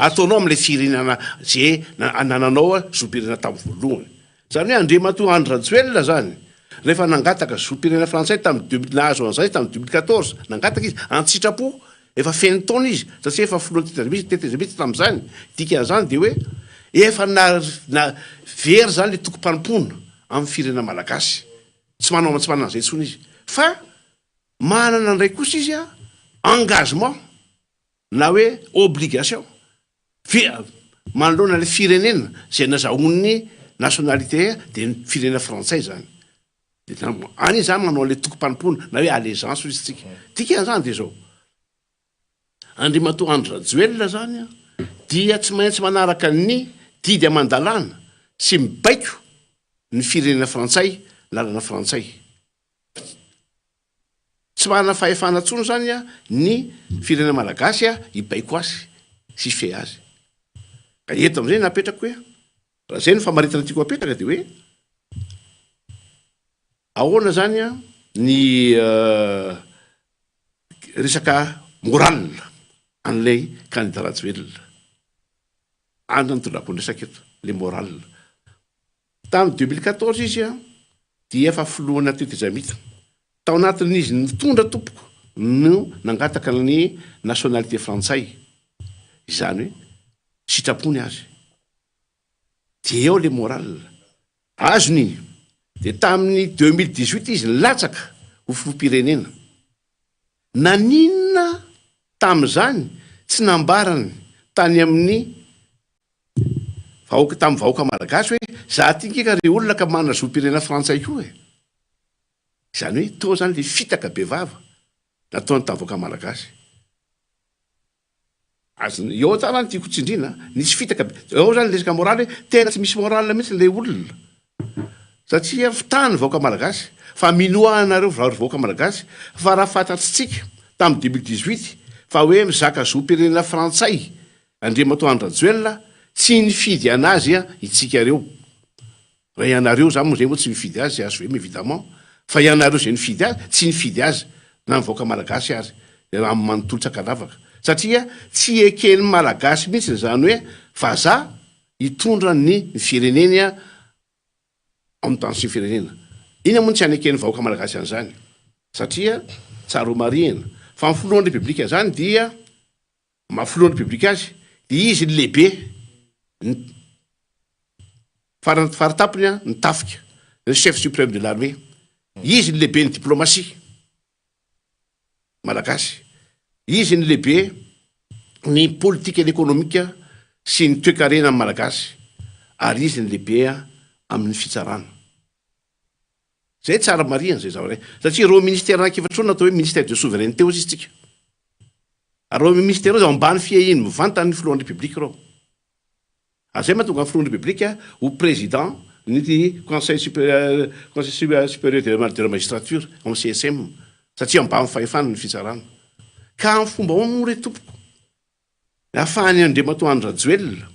ataonao amin'ilay firenena izay anananao zom-pirenena tamin'ny voalohany. Izany hoe Andriamatoa Andry Rajoelina izany, rehefa nangataka zom-pirenena frantsay tamin'ny deux mille, nahazo an'izay izy tamin'ny 2014, nangataka izy an-tsitrapo, efa feno taona izy, satria efa filohan'ny tetezamita, tetezamita tamin'izany, dikan'izany dia hoe efa na, na, very izany ilay tokim-panompoana amin'ny firenena malagasy, tsy manao, tsy manana an'izay intsony izy. Fa manana indray kosa izy engagement na hoe obligation Fe manoloana ilay firenena izay nazahoany nationalité dia ny firenena frantsay izany. Dia any izy izany manao an'ilay tokim-panompoana na hoe allégeance hoy isika. Dikan'izany dia izao, Andriamatoa Andry Rajoelina izany dia tsy maintsy manaraka ny didy aman-dalàna sy mibaiko ny firenena frantsay, lalana frantsay. Tsy manana fahefana intsony izany ny firenena malagasy hibaiko azy sy hifehy azy. Ka eto amin'izay no apetrako hoe, raha izay no famaritana tiako apetraka dia hoe, ahoana izany ny resaka moral an'ilay candidat Rajoelina. Any no nitondrako ny resaka eto, ilay moral. Tamin'ny 2014 izy dia efa filohana tetezamita. Tao anatin'izy nitondra tompoko no nangataka ny nationalité frantsay. Izany hoe sitrapony azy. Dia eo le moral. Azony iny. Dia tamin'ny 2018 izy nilatsaka ho filoham-pirenena. Naninona tamin'izany tsy nambarany tany amin'ny vahoaka tamin'ny vahoaka malagasy hoe za ty nge ka re olona ka manana zom-pirenena frantsay koa e! Izany hoe toa zany le fitaka be vava nataony tamin'ny vahoaka malagasy. Azony eo tsara ny tiako tsindrina, nisy fitaka be, eo zany resaka morale hoe tena tsy misy morale mihitsy le olona satria fitahany ny vahoaka malagasy fa minoa anareo ry vahoaka malagasy fa raha fantatritsika tamin'ny 2018 fa hoe mizaka zom-pirenena frantsay Andriamatoa Andry Rajoelina, tsy nifidy anazy itsika reo. Raha ianareo za moa zay moa tsy mifidy azy HVM évidemment, fa ianareo zay nifidy azy, tsy nifidy azy na ny vahoaka malagasy ary, raha amin'ny manontolo tsy ankanavaka. Satria tsy eken'ny malagasy mihitsy izany hoe vazaha hitondra ny fireneny ao amin'ny tany sy ny firenena. Inona moa no tsy haneken'ny vahoaka malagasy an'izany? Satria tsara ho marihina fa ny filohan'ny Repoblika izany dia Maha filohan'ny Repoblika azy dia izy ny lehibe ny farany faratampony ny tafika, ny chef supreme de l'armée, izy ny lehibe ny diplomatie malagasy, izy ny lehibe ny politika ekonomika sy ny toekarena amin'ny Malagasy ary izy ny lehibe amin'ny fitsarana. Zay tsara marihana zay zavatra zay satria ireo ministère anankiefatra ireo natao hoe ministère de souveraineté hozy izy tsika. Ary ireo ministère ireo dia ambany fiahiany mivantana ny filohan'ny République ireo. Ary zay mahatonga ny filohan'ny République ho président ny conseil supérieur conseil supérieur de la magistrature ao amin'ny CSM satria ambany fahefana ny fitsarana. Ka amin'ny fomba ahoana moa re tompoko ny ahafahan'i Andriamatoa Andry Rajoelina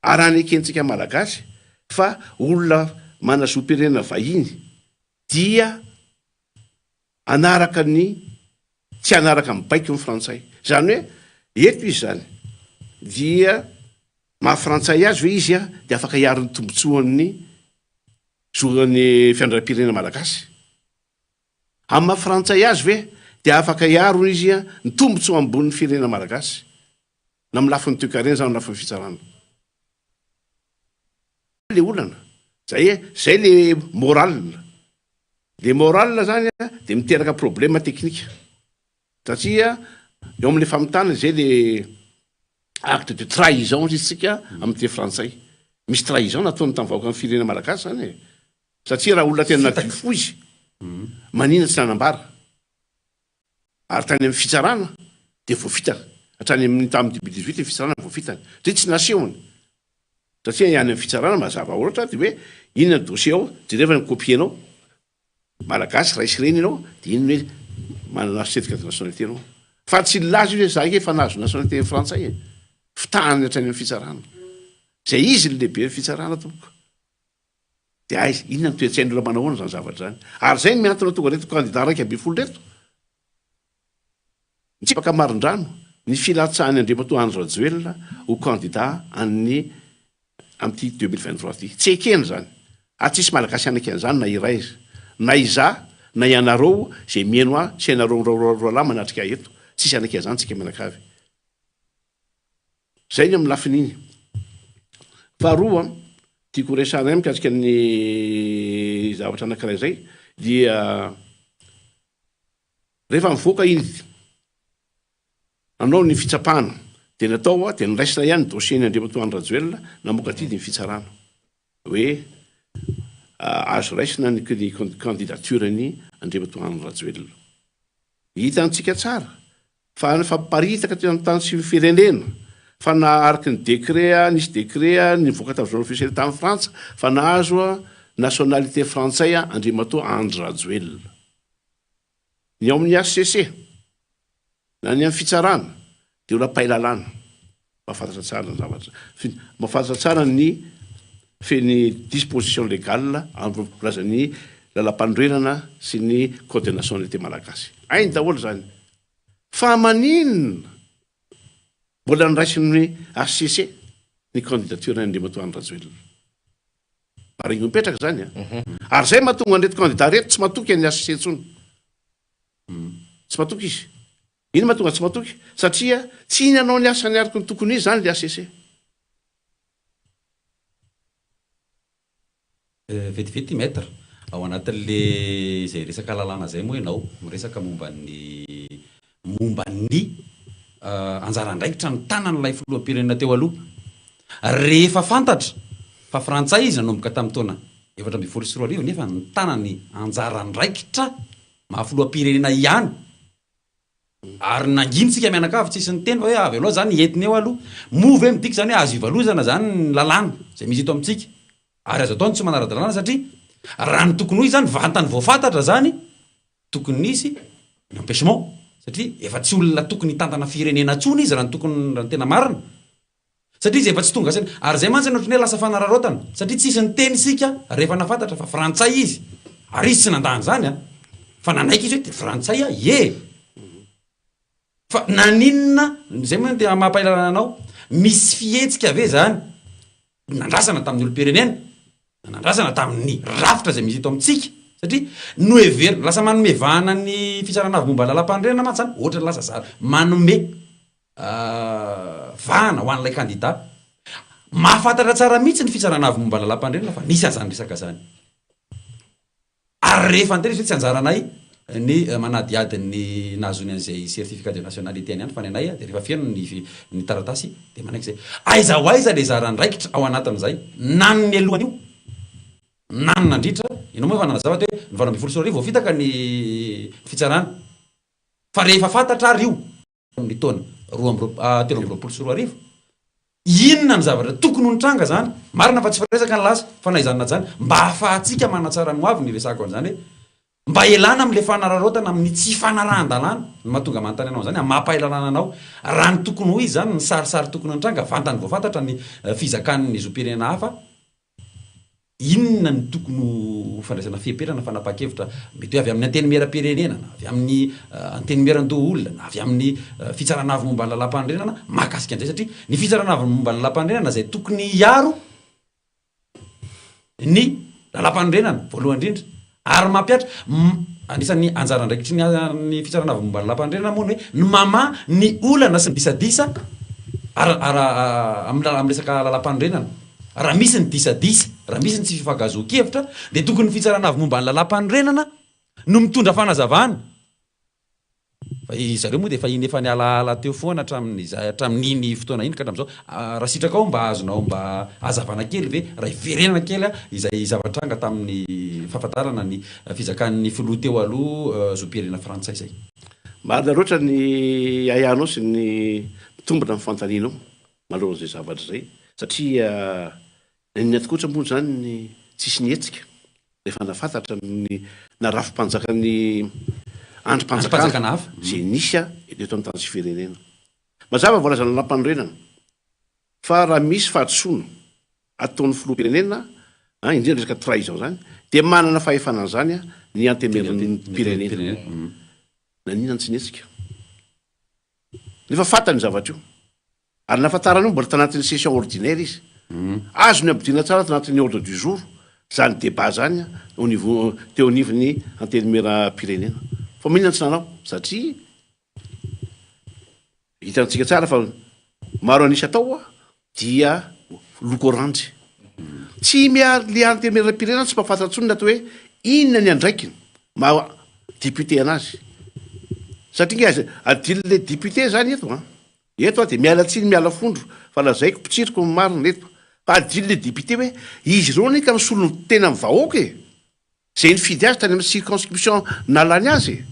ary anekentsika Malagasy fa olona manana zom-pirenena vahiny dia hanaraka ny tsy hanaraka ny baiko ny frantsay. Izany hoe eto izy izany dia maha frantsay azy ve izy dia afaka hiaro ny tombotsoan'ny zon'ny fiandrianam-pirenena malagasy? Amin'ny maha frantsay azy ve dia afaka hiaro izy ny tombotsoa ambonin'ny firenena malagasy? Na amin'ny lafiny toekarena izany na amin'ny lafiny fitsarana. Le olana. Zay e, zay le moral. Le moral zany de miteraka problème technique. Satria eo amle famitana zay le acte de trahison hozy isika amin'ny teny frantsay. Misy trahison nataony tamin'ny vahoakan'ny firenena malagasy zany e. Satria raha olona tena nadio fo izy, manina tsy nanambara. Ary tany amin'ny fitsarana dia voafitaka. Hatrany amin'ny tamin'ny 2018 ny fitsarana voafitaka. Satria tsy nasehony. Satria any amin'ny fitsarana mazava ohatra dia hoe inona ny dossier ao, jereva ny copie-nao. Malagasy ray sy reny ianao dia inona hoe manana certificat de nationalité ianao. Fa tsy nilaza izy hoe za ange efa nahazo nationalité frantsay e. Fitahany hatrany amin'ny fitsarana. Izay izy no lehiben'ny fitsarana tompoko. Dia aiza, inona ny toe-tsain'olona manao ahoana izany zavatra izany? Ary izay no miantona tonga ireto kandida 11 ireto. Mitsipaka marindrano ny filatsahan'i Andriamatoa Andry Rajoelina ho kandida an'ny amin'ity 2023 ity. Tsy ekena izany. Ary tsisy Malagasy hanaiky an'izany na iray aza. Na izaho, na ianareo izay mihaino ahy sy ianareo roalahy manatrika ahy eto. Tsisy hanaiky an'izany tsika mianakavy. Zay ny amin'ny lafiny iny. Faharoa, tiako horesahana ihany mikasika ny zavatra anankiray izay dia rehefa mivoaka iny nanao ny fitsapana dia natao dia noraisina ihany ny dossier-n'i Andriamatoa Andry Rajoelina namoaka didy ny fitsarana hoe azo raisina ny candidature-n'i Andriamatoa Andry Rajoelina. Hitantsika tsara Fa nifamparitaka teo amin'ny tany sy ny firenena fa na araka ny décret nisy décret nivoaka tamin'ny journal officiel tany Frantsa fa nahazo nationalité frantsay Andriamatoa Andry Rajoelina. Ny ao amin'ny HCC na ny amin'ny fitsarana dia olona mpahay lalàna mahafantatra tsara ny zavatra mahafantatra tsara ny feny disposition légale amin'ny voalazan'ny lalampanorenana sy ny code de nationalité malagasy. Hainy daholo izany. Fa maninona mbola noraisin'ny HCC ny candidature-n'i Andriamatoa Andry Rajoelina? Baringo mipetraka izany an! Ary izay mahatonga an'ireto candidat ireto tsy matoky an'ny HCC intsony. Tsy matoky izy. Inona mahatonga tsy matoky? Satria tsy nanao ny asany araka ny tokony ho izy izany ilay HCC. Vetivety Maître, ao anatin'le izay resaka lalàna izay moa ianao miresaka momba ny momba ny anjara andraikitra notanan'ilay filoham-pirenena teo aloha. Rehefa fantatra fa frantsay izy nanomboka tamin'ny taona 2014 nefa nitana ny anjara andraikitra maha filoham-pirenena ihany Ary nangina isika mianakavy tsisy niteny fa hoe avy aloha zany entina eo aloha. Moa ve midika izany hoe azo ivalozana zany ny lalàna izay misy eto amintsika? Ary azo atao ny tsy manara-dalàna satria raha ny tokony ho izy zany vantany vao fantatra zany tokony nisy ny empêchement satria efa tsy olona tokony hitantana firenena tsony izy raha ny tokony raha ny tena marina. Satria izy efa tsy tonga saina. Ary izay mantsy no ohatran'ny hoe lasa fanararaotana. Satria tsisy niteny isika rehefa nahafantatra fa frantsay izy. Ary izy tsy nandà an'izany an. Fa nanaiky izy hoe dia frantsay aho, ie. Fa naninona, izay moa no tena maha-mpahay anao, misy fihetsika ve izany nandrasana tamin'ny olom-pirenena, na nandrasana tamin'ny rafitra izay misy eto amintsika? Satria noheverina, lasa manome vahana ny fitsarana avo momba ny lalàmpanorenana mantsy izany, ohatran'ny lasa zary manome vahana ho an'ilay kandida. Mahafantatra tsara mihitsy ny fitsarana avo momba ny lalàmpanorenana fa nisy an'izany resaka izany. Ary rehefa niteny izy hoe tsy anjaranay ny manadihady ny nahazoany an'izay certificat de nationalité-ny any fa ny anay dia rehefa feno ny ny taratasy dia manaiky izay. Aiza ho aiza ilay zara andraikitra ao anatin'izay na ny nialohan'io na ny nandritra, ianao moa efa nanazava teo hoe ny 2018 voafitaka ny fitsarana fa rehefa fantatra ary io amin'ny taona roa amby roa 2023, inona ny zavatra tokony ho nitranga izany? Marina fa tsy firesaka ny lasa fa na izany na izany mba ahafahantsika manatsara ny hoavy no iresahako an'izany hoe Mba ialana amin'ilay fanararaotana amin'ny tsy fanarahan-dalàna no mahatonga manontany anao an'izany, amin'ny maha mpahay lalàna anao. Raha ny tokony ho izy izany, ny sarisary tokony nitranga, vantany vao fantatra ny fizakan'ny zom-pirenena hafa, inona no tokony ho fandraisana fepetra na fanapahan-kevitra mety hoe avy amin'ny Antenimieram-pirenena na avy amin'ny Antenimierandoholona na avy amin'ny Fitsarana Avo momba ny Lalàmpanorenana mahakasika an'izay satria ny Fitsarana Avo momba ny Lalàmpanorenana izay tokony hiaro ny Lalàmpanorenana, voalohany indrindra, ary mampihatra, anisan'ny anjara andraikitry ny ny Fitsarana Avo momba ny Lalàmpanorenana moa ny hoe ny mamaha ny olana sy ny disadisa ara ara amin'ny amin'ny resaka Lalàmpanorenana. Raha misy ny disadisa, raha misy ny tsy fifankahazoan-kevitra dia tokony ny Fitsarana Avo momba ny Lalàmpanorenana no mitondra fanazavana. Fa i zareo moa dia efa iny efa nialaala teo foana hatramin'izay hatramin'iny fotoana iny ka hatramin'izao. Raha sitrakao mba azonao mba hazavana kely ve raha hiverenana kely izay zava-tranga tamin'ny fahafantarana ny fizakan'ny filoha teo aloha zom-pirenena frantsay izay. Marina loatra ny ahiahinao sy ny mitombina ny fanontanianao manoloana izay zavatra izay satria Naninona tokoatra moa izany ny tsisy nihetsika rehefa nahafantatra ny narafi-panjakan'ny andrim-panjakana hafa izay nisy eto amin'ny tany sy firenena. Mazava ny voalazan'ny lalàmpanorenana fa raha misy fahadisoana ataon'ny filoham-pirenena, indrindra resaka trahison izany, dia manana fahefana an'izany ny antenimieram-pirenena. Naninona no tsy nihetsika? Nefa fantany io zavatra io. Ary nahafantarany io mbola tanatin'ny session ordinaire izy. Azony ampidirina tsara tanatin'ny ordre du jour zany débat zany au niveau teo anivon'ny antenimieram-pirenena. Fa maninona tsy nanao? Satria hitantsika tsara fa maro an'isa tao dia loko orange. Tsy miary le antenimieram-pirenena tsy mahafantatra intsony ny atao hoe inona ny andraikiny maha député anazy. Satria nge aza adinon'le député zany eto an. Eto aho dia miala tsiny miala fondro fa lazaiko mpitsiriko ny marina eto fa adino le député hoe izy ireo anie ka misolo ny tena ny vahoaka e! Izay nifidy azy tany amin'ny circonscription nalany azy e!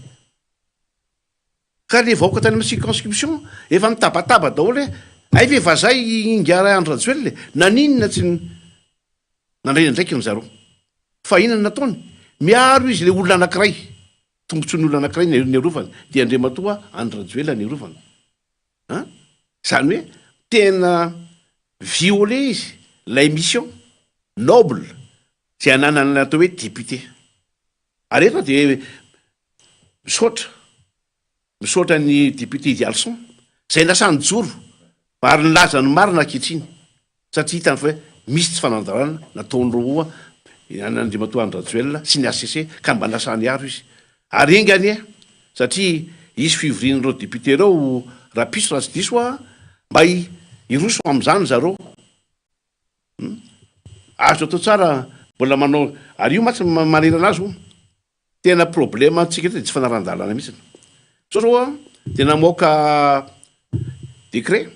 Ka le vahoaka tany amin'ny circonscription efa nitabataba daholo hoe hay ve vazaha i Ingahy Andry Rajoelina e! Naninona tsy nandray ny andraikiny zareo? Fa inona no nataony? Miaro izy le olona anakiray. Tombotsoan'ny olona anakiray ny arovana dia Andriamatoa Andry Rajoelina ny arovana an! Izany hoe tena violer izy ilay mission noble izay ananan'ilay atao hoe député. Ary eto aho dia misaotra, misaotra ny député Idealson izay lasa nijoro ary nilaza ny marina ankehitriny. Satria hitany fa hoe misy tsy fanandarana nataon'ireo an'Andriamatoa Andry Rajoelina sy ny HCC ka mba lasa niaro izy. Ary enga anie satria hisy fivorian'ireo député ireo rahampitso raha tsy diso aho mba hiroso amin'izany zareo. Hum. Azo atao tsara mbola manao ary io mantsy manerana azy hono. Tena problème antsika eto dia tsy fanarahan-dalàna mihitsy. Zao zao dia namoaka décret.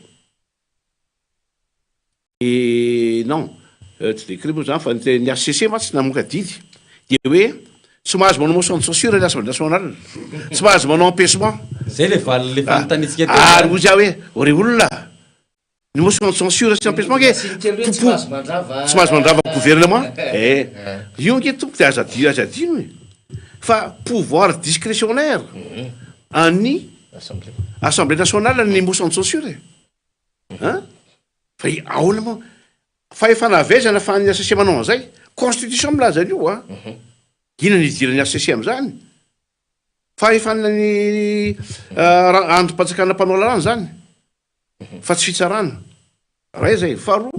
Non, tsy décret moa zany fa ny HCC mantsy namoaka didy dia hoe tsy mahazo manao motion de censure ny Assemblée nationale, tsy mahazo manao empêchement. Zay le valin'le fanontaniantsika teo Ary hoy za hoe ry olona, ny motion de censure sy empêchement nge Tsy mahazo mandrava. Tsy mahazo mandrava gouvernement eh. Io nge tompoko dia aza adino aza adino e. Fa pouvoir discrétionnaire an'ny Assemblée nationale ny motion de censure e. An? Fa ahoana moa? Fahefana avy aiza nafahan'ny HCC manao an'izay? Constitution milaza an'io an! Inona no idiran'ny HCC amin'izany? Fahefana ny andrim-panjakana mpanao lalàna izany, fa tsy fitsarana. Iray izay. Faharoa,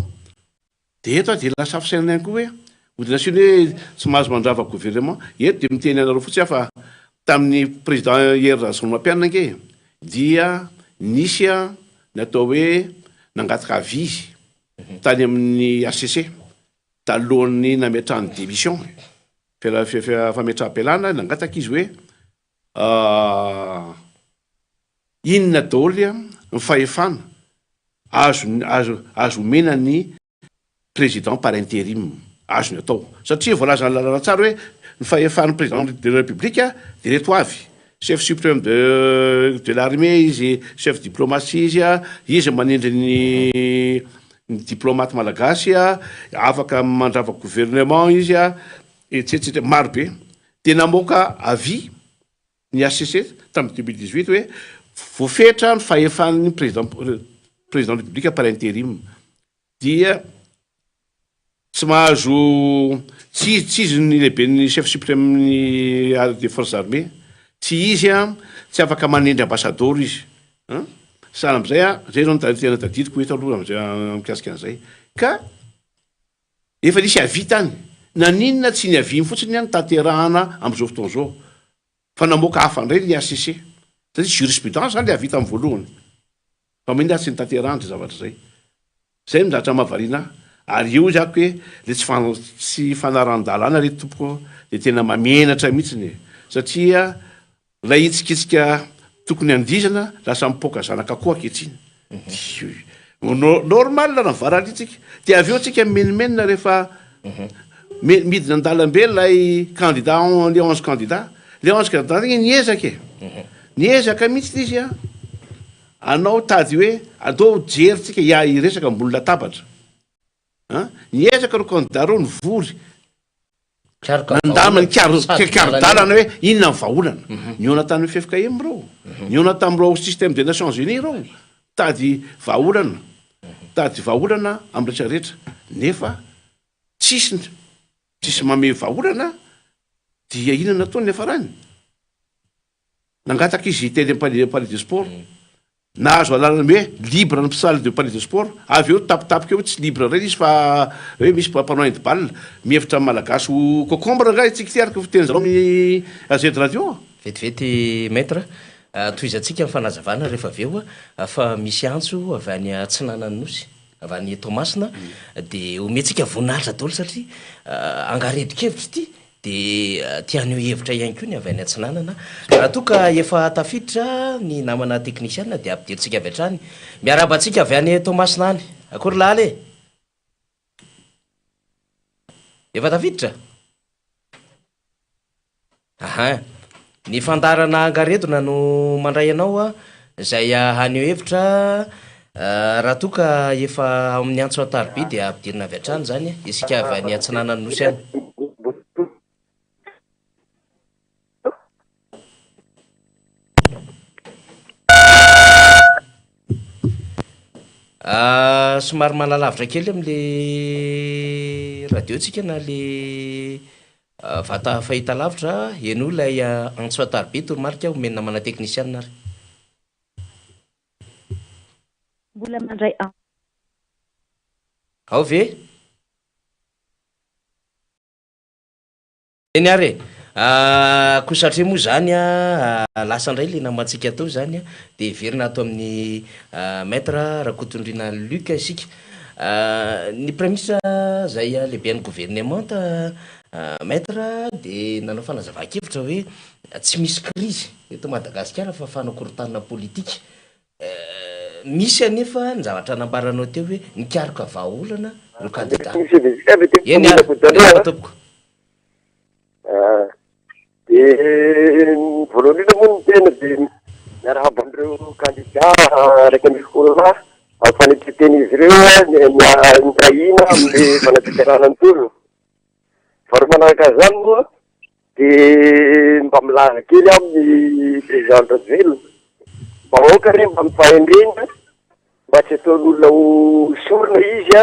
Dia eto aho dia lasa fisainana ihany koa hoe mody nasiana hoe tsy mahazo mandrava gouvernement. Eto dia miteny anareo fotsiny aho fa tamin'ny président Hery Rajaonarimampianina ange dia nisy ny atao hoe nangataka avis tany amin'ny HCC talohan'ny nametrahany démission, fametraham-pialana, nangataka izy hoe. Inona daholo ny fahefana azo azo azo omena ny président par intérim? Azony atao. Satria voalazan'ny lalàna tsara hoe ny fahefan'ny président de la république dia ireto avy, chef suprême de de l'armée izy, chef diplomatie izy, izy manendry ny ny diplomate malagasy, afaka mandrava gouvernement izy, et cetera, maro be. Dia namoaka avis ny HCC tamin'ny 2018 hoe voafetra ny fahefan'ny président président république par intérim dia tsy mahazo tsy izy tsy izy ny lehiben'ny chef suprême ny des forces armées, tsy izy an, tsy afaka manendry ambasadaoro izy an, sahala amin'izay an, zay zao no tena tadidiko eto aloha am'zay mikasika an'izay ka efa nisy avis tany, naninona tsy ny avis-ny fotsiny an no tanterahana amin'izao fotoana izao fa namoaka hafa indray ny HCC satria jurisprudence zany le avis tamin'ny voalohany. Fa maninona ary tsy notanterahana izay zavatra izay? Izay no zavatra mahavariana ahy. Ary eo izy ako hoe le tsy fan tsy fanarahan-dalàna re tompoko dia tena mahamenatra mihitsiny e! Satria ilay hitsikitsika tokony handihizana lasa mipoaka zanak'akoho ankehitriny. Normal raha mivaralina tsika. Dia avy eo tsika mimenomenona rehefa midina an-dalambe ilay candidat, le 11 candidats. Le 11 candidats anie niezaka e! Niezaka mihitsy izy an! Anao tady hoe andao hijery tsika hiresaka ambony latabatra an! Niezaka ireo candidat ireo nivory nandamina nikaro-dalana hoe inona ny vahaolana. Nihaona tamin'ny ffkm ireo, nihaona tamin'ireo système des Nations Unies ireo, mitady vahaolana, mitady vahaolana amin'ny rehetra rehetra nefa tsisy tsisy mamehy vahaolana dia inona nataony niafarany? Nangataka izy teny am palais palais de sport. Nahazo alalana hoe libre ny salle de palais de sport. Avy eo tapitapika eo tsy libre indray izy fa hoe misy mpanao handball. Mihevitra ny Malagasy ho cocombre angaha isika ity araka ny fitenin-jareo amin'ny AZ radio? Vetivety Maître, tohizantsika ny fanazavana rehefa avy eo fa misy antso avy any atsinanan'ny Nosy, avy any Toamasina, dia omentsika voninahitra daholo satria angaredon-kevitra ity Dia te haneho hevitra ihany koa ny avy any atsinanana. Raha toa ka efa tafiditra ny namana teknisiana dia ampidirintsika avy hatrany. Miarahaba antsika avy any Toamasina any. Akory lahala e! Efa tafiditra? Aha. Ny fandaharana angaredona no mandray anao izay haneho hevitra raha toa ka efa ao amin'ny antso an-tariby dia ampidirina avy hatrany izany isika avy any atsinanan'ny nosy any. Somary manalavitra kely amin'le radio tsika na le Vata fahitalavitra, henoy ilay antso an-tariby, toromarika omen'ny namana teknisianina ary. Mbola mandray an. Ao ve? Eny ary e! Koa satria moa izany lasa indray ilay namantsika teo izany dia heverina ato amin'ny Maître Rakotondriana Luc isika. Ny Praiminisitra izay lehiben'ny governemanta Maître dia nanao fanazavan-kevitra hoe tsy misy krizy eto Madagasikara fa fanakorontanana politika. Misy anefa ny zavatra nambaranao teo hoe nikaroka vahaolana ireo kandida. Eny ary, miarahaba tompoko. Dia ny voalohany indrindra moa ny tena dia miarahaba an'ireo kandida 11 lahy amin'ny fanetren-ten'izy ireo ny niray hina amin'ny fanatanterahana ny tolona. Faharoa manaraka an'izany moa dia mba milaza kely aho amin'ny président Rajoelina, mba aoka re mba mifahendrena mba tsy ataon'olona ho sorona izy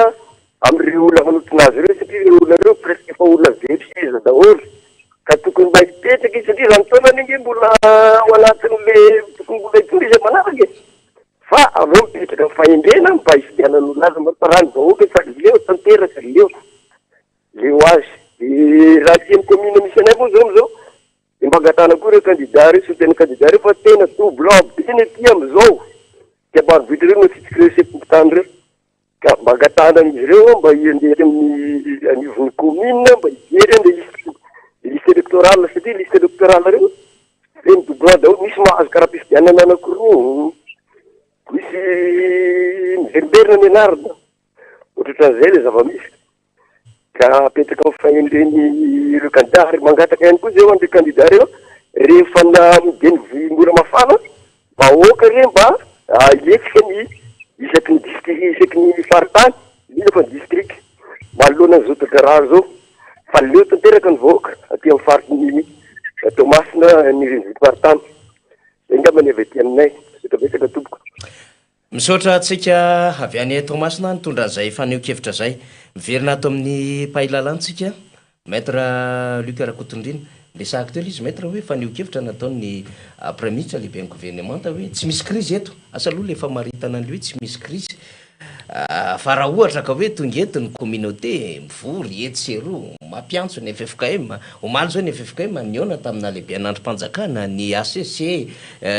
amin'ireo olona manontona azy ireo satria ireo olona ireo presque efa olona very seza daholo ka tokony mba hipetraka izy satria izany taonany ange mbola ao anatin'le tokony mbola hitondra izy manaraka e fa aleo mipetraka amin'ny fahendrena mba hifidianan'olona azy mba raha ny vahoaka efa leo tanteraka leo Leo azy. Dia raha aty amin'ny commune misy anay moa izao amin'izao dia mba angatahana koa ireo candidat ireo, solontenan'ny candidat ireo fa tena doublon be ny aty amin'izao. Aty ambanivohitra ireo no asiantsika ireo sefom-pokontany ireo. Ka mba angatahana amin'izy ireo mba handeha aty amin'ny anivon'ny commune mba hijery an'ilay liste liste électorale satria liste électorale ireo feno doublon. Doublon daholo, misy mahazo kara-pifidianana anankiroa, misy miverimberina ny anarana. Ohatrohatran'izay ilay zava-misy. Ka apetraka amin'ny fahendren'ny ireo kandida ary mangataka ihany koa izay ho an'ireo kandida ireo rehefa na ny mora mafana vahoaka re mba hihetsika ny isaky ny district isaky ny faritany indrindra fa ny district manoloana an'izao toe-draharaha izao fa leo tanteraka ny vahoaka aty amin'ny faritry ny Toamasina ny renivohim-paritany. Izay angamba ny avy aty aminay. Misaotra betsaka tompoko. Misaotra antsika avy any Toamasina nitondra an'izay fanehoan-kevitra izay. Miverina ato amin'ny mpahay lalàna tsika, Maître Luc Rakotondriana. Niresahako teo ilay izy Maître hoe fanehoan-kevitra nataon'ny Praiminisitra lehiben'ny governemanta hoe tsy misy krizy eto. Asa aloha ilay famaritana an'ilay hoe tsy misy krizy. Fa raha ohatra ka hoe tonga eto ny communauté, mivory etsy sy eroa, mampiantso ny ffkm, omaly izao ny ffkm nihaona tamina lehiben'andrim-panjakana, ny HCC,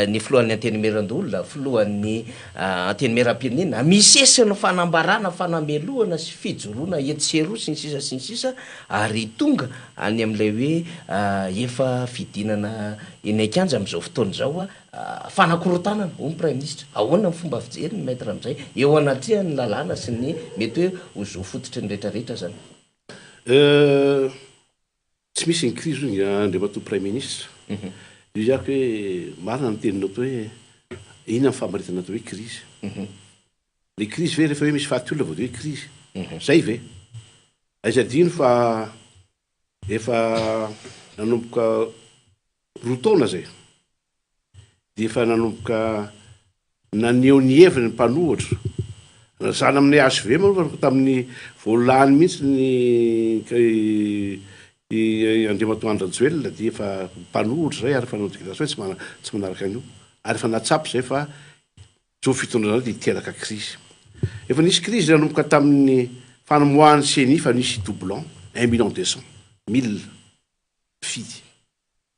ny filohan'ny Antenimierandoholona, filohan'ny Antenimierampirenena, misesy ny fanambarana, fanamelohana sy fijoroana etsy sy eroa sy ny sisa sy ny sisa ary tonga any amin'ilay hoe efa fidinana eny an-kianja amin'izao fotoana izao Fanakorontanana, hoy ny Praiminisitra. Ahoana ny fomba fijeriny Maître amin'izay, eo anatrehan'ny lalàna sy ny mety hoe ho zo fototry ny rehetrarehetra izany? Euh, tsy misy ny crise hoy Andriamatoa Praiminisitra. Io ihany hoe marina ny teninao teo hoe inona ny famaritana atao hoe crise. Ilay crise ve rehefa hoe misy faty olona vao dia hoe crise? Zay ve? Aiza adino fa efa nanomboka Roa taona izay dia efa nanomboka naneho ny heviny ny mpanohitra. Zany amin'ny HVM aloha fa tamin'ny vao lany mihitsy ny i Andriamatoa Andry Rajoelina dia efa mpanohitra izay ary efa nanao déclaration hoe tsy mana- tsy manaraka an'io. Ary efa nahatsapa izay fa izao fitondrana izao dia hiteraka krizy. Efa nisy krizy nanomboka tamin'ny famoahan'ny Ceni fa nisy doublon, un million deux cent mille mpifidy.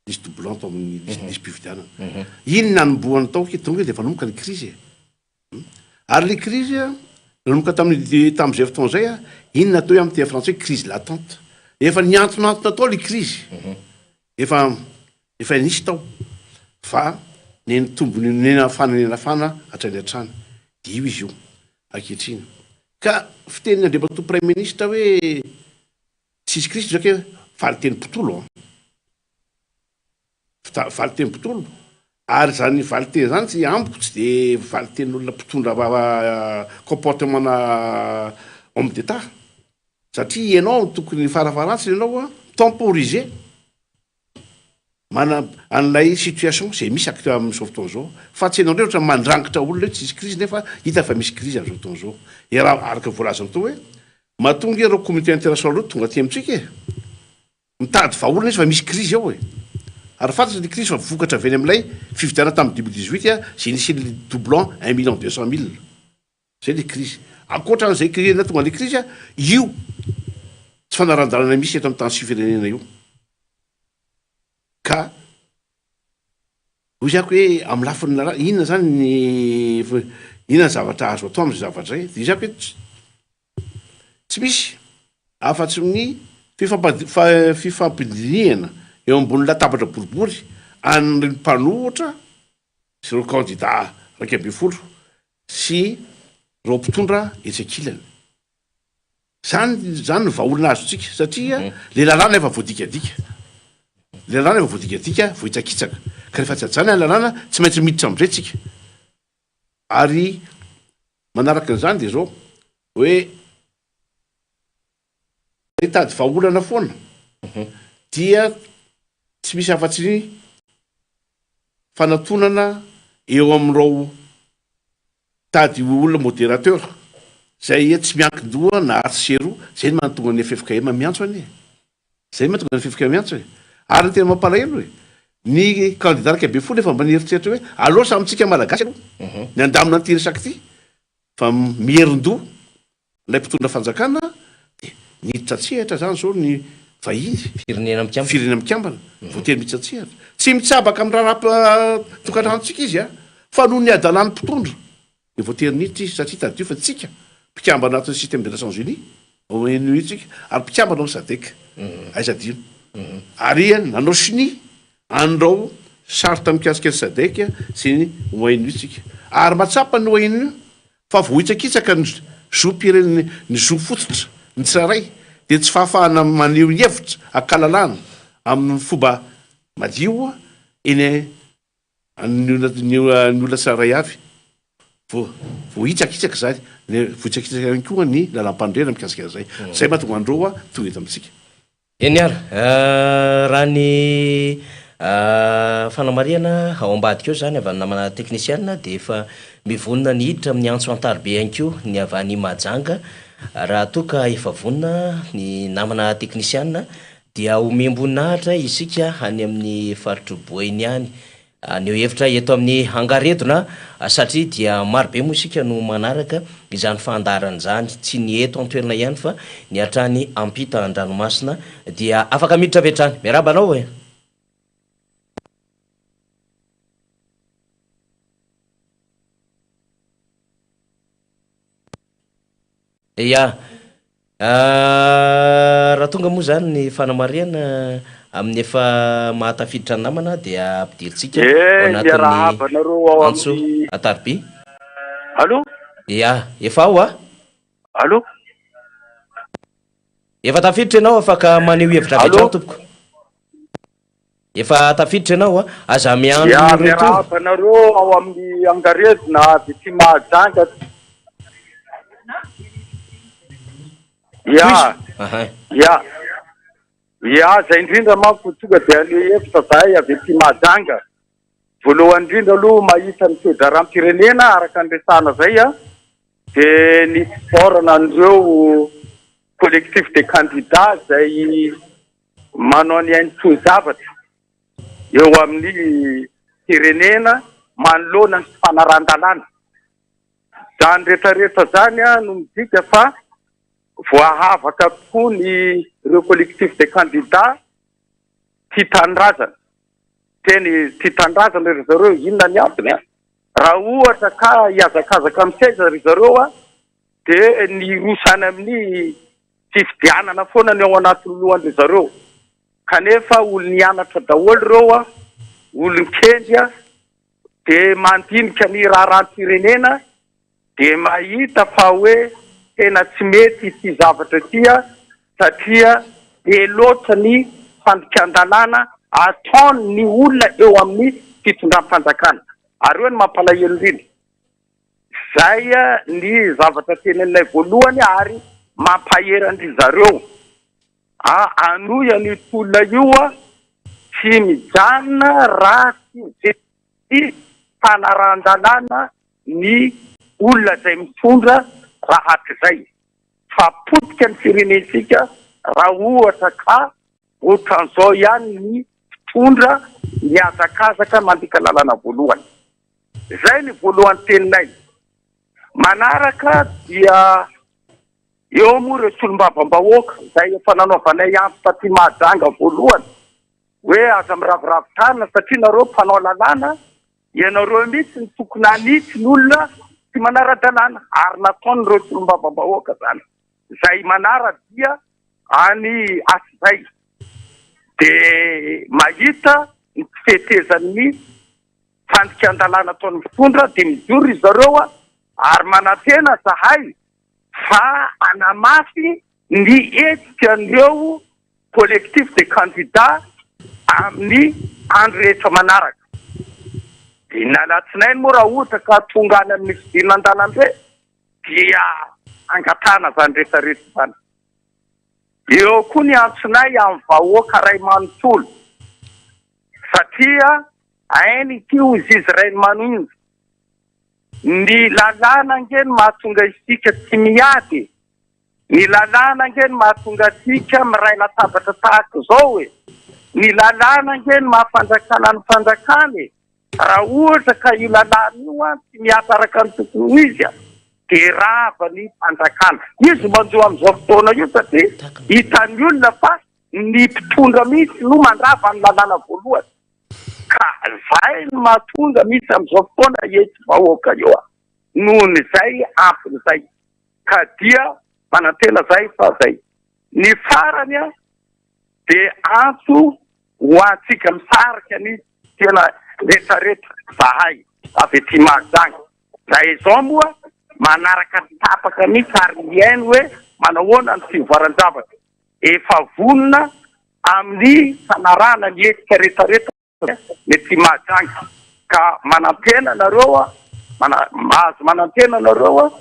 Nisy doublon tao amin'ny lisi-pifidianana. Iny nanombohany tao ke tonga dia efa nanomboka ny krizy e. Ary ilay krizy nanomboka tamin'ny tamin'izay fotoana izay, iny natao hoe amin'ny teny frantsay hoe crise latente. Efa niantonantona tao ilay krizy. Efa efa nisy tao fa nenitombo nenafana nenafana hatrany hatrany. Dia io izy io ankehitriny. Ka fitenin'ny Andriamatoa Praiminisitra hoe Tsisy krizy zao ke valinteny mpitolo an! Fita valinteny mpitolo ary zany valinteny zany tsy amiko tsy de valintenin'olona mpitondra comportement na homme d'etat satria ianao tokony farafaharatsiny ianao an temporiser Mana an'ilay situation izay misy acte amin'izao fotoana izao fa tsy ianao indray ohatra mandrangitra olona hoe tsisy crise nefa hita fa misy crise amin'izao fotoana izao. E raha araka ny voalazan'i Toa hoe matoa ange ireo communauté internationale ireo tonga aty amintsika e! Mitady vahaolana izy fa misy crise ao e! Ary fantatra ny crise fa vokatra avy any amin'ilay fifidianana tamin'ny 2018 izay nisian'ny doublon un million deux cent mille. Zay le krizy. Ankoatra an'izay krizy nahatonga an'le krizy, io tsy fanarahan-dalana misy eto amin'ny tany sy firenena io. Ka hoy zako hoe amin'ny lafiny lalàna, inona zany ny inona ny zavatra azo atao amin'izay zavatra izay? Dia zako hoe tsy misy afa-tsy ny fifampidinihana eo ambony latabatra boribory an'ny mpanohitra sy ireo kandida 11 sy ireo mpitondra etsy ankilany. Zany zany no vahaolana azontsika satria le lalàna efa voadikadika. Le lalàna efa voadikadika, voahitsakitsaka. Ka rehefa tsy hajaina ny lalàna, tsy maintsy miditra amizay tsika. Ary manaraka an'izany dia zao, hoe hitady vahaolana foana dia tsy misy afa-tsy ny fanatonana eo amin'ireo tady olona modérateur izay tsy miankin-doha na atsy sy eroa, izay no mahatonga ny ffkm miantso anie e! Izay no mahatonga ny ffkm miantso e! Ary ny tena mampalahelo e, ny candidat 11 efa mba nieritreritra hoe aleo samy tsika malagasy aloha ny handamina an'ity resaka ity fa mierin-doha Ilay mpitondra fanjakana dia niditra an-tsehatra izany izao ny vahiny, Firenena Mikambana. Firenena Mikambana, voatery miditra an-tsehatra. Tsy mitsabaka amin'ny raharaham-tokantranontsika izy fa noho ny hadalan'ny mpitondra dia voatery niditra izy satria tadidio fa tsika mpikambana anatin'ny système des Nations Unies, ONU tsika, ary mpikambana ao Sadec. Aiza adino. Ary nanao sonia an'ireo Charte mikasika ny Sadec sy ny ONU tsika. Ary mahatsapa ny ONU fa voahitsakitsaka ny zom-pirenena, ny zo fototra ny tsirairay dia tsy fahafahana maneho ny hevitra an-kalalahana amin'ny fomba madio eny ny olona tsirairay avy. Voahitsakitsaka izany, voahitsakitsaka ihany koa ny lalàmpanorenana mikasika an'izay. Izay mahatonga an'ireo tonga eto amintsika. Eny ary, raha ny fanamarihana ao ambadika ao izany avy any namana teknisiana dia efa mivonona ny hiditra amin'ny antso an-tariby ihany koa ny avy any Mahajanga. Raha toa ka efa vonona ny namana teknisiana dia omem-boninahitra isika any amin'ny faritr'i Boeny any. Haneho hevitra eto amin'ny Angaredona satria dia maro be moa isika no manaraka izany fandaharana izany, tsy ny eto an-toerana ihany fa ny hatrany ampita an-dranomasina dia afaka miditra avy hatrany. Miarahaba anao e! Ya. Raha tonga moa izany ny fanamarihana amin'ny efa mahatafiditra ny namana dia ampidirintsika ao Eh, anatin'ny miarahaba anareo ao antso amin'ny an-tariby. Allô? Ya, efa ao a. Allô? Efa tafiditra ianao afaka maneho hevitra avy Allô? hatrany tompoko. Efa tafiditra ianao a, aza miandry Ya, retour. miarahaba anareo ao amin'ny Angaredona avy aty Mahajanga. Ya, Aha. ya. Ya, zay indrindra manko tonga dia haneho hevitra zahay avy aty Mahajanga. Voalohany indrindra aloha mahita ny toe-draharaham-pirenena araka ny resahana zay a, dia ny fisaorana an'ireo collectif des candidats zay manao ny hainy toe-javatra eo amin'ny firenena manoloana ny tsy fanarahan-dalàna. Izany rehetrarehetra izany no midika fa voahavaka tokoa ny ireo collectif des candidats tia tanindrazana. Teny tia tanindrazana ry zareo, inona ny antony? Raha ohatra ka hihazakazaka amin'ny seza ry zareo dia ny hiroso any amin'ny Fifidianana foana ny ao anatin'ny lohan-dry zareo. Kanefa olo-nianatra daholo ireo a, olon-kendry a, dia mandinika ny raharaham-pirenena dia mahita fa hoe tena tsy mety ity zavatra ity a, satria be loatra ny fandikan-dalàna ataon'ny olona eo amin'ny fitondram-panjakana. Ary eo ny mampalahelo indrindra. Zay ny zavatra teneninay voalohany ary mampahery an-dry zareo a hanohy an'io tolona io a, tsy mijanona raha tsy mijery fanarahan-dalàna ny olona izay mitondra rahatrizay fa potika ny firenentsika raha ohatra ka ohatran'izao ihany ny mpitondra mihazakazaka mandika lalana voalohany. Zay ny voalohan'ny teninay. Manaraka dia eo moa ireo solombavambahoaka izay efa nanaovanay antso taty Mahajanga voalohany hoe aza miraviravy tanana satria nareo mpanao lalàna, ianareo mihitsy no tokony hanitsy ny olona tsy manara-dalàna ary nataon'ireo solombavambahoaka izany. Izay manara-dia any hatrizay dia mahita ny tsy fetezan'ny fandikan-dalàna ataon'ny mpitondra dia mijoro ry zareo ary manantena zahay fa hanamafy ny hetsika an'ireo collectif des candidats amin'ny andro rehetra manaraka. Dia ny alatsinainy moa raha ohatra ka tonga any amin'ny fidirana an-dalambe dia angatahana izany rehetra rehetra izany. Eo koa ny antsonay amin'ny vahoaka ray manontolo satria hainy ity hozy izy Rainimanonja. Ny lalàna ange no mahatonga isika tsy miady e! Ny lalàna ange no mahatonga antsika miray latabatra tahaka izao e! Ny lalàna ange no maha fanjakana ny fanjakana e! Raha ohatra ka io lalàna io an tsy mihatra araka ny tokony ho izy an, dia rava ny fanjakana. Izy manjo amin'izao fotoana io satria hitan'ny olona fa ny mpitondra mihitsy no mandrava ny lalàna voalohany. Ka zay no mahatonga mihitsy amin'izao fotoana etsy vahoaka io an, nohon'izay antony izay. Ka dia manantena zay fa zay. Ny farany an, dia antso ho antsika misarika ny. tena retraretra zahay avy aty Mahajanga. Zahay izao moa manaraka tsy tapaka mihitsy ary mihaino hoe manahoana ny fivoaran-javatra. Efa vonona amin'ny fanarahana ny hetsika retraretra ny aty Mahajanga ka manantena anareo aho, mahazo manantena anareo aho,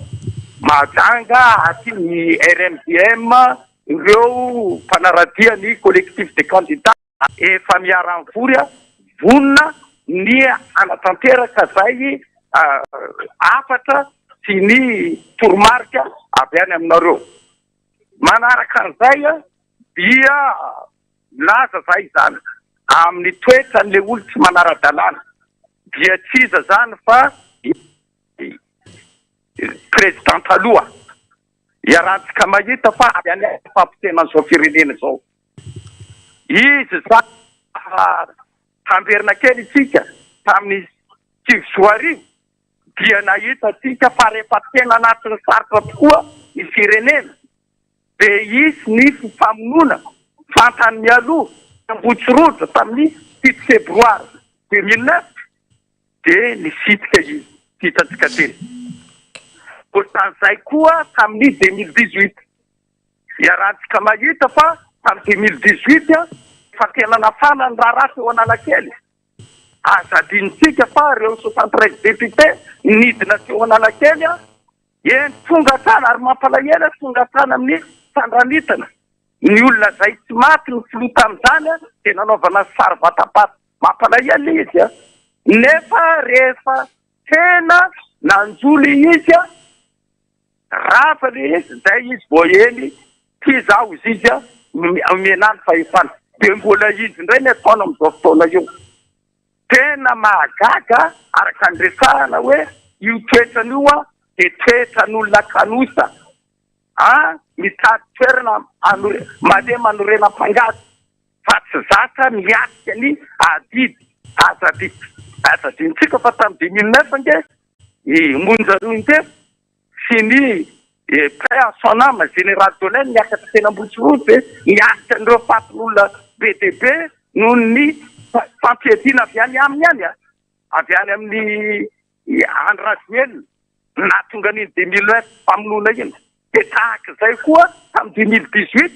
Mahajanga aty ny RMDM, ireo mpanaradia ny collectif des candidats efa miara-mivory vonona ny hanatanteraka izay hafatra sy ny toromarika avy any aminareo. Manaraka an'izay dia milaza za izany amin'ny toetran'ilay olo tsy manara-dalàna dia tsy iza izany fa i président taloha. Iarahantsika mahita fa avy any amin'ny fampotehana an'izao firenena izao izy izany. Raha tamberina kely isika tamin'ny 2009 dia nahita isika fa rehefa tena anatin'ny sarotra tokoa ny firenena dia hisy ny fifamonoana fantany mialoha Ambohitsirohitra tamin'ny 7 febroary 2009 dia nisitrika izy hitantsika teny. Ohatran'izay koa tamin'ny 2018. Iarahantsika mahita fa tamin'ny 2018 efa tena nafana ny raharaha teo Analakely. Aza adinontsika fa ireo 73 députés nidina teo Analakely, eny tonga hatrany ary mampalahelo tonga hatrany amin'ny fandranitana ny olona izay tsy maty ny filoha tamin'izany dia nanaovana sary vatapaty. Mampalahelo izy a! Nefa rehefa tena nanjo le izy a, rava le izy, zay izy vao eny, tia za ozy izy a, omena ahy ny fahefana. De mbola izy indray ny ataony amin'izao fotoana io. Tena mahagaga araka ny resahana hoe io toetrany io a, de toetran'olona kanosa a, mitady toerana anore- malemy anorenam-pangady. fa tsy zatra miatrika ny adidy. Aza aza adinontsika fa tamin'ny 2009 ange i Monja Roindefo sy ny paix à son âme Général Dolin niakatra teny Ambohitsirohitra niatrika an'ireo fatin'olona be dia be noho ny fampiadiana avy any aminy any, avy any amin'ny I Andry Rajoelina nahatonga an'iny 2009 famonoana iny dia tahaka izay koa tamin'ny 2018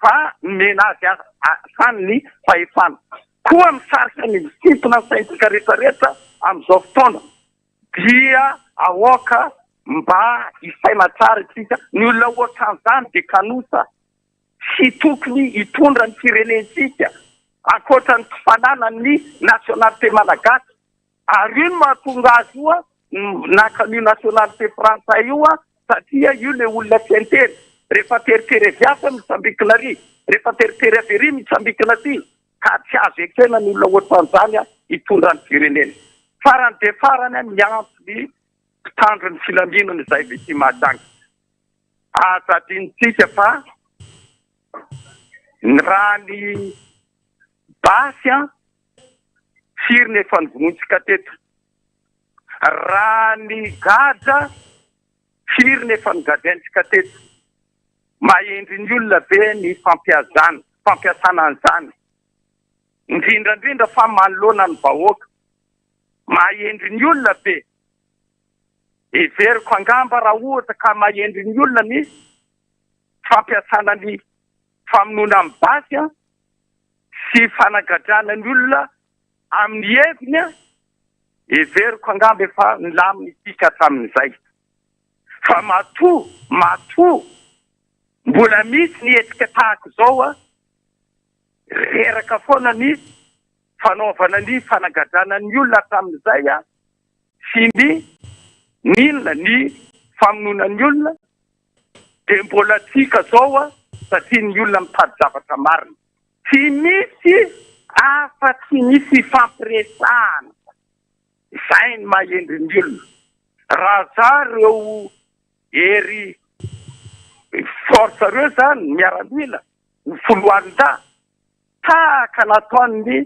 fa nomena azy hatrany ny fahefana. Koa misarika ny misintona ny saintsika rehetra rehetra amin'izao fotoana dia aoka mba hisaina tsara isika, ny olona ohatran'izany dia kanosa tsy tokony hitondra ny firenentsika ankoatra ny tsy fananany ny nationalité malagasy. Ary io no mahatonga azy io naka an'io nationalité frantsay io satria io le olona tsy hain-tena. Rehefa teritery avy atsy mitsambikina ary, rehefa teritery avy ery mitsambikina aty. Ka tsy azo ekena ny olona ohatran'izany hitondra ny firenena. Farany dia farany miantso ny mpitandro ny filaminana izay avy aty Mahajanga. Aza adinontsika fa ny raha ny basy an, Firy ny efa novonointsika teto? Raha ny gadra, firy ny efa nogadraintsika teto? Mahendry ny olona ve ny fampiazana, fampiasana an'izany? Indrindra indrindra fa manoloana ny vahoaka. Mahendry ny olona ve? Heveriko angamba raha ohatra ka mahendry ny olona ny fampiasana ny famonoana amin'ny basy an, sy fanagadrana ny olona amin'ny heviny an, heveriko angamba efa nilamina isika hatramin'izay. Fa matoa, matoa mbola misy ny hetsika tahaka izao an, reraka foana ny fanaovana ny fanagadrana ny olona hatramin'izay an, sy ny ny inona, ny famonoana ny olona, Dia mbola tsika zao a, satria ny olona mitady zavatra marina. Tsy misy afa tsy ny fifampiresahana. Izay ny maha hendry ny olona. Raha za reo hery force reo zany, miaramila, ny foloalindahy, tahaka nataon'ny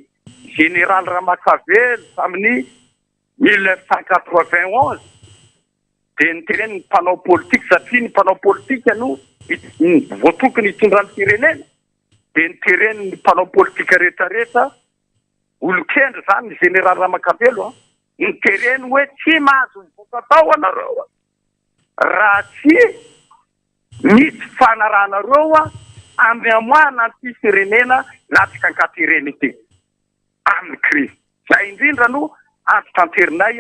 Général Ramakavelo tamin'ny 1991, dia niteny ny mpanao politika satria ny mpanao politika no voatokony hitondra ny firenena dia nitereny ny mpanao politika rehetra rehetra. Olon-kendry izany ny Général Ramakavelo an! Nitereny hoe tsy mahazo mivoaka tao anareo raha tsy misy fanarahanareo amin'ny hamoahana an'ity firenena latsaka an-katerena ity amin'ny krizy. Izay indrindra no antitranterinay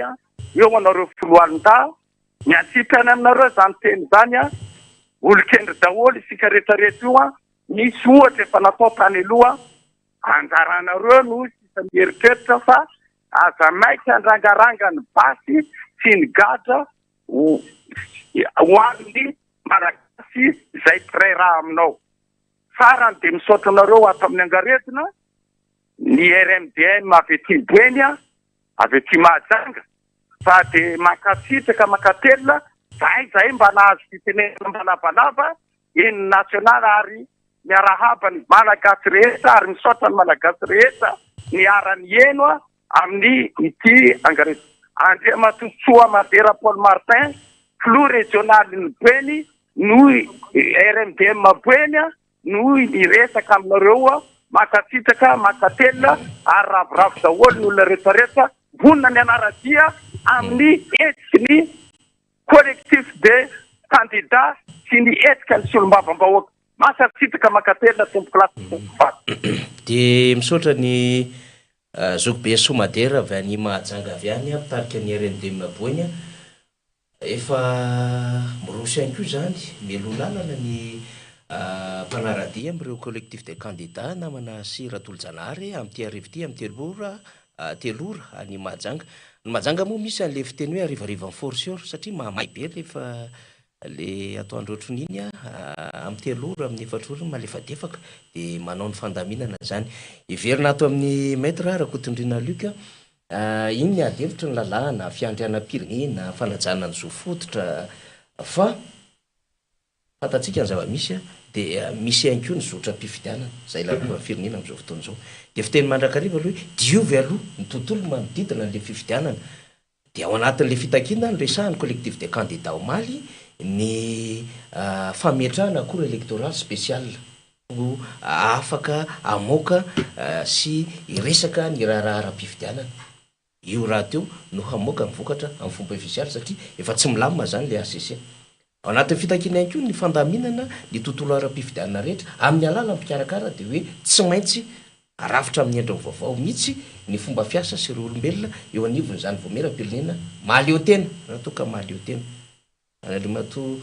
eo anareo foloalindahy. Miantsipy any aminareo izany teny izany an! Olon-kendry daholo isika rehetrarehetra io an! Misy ohatra efa natao tany aloha, anjaranareo no sisa mieritreritra fa aza maika handrangaranga ny basy sy ny gadra ho ho an'ny Malagasy izay mpiray rà aminao. Farany dia misaotra anareo ato amin'ny Angaredona, ny RMDM avy aty Boeny, avy aty Mahajanga fa dia mankasitraka mankatelina zahay zahay mba nahazo fitenenana mba lavalava eny national ary miarahaba ny Malagasy rehetra ary misaotra ny Malagasy rehetra niara niheno amin'ny ity angareto Andriamatoa Soa Madera Paul Martin filoha rejionalin'ny Boeny no RMDM Boeny no miresaka aminareo mankasitraka mankatelina ary ravoravo daholo ny olona rehetra rehetra vonona ny hanara-dia amin'ny hetsiky ny collectif des candidats sy ny hetsika ny solombavambahoaka. Mankasitraka mankatelina tompokolahy sy tompokovavy. Dia misaotra ny Zokibe Somadera avy any Mahajanga avy any, mpitarika ny RMDM Boeny. Efa miroso ihany koa izany, mialoha lalana ny mpanara-dia amin'ireo collectif des candidats namana sy Ratolojanahary amin'ity hariva ity amin'ny telo ora telo ora any Mahajanga. Ny Mahajanga moa misy an'ilay fiteny hoe harivarivan'ny fortior satria mahamay be rehefa le atoandro ohatran'iny amin'ny telo ora amin'ny efatra ora iny malefadefaka dia manao ny fandaminana izany. Hiverina ato amin'ny Maître Rakotondriana Luc Iny ny ady hevitry ny lalàna, fiandrianam-pirenena, fanajana ny zo fototra fa fantatsika ny zava-misy dia misy ihany koa ny zotram-pifidianana izay lalovan'ny firenena amin'izao fotoana izao. Dia fiteny mandrakariva aloha hoe diovy aloha ny tontolo manodidina an'ilay fifidianana. Dia ao anatin'ilay fitakiana noresahan'ny Collectif des candidats omaly ny fametrahana cour électorale spéciale. ho afaka hamoaka sy hiresaka ny raharaha ara-pifidianana. Io rahateo no hamoaka ny vokatra amin'ny fomba ofisialy satria efa tsy milamina izany ilay hcc. Ao anatin'ny fitakiana ihany koa ny fandaminana ny tontolo ara-pifidianana rehetra amin'ny alalan'ny mpikarakara dia hoe tsy maintsy arafitra amin'ny endriny vaovao mihitsy ny fomba fiasa sy ireo olombelona eo anivon'izany vaomieram-pirenena mahaleotena raha toa ka mahaleotena. Andriamatoa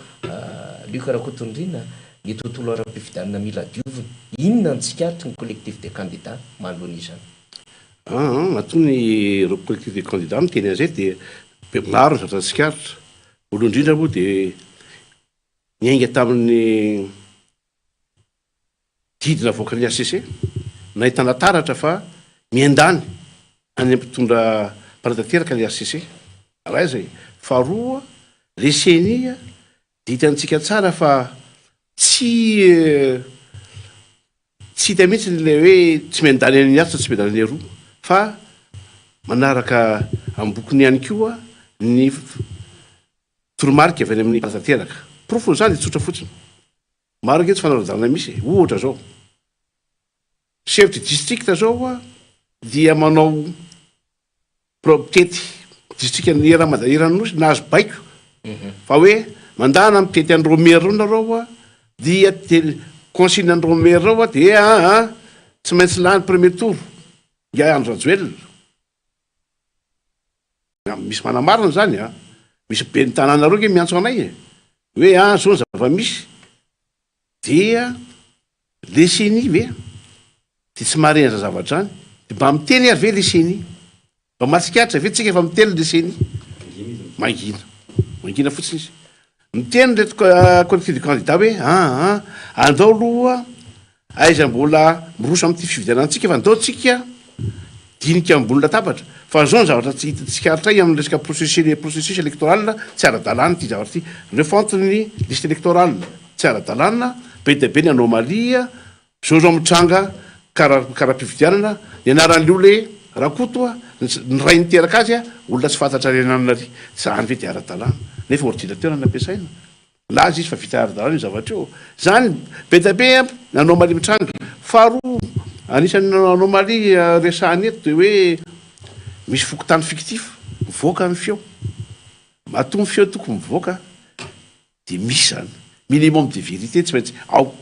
Luc Rakotonirina, ny tontolo ara-pifidianana mila diovina. Inona ny tsikaritry ny Collectif des candidats manoloana izany? Aa, matoa ny ireo Collectif des candidats miteny an'izay dia be maro ny zavatra tsikaritra. Voalohany indrindra moa dia niainga tamin'ny Didy navoakan'ny hcc, nahitana taratra fa miandany any amin'ny mpitondra mpanatanteraka ny hcc. Iray izay. Faharoa, le ceni dia hitantsika tsara fa tsy tsy hita mihitsy ilay hoe tsy miandany any atsy na tsy miandany any aroa fa manaraka ambokony ihany koa ny toromarika avy any amin'ny mpanatanteraka. Porofon'izany dia tsotra fotsiny. Maro ange tsy fanarajalana misy e! Ohatra zao, chef de district zao dia manao pro mitety district ny eran'i Mada- eran'ny Nosy, nahazo baiko fa hoe mandahana mitety an'ireo maire ireo nareo dia te- consigne an'ireo maire ireo dia aa tsy maintsy lany premier tour ingahy Andry Rajoelina. Misy manamarina izany an! Misy ben'ny tanàna roa ange miantso anay e! Hoe an, zao ny zava-misy. Dia le ceni ve dia tsy mahare an'izany zavatra izany? Dia mba miteny ary ve le ceni? Mba mahatsikaritra ve tsika fa miteny le ceni? Mangina. Mangina fotsiny izy. Miteny ireto collectif de candidats hoe an, an, andao aloha Aiza mbola miroso amin'ity fifidianana antsika fa ndao tsika dinika ambony latabatra fa zao ny zavatra tsy hita tsikaritray amin'ny resaka processus processus électoral tsy ara-dalàna ity zavatra ity refonte ny liste électorale tsy ara-dalàna be dia be ny anomalie zao zao mitranga kara kara-pifidianana ny anaran'le olona hoe Rakoto a ny ray niteraka azy a olona tsy fantatra any ananona ary zany ve dia ara-dalàna nefa ordinateur no nampiasaina Milaza izy fa vita ara-dalàna io zavatra io. Zany be dia be an, ny anomalie mitranga. Faharoa, Anisan'ny anomalie resahana eto dia hoe misy fokontany fictif mivoaka ny feo. Matoa ny feo tokony mivoaka dia misy izany. Minimum de vérité tsy maintsy ao.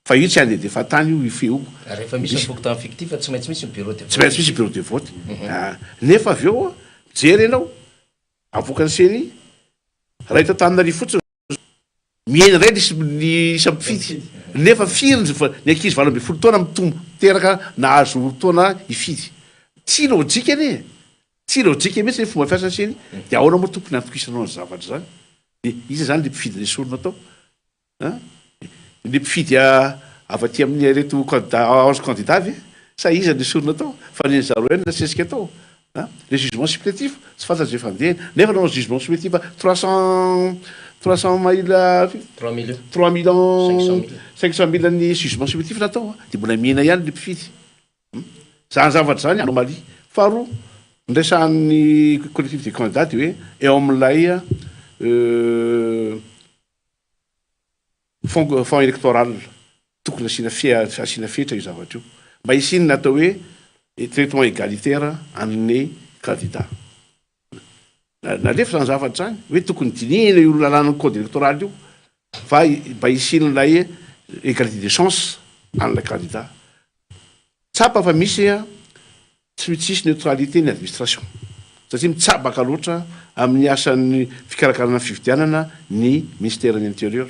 Fa io tsy handehandeha fahatany io, io feo io. Ary rehefa misy ny fokontany fictif tsy maintsy misy ny bureau de vote. Tsy maintsy misy bureau de vote. Nefa avy eo mijery ianao, avoakan'ny ceni, raha eto Antananarivo fotsiny, Mihena indray ny ny isan'ny mpifidy nefa firy ny ny ankizy 18 taona mitombo teraka nahazo taona hifidy. Tsy lojika anie e! Tsy lojika mihitsy ny fomba fiasan'ny ceni. Dia ahoana moa tompony antokisanao ny zavatra izany? Dia iza izany ilay mpifidy nesorina tao? An? Ny mpifidy avy aty amin'ireto candidat 11 candidats ve? Sa iza no nesorina tao? Fa ny an'i zareo ihany no nasesika tao. An! Le jugement supplétif tsy fantatra izay fandehany nefa nanao jugement supplétif 300 300 mille Trois millions. 3 millions 500 mille. 500 mille ny jugement supplétif natao an, dia mbola mihena ihany le mpifidy. Hum! Zany zavatra zany anomalie. Faharoa, ny resahan'ny collectif des candidats dia hoe eo amin'ilay euh, Fonds fonds électoral, tokony asiana fe asiana fetra io zavatra io mba hisian'ny atao hoe traitement égalitaire an'ny candidat. Nalefa izany zavatra izany hoe tokony dinihina io lalàn'ny code électoral io fa mba hisian'ilay égalité de chance an'ilay candidat. Tsapa fa misy tsy tsisy neutralité ny administration satria mitsabaka loatra amin'ny asan'ny fikarakarana ny fifidianana ny ministeran'ny interieur.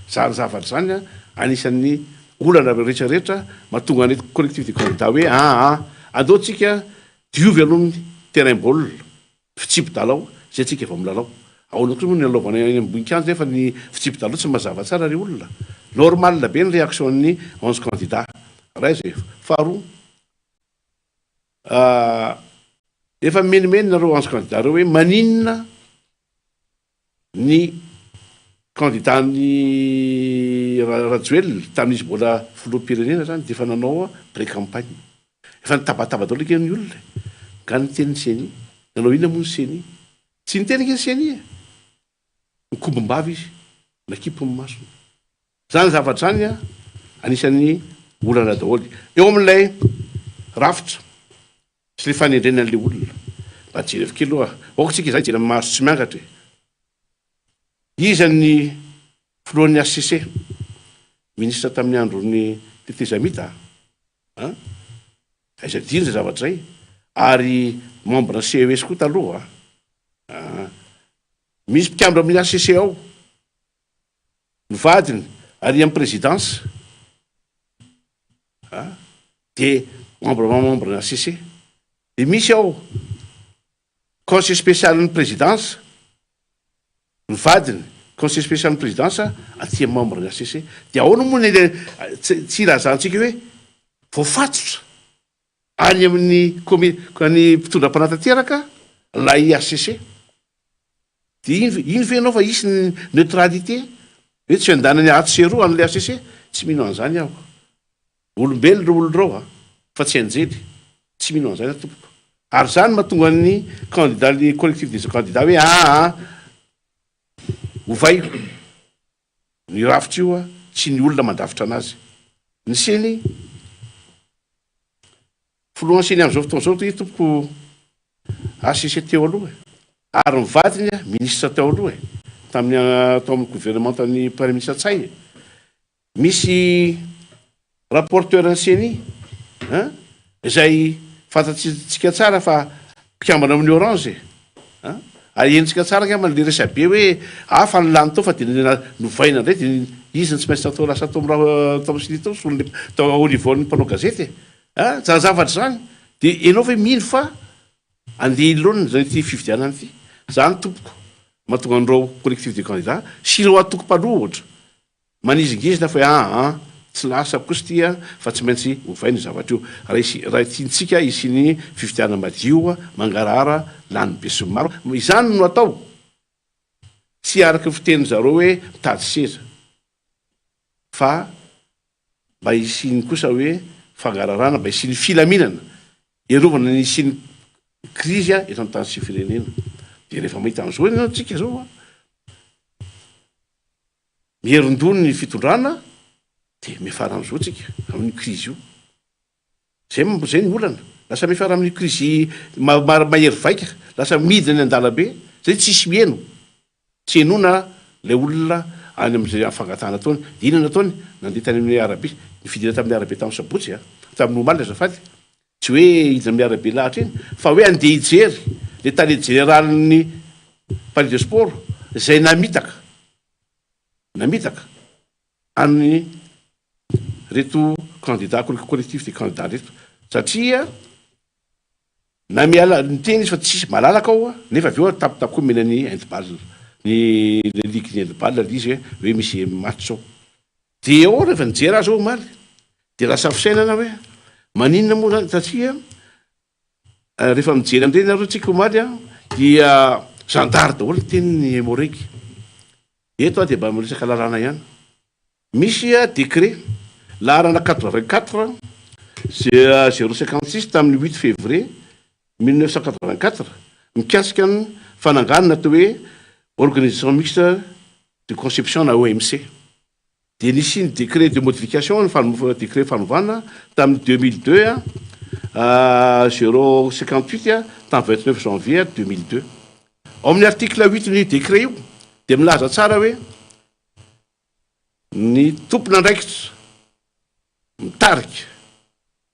Zany zavatra zany anisan'ny olana rehetra rehetra mahatonga an'ireto collectif des candidats hoe aa andao tsika diovy aloha ny terrain baolina Fitsipi-dalao, izay tsika vao milalao. Ahoana kosa moa ny hilalaovana eny ambony kianja nefa ny fitsipi-dalao tsy mazava tsara ry olona? Normal be ny réaction-n'ny 11 candidats. Iray izay. Faharoa, efa mimenomenona ireo 11 candidats ireo hoe maninona ny candidat-n'i Rajoelina tamin'izy mbola filoham-pirenena zany dia efa nanao pré-campagne. Efa nitabataba daholo ange ny olona e. Nga niteny ny ceni? Nanao inona moa ny ceni? Tsy niteny ange ny ceni e. Nikombom-bava izy, nakipy ny masony. Zany zavatra zany anisan'ny olana daholo. Eo amin'ilay rafitra sy le fanendrena an'le olona. Mba jerevo kely aloha. Aoka tsika izany hijery amin'ny maso tsy miangatra e. Iza ny filohan'ny HCC? Ministra tamin'ny andron'ny tetezamita a? Aiza adino izay zavatra izay. Ary membre CES koa taloha a. Misy mpikambra amin'ny HCC ao. Ny vadiny ary amin'ny présidence a dia membre membre ny HCC. Dia misy ao conseiller spécial ny présidence, ny vadiny conseiller spécial ny présidence aty amin'ny membre ny HCC. Dia ahoana moa ny tsy ilazantsika hoe voafatotra any amin'ny comi ny mpitondra mpanatanteraka ilay HCC. Dia iny iny ve ianao fa hisy ny neutralité? Hoe tsy andanany atsy sy eroa an'ilay HCC? Tsy mino an'izany aho. Olombelona ireo olona ireo a! Fa tsy anjely. Tsy mino an'izany aho tompoko. Ary izany no mahatonga ny candidat ny collectif des candidats hoe aa ovay ny rafitra io a, tsy ny olona mandrafitra anazy. Ny ceni, filohan'ny ceni amin'izao fotoana izao ity tompoko HCC teo aloha e! Ary ny vadiny ministra teo aloha e! Tamin'ny tao amin'ny gouvernementan'ny praiminisitra Ntsay e! Misy rapporteur ny ceni an! Izay fantatsika tsara fa mpikambana amin'ny Orange e! An! Ary henontsika tsara angamba le resabe hoe hafa ny lany tao fa dia novaina indray dia izy no tsy maintsy natao lasa tao amin'ny tao amin'ny ceni tao solon'le tao au niveau-n'ny mpanao gazety e! An! Zany zavatra zany dia ianao ve mino fa andeha hilaonina zany ity fifidianana ity? Zany tompoko mahatonga an'ireo collectif des candidats sy ireo antoko mpanohitra manizingizina fa hoe aa tsy lasa kosa ity an fa tsy maintsy ovaina io zavatra io raha hisy raha tiantsika hisian'ny fifidianana madio mangarahara lany besinimaro izany no atao tsy araka ny fitenin-dry zareo hoe mitady seza fa mba hisian'ny kosa hoe fangararana, mba hisian'ny filaminana, hiarovana ny hisian'ny krizy eto amin'ny tany sy firenena. Dia rehefa mahita an'izao ianao tsika izao, miherin-doha ny fitondrana, dia miafara amin'izao tsika, amin'io krizy io. Zay zay ny olana. Lasa miafara amin'ny krizy mahery vaika, lasa midina any an-dalambe, zay tsisy miheno. Tsy henoina ilay olona any amin'izay fangatahana ataony. Dia inona no nataony? Nandeha tany amin'ny arabe. Nifidina tamin'ny arabe tamin'ny sabotsy a, tamin'ny omaly azafady. Tsy hoe hidina amin'ny arabe lahatra iny, fa hoe handeha hijery ilay tale jeneralin'ny Palais de Sport izay namitaka, namitaka an'ny reto candidat collectif des candidats reto. Satria na miala, niteny izy fa tsisy malalaka ao nefa avy eo tampotampoka omena ny handball, ny ligue ny handball le izy hoe misy match ao. Dia eo rehefa nijery azy aho omaly dia lasa fisainana hoe maninona moa zany satria rehefa mijery an'ireny nareo tsika omaly an dia zandary daholo ny tenin'ny Emmo-Reg. Eto aho dia mba miresaka lalàna ihany. Misy décret laharana 84 056 tamin'ny huit février 1984 mikasika ny fananganana atao hoe Organisation Mixte de Conception na OMC. Dia nisy ny décret de modification, ny décret fanovana tamin'ny 2002 058 tamin'ny 29 janvier 2002. Ao amin'ny article huit ny décret io dia milaza tsara hoe ny tompon'andraikitra mitarika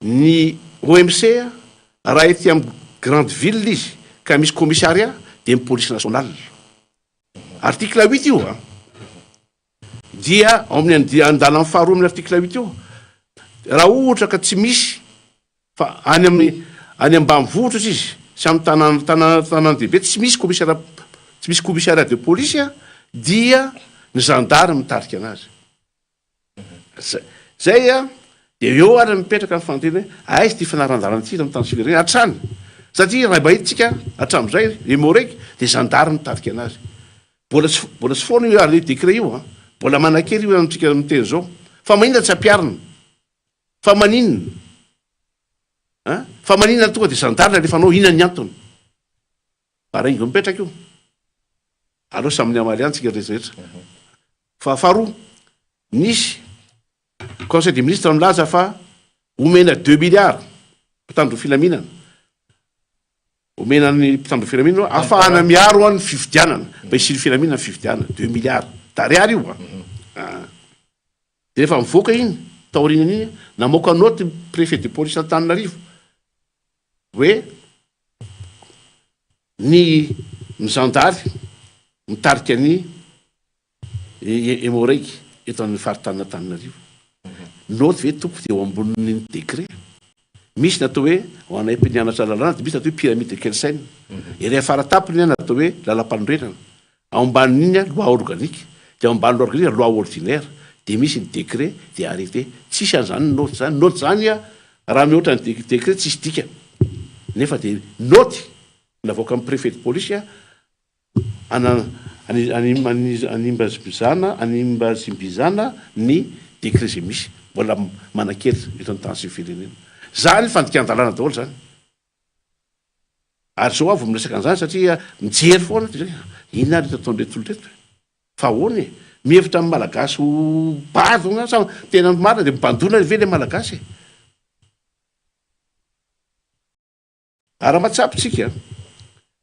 ny OMC raha ety amin'ny grande ville izy ka misy commissariat dia ny police nationale. Article huit io an! Dia ao amin'ny andian-dalana faharoa amin'ny article huit io, raha ohatra ka tsy misy fa any amin'ny any ambanivohitra ohatry izy sy amin'ny tanàna tanàna tanàn-dehibe tsy misy commissariat tsy misy commissariat de police dia ny zandary mitarika anazy. Zay a, dia eo ary mipetraka ny fanontaniana hoe aiza ity fanaran-dalana ity eto amin'ny tany firenena hatrany satria raha mba hitantsika hatramin'izay Emmo-Reg dia zandary mitarika anazy. Mbola tsy mbola tsy foana io arrêt décret io an! Mbola manan-kery io amintsika miteny izao. Fa maninona tsy ampiharina? Fa maninona? An? Fa maninona tonga dia zandary alefanao inona ny antony? Baraingo mipetraka io. Aleo samy ny hamaly ihany tsika rehetra. Fa faharoa, nisy conseil des ministres milaza fa omena deux milliards mpitandro filaminana. Omena ny mpitandro filaminana ahafahana miaro ny fifidianana, mba hisian'ny filaminana ny fifidianana, deux milliards d'ariary io an. Dia rehefa mivoaka iny, taorian'iny, namoaka note ny préfet de police Antananarivo hoe ny ny zandary mitarika ny Emmo-Reg eto amin'ny faritanin'Antananarivo. Note ve tompoko dia eo ambonin'ny décret. Misy ny atao hoe, ho anay mpianatra lalàna dia misy ny atao hoe pyramide de Kelsen. Ery afaratampony ny atao hoe lalampanorenana. Ao ambanin'iny loi organique, dia ao ambanin'ny loi organique loi ordinaire, dia misy ny décret dia arrêté. Tsisy an'izany note izany. Note izany raha mihoatra ny décret tsisy dikany. Nefa dia note navoakan'ny préfet de police Animbazimbizana animbazimbizana ny décret izay misy mbola manan-kery eto an-tany sy ny firenena. Zany fandikan-dalàna daholo zany. Ary zao aho vao miresaka an'izany satria mijery foana aho dia hoe inona ary ireto ataon'ireto olona ireto e? Fa ahoana e? Mihevitra ny Malagasy ho bado nga sa tena marina dia mibandona ve ilay Malagasy e? Ary raha mahatsapa isika,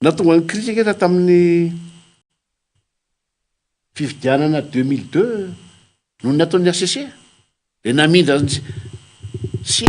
nahatonga ny krizy ange tamin'ny fifidianana 2002 noho ny ataon'ny HCC, dia namindra ny sy.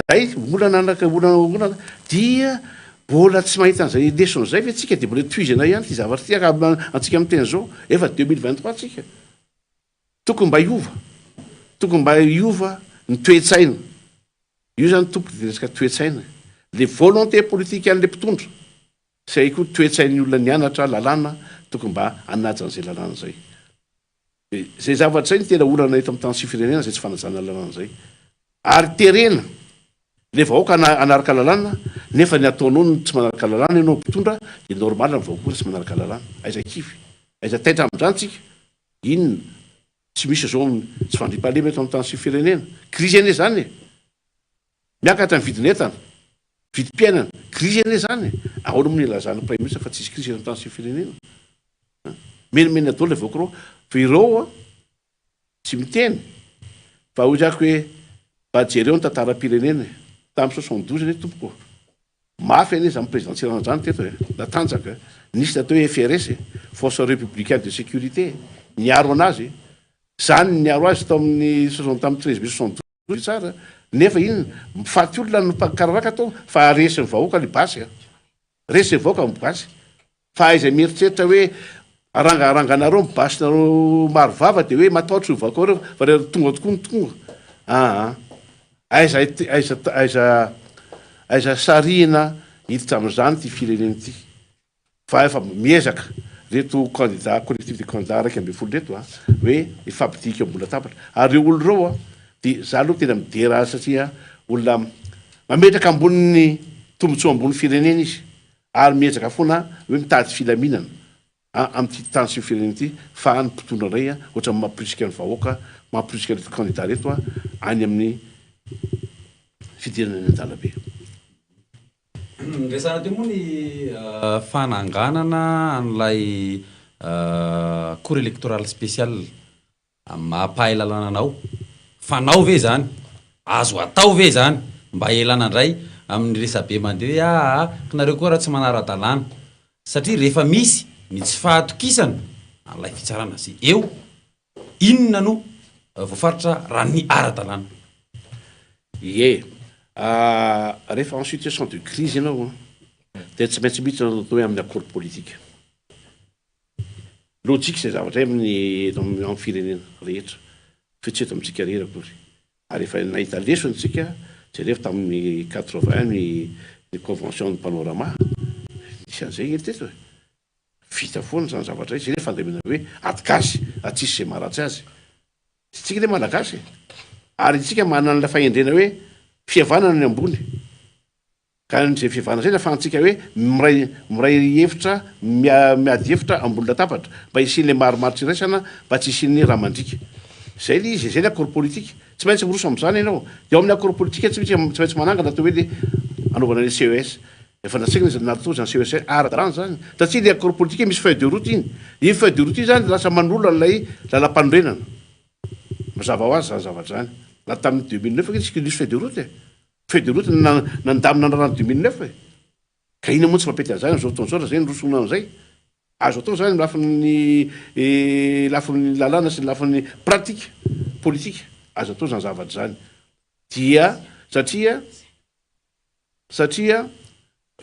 Zay olana anaka olana olana dia mbola tsy mahita an'izay lesona zay ve tsika dia mbola tohizana ihany ity zavatra ity ka antsika miteny zao efa 2023 tsika tokony mba hiova tokony mba hiova ny toe-tsaina io zany tompoko dia resaka toe-tsaina le volonté politique an'le mpitondra sy koa toe-tsain'ny olona nianatra lalàna tokony mba hanaja an'izay lalàna zay Dia izay zavatra izay no tena olana eto amin'ny tany sy firenena izay tsy fanajana lalàna izay. Ary terena ilay vahoaka hanaraka lalàna nefa ny ataonao no tsy manaraka lalàna ianao mpitondra dia normal ny vahoaka koa tsy manaraka lalàna. Aiza kivy? Aiza taitra amin'izany tsika? Inona? Tsy misy izao tsy fandriampahalemana eto amin'ny tany sy firenena. Krizy anie izany e! Miakatra ny vidin'entana, vidim-piainana. Krizy anie izany e! Ahoana moa no ilazan'ny Praiminisitra fa tsisy krizy eto amin'ny tany sy firenena? Menomenona daholo ilay vahoaka ireo. Fa ireo an, tsy miteny. Fa hoy zako hoe, mba jereo ny tantaram-pirenena e! Tamin'ny 72 anie tompoko, mafy anie izany président Tsiranana izany teto e! Natanjaka e! Nisy ny atao hoe FRS e! Force Républicaine de Sécurité e! Niaro an'azy e! Izany niaro azy tao amin'ny soixante tamin'ny 13 mai 72 tsara, nefa inona? Mifaty olona no mpankararaka tao fa resin'ny vahoaka ilay basy a! Resin'ny vahoaka ny basy. Fa aiza mieritreritra hoe arangaranganareo ny basinareo maro vava dia hoe matahotra io vahoaka ireo fa rehefa tonga tokoa ny tonga. Aa. Aiza aiza aiza aiza sarihina hiditra amin'izany ity firenena ity. Fa efa miezaka reto candidat collectif des candidats 11 reto a hoe hifampidika ambony latabatra. Ary ireo olona ireo a dia za aloha tena midera azy satria olona mametraka ambonin'ny tombotsoa ambony firenena izy. Ary miezaka foana hoe mitady filaminana amin'ity tany sy firenena ity fa ny mpitondra indray ohatran'ny mamporisika ny vahoaka, mamporisika ireto kandida ireto any amin'ny fidirana eny an-dalambe. Niresahana teo moa ny fananganana an'ilay cour électorale spéciale. Amin'ny maha mpahay lalàna anao, fanao ve izany? Azo atao ve izany? Mba hialana indray amin'ny resabe mandeha hoe aa k'nareo koa raha tsy manara-dalàna. Satria rehefa misy ny tsy fahatokisana an'ilay fitsarana izay eo, inona no voafaritra raha ny ara-dalàna? Ie. Rehefa en situation de crise ianao dia tsy maintsy miditra ny atao hoe amin'ny accord politique. Lojika izay zavatra izay amin'ny eto amin'ny firenena rehetra fa tsy eto amintsika irery akory. Ary efa nahita lesona isika, jerevo tamin'ny 80 ny ny convention ny panorama, nisy an'izay ange teto e! Vita foana izany zavatra izay, izay ilay fandaminana hoe ady gasy, raha tsisy izay maharatsy azy. Isika anie malagasy e! Ary isika manana an'ilay fahendrena hoe fihavanana ny ambony. Ka izay fiovana izay no ahafahantsika hoe miray miray hevitra, miady hevitra ambony latabatra mba hisian'ilay marimaritra iraisana mba tsy hisian'ny rà mandriaka. Izay ilay izy e, izay ilay accord politique. Tsy maintsy miroso amin'izany ianao. Dia ao amin'ny accord politique tsy maintsy tsy maintsy manangana atao hoe ilay anaovana ilay CES. Efa natsangana izany natao izany CES ara-dalàna izany. Satria ilay accord politique misy feuille de route iny. Iny feuille de route iny izany lasa manolo an'ilay lalampanorenana. Mazava ho azy izany zavatra izany. Na tamin'ny 2009 ange isika nisy feuille de route e. Feuille de route no nandamina ny raharaha 2009 e! Ka inona moa tsy mampety an'izany amin'izao fotoana izao raha izay no rosoana amin'izay? Azo atao izany amin'ny lafiny lafiny lalàna sy ny lafiny pratique politique, azo atao izany zavatra izany. Dia satria satria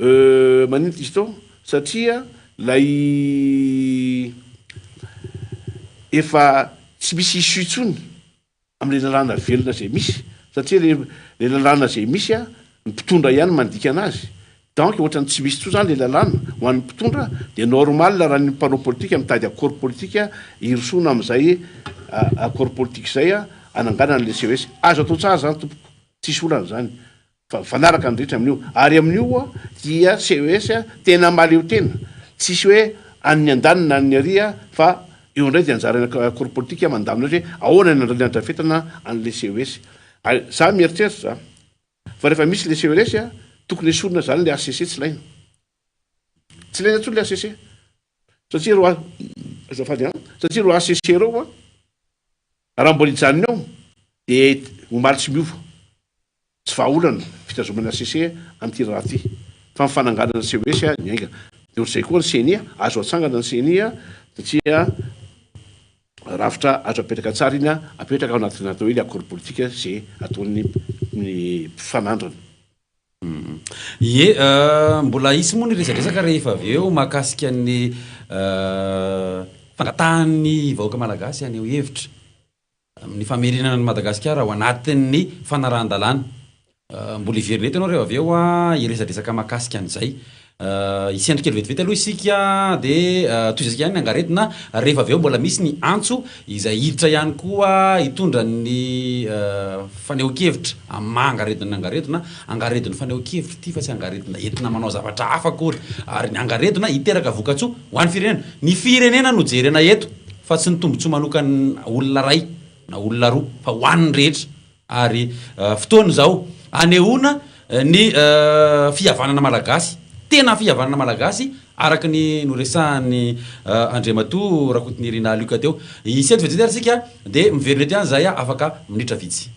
maninona izy tao? Satria ilay efa tsy misy issue intsony amin'ilay lalàna velona izay misy satria ilay ilay lalàna izay misy a, ny mpitondra ihany mandika anazy, donc ohatran'ny tsy misy intsony izany ilay lalàna ho an'ny mpitondra dia normal raha ny mpanao politika mitady accord politika hirosoana amin'izay accord politika izay hananganana an'ilay CES. Azo atao tsara izany tompoko, tsisy olana izany. Fa mifanaraka ny rehetra amin'io. Ary amin'io dia CES tena mahaleo tena. Tsisy hoe an'ny andaniny na an'ny ary fa eo indray dia anjaran'ny accord politique mandamina azy hoe ahoana ny andrafetana an'ilay CES. Ary za mieritreritra fa rehefa misy ilay CES tokony esorina izany ilay HCC tsy ilaina. Tsy ilaina intsony ilay HCC. Satria ireo azafady an, satria ireo HCC ireo raha mbola hijanona eo dia omaly tsy miova. Tsy vahaolana ny fitazomana HCC amin'ity raharaha ity fa ny fananganana CES ny haingana. Dia ohatr'izay koa ny ceni, azo atsangana ny ceni satria rafitra azo apetraka tsara iny, apetraka ao anatin'ny atao hoe ny accord politique izay ataon'ny mpifanandrina. Ie, mbola hisy moa ny resadresaka rehefa avy eo mahakasika ny fangatahan'ny vahoaka malagasy haneho hevitra. Amin'ny famerenana an'i Madagasikara ao anatin'ny fanarahan-dalàna. Mbola hiverina eto ianao rehefa avy eo hiresadresaka mahakasika an'izay. Hisy andro kely vetivety aloha isika dia tohizantsika ihany ny angaredona rehefa avy eo mbola misy ny antso izay hiditra ihany koa hitondra ny fanehoan-kevitra amin'ny maha angaredona ny angaredona. Angaredon'ny fanehoan-kevitra ity fa tsy angaredona entina manao zavatra hafa akory. Ary ny angaredona hiteraka vokatsoa ho an'ny firenena. Ny firenena no jerena eto. fa tsy ny tombontsoa manokan'ny olona iray na olona roa fa ho an'ny rehetra ary fotoana izao anehoana ny fihavanana malagasy, tena fihavanana malagasy araka ny noresahan'i Andriamatoa Rakotonirina Luc teo. Hisento vetivety ary isika dia miverina eto ihany izahay afaka minitra vitsy.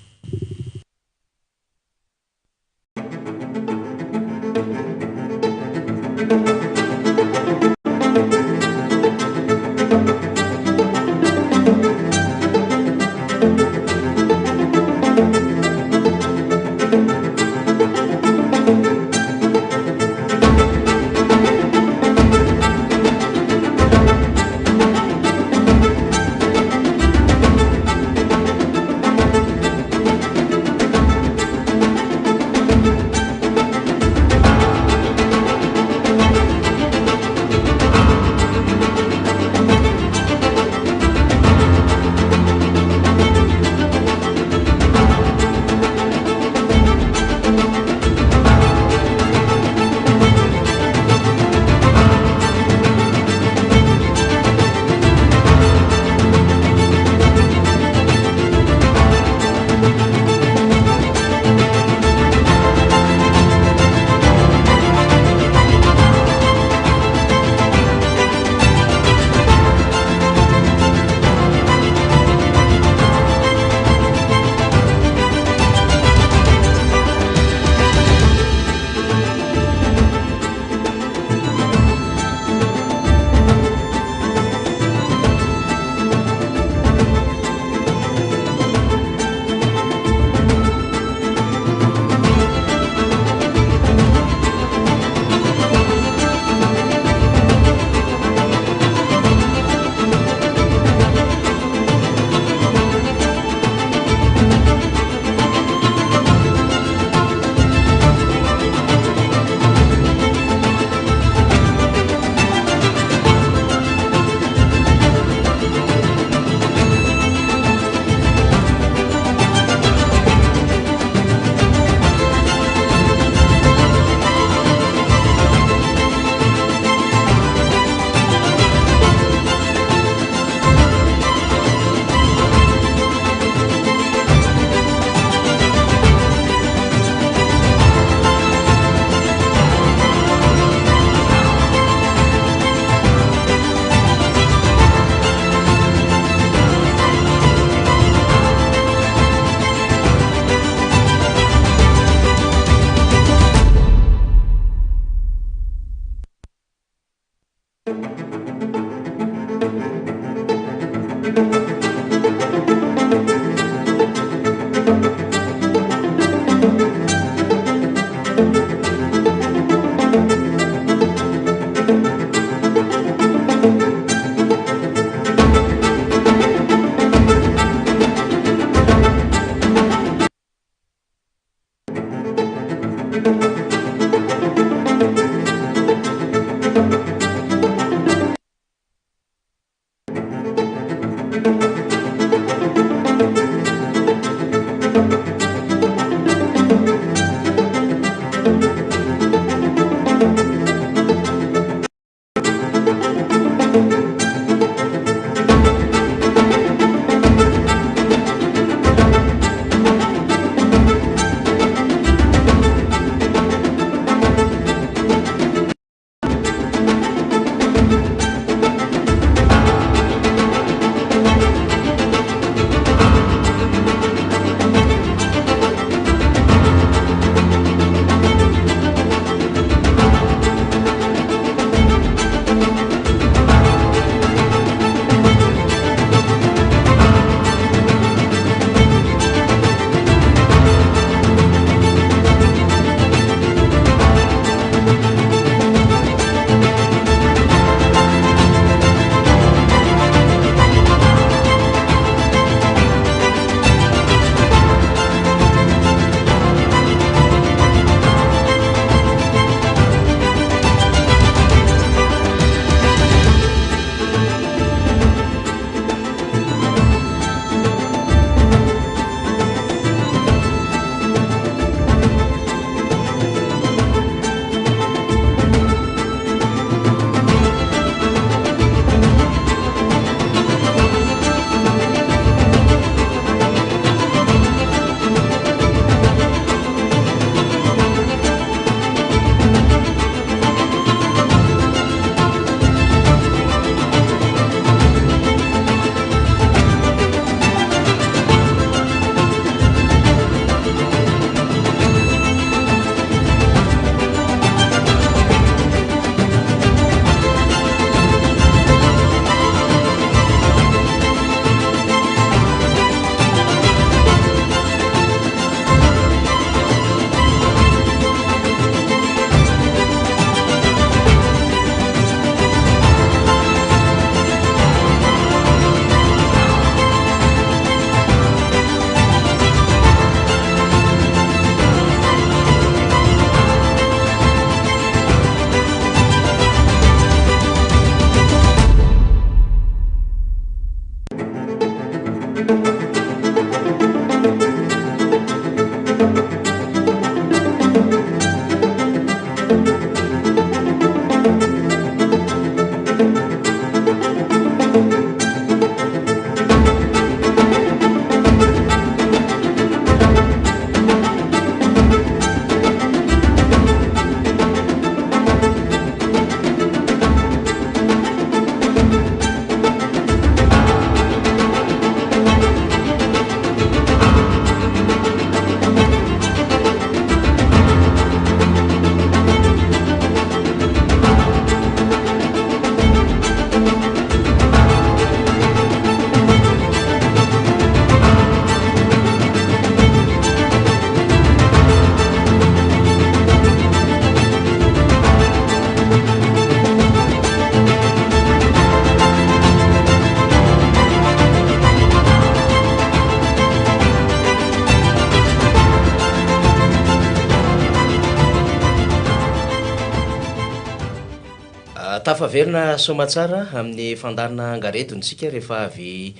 Tafaverina soamatsara amin'ny fandaharana angaredona isika rehefa avy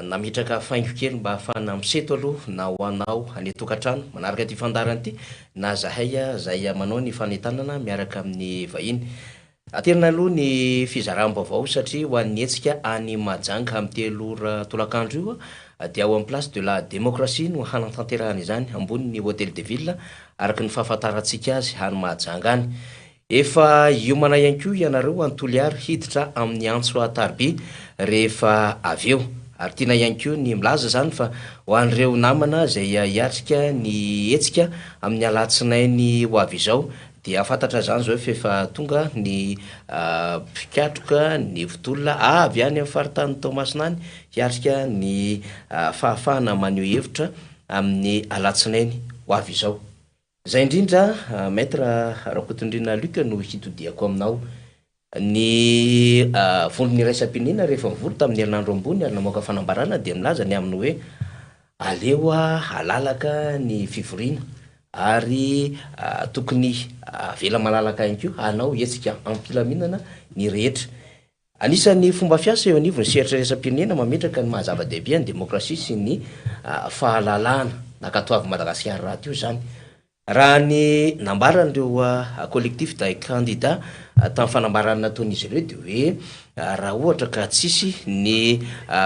nametraka faingo kely mba hahafahana miseto aloha na ho anao any an-tokantrano manaraka ity fandaharana ity na zahay izay manao ny fanentanana miaraka amin'ny vahiny. Aterina aloha ny fizaram-baovao satria ho an'ny hetsika any Mahajanga amin'ny 3 ora tolakandro io dia ao amin'ny Place de la Démocratie no hanatanterahana izany ambonin'ny Hotel de Ville araka ny fahafantarantsika azy any Mahajanga any. Efa hiomana ihany koa ianareo any Toliara hiditra amin'ny antso an-tariby rehefa avy eo. Ary tiana ihany koa ny milaza izany fa ho an'ireo namana izay hiatrika ny hetsika amin'ny alatsinainy ho avy izao dia fantatra izany izao f'efa tonga ny mpikatroka ny votolona avy any amin'ny faritanin'i Toamasina any hiatrika ny fahafahana maneho hevitra amin'ny alatsinainy ho avy izao. Izay indrindra Maître Rakotondriana Luc no hitodihako aminao. Ny vondrona iraisam-pirenena rehefa nivory tamin'ny herinandro ambony ary namoaka fanambarana dia milaza ny amin'ny hoe aleo halalaka ny fivoriana ary tokony avela malalaka ihany koa hanao hetsika am-pilaminana ny rehetra. Anisan'ny fomba fiasa eo anivon'ny sehatra iraisam-pirenena mametraka ny maha zava-dehibe ny demokrasia sy ny fahalalahana nankatoavin'i Madagasikara rahateo izany. Raha ny nambaran'ireo Collectif des candidats tamin'ny fanambarana nataon'izy ireo dia hoe raha ohatra ka tsisy ny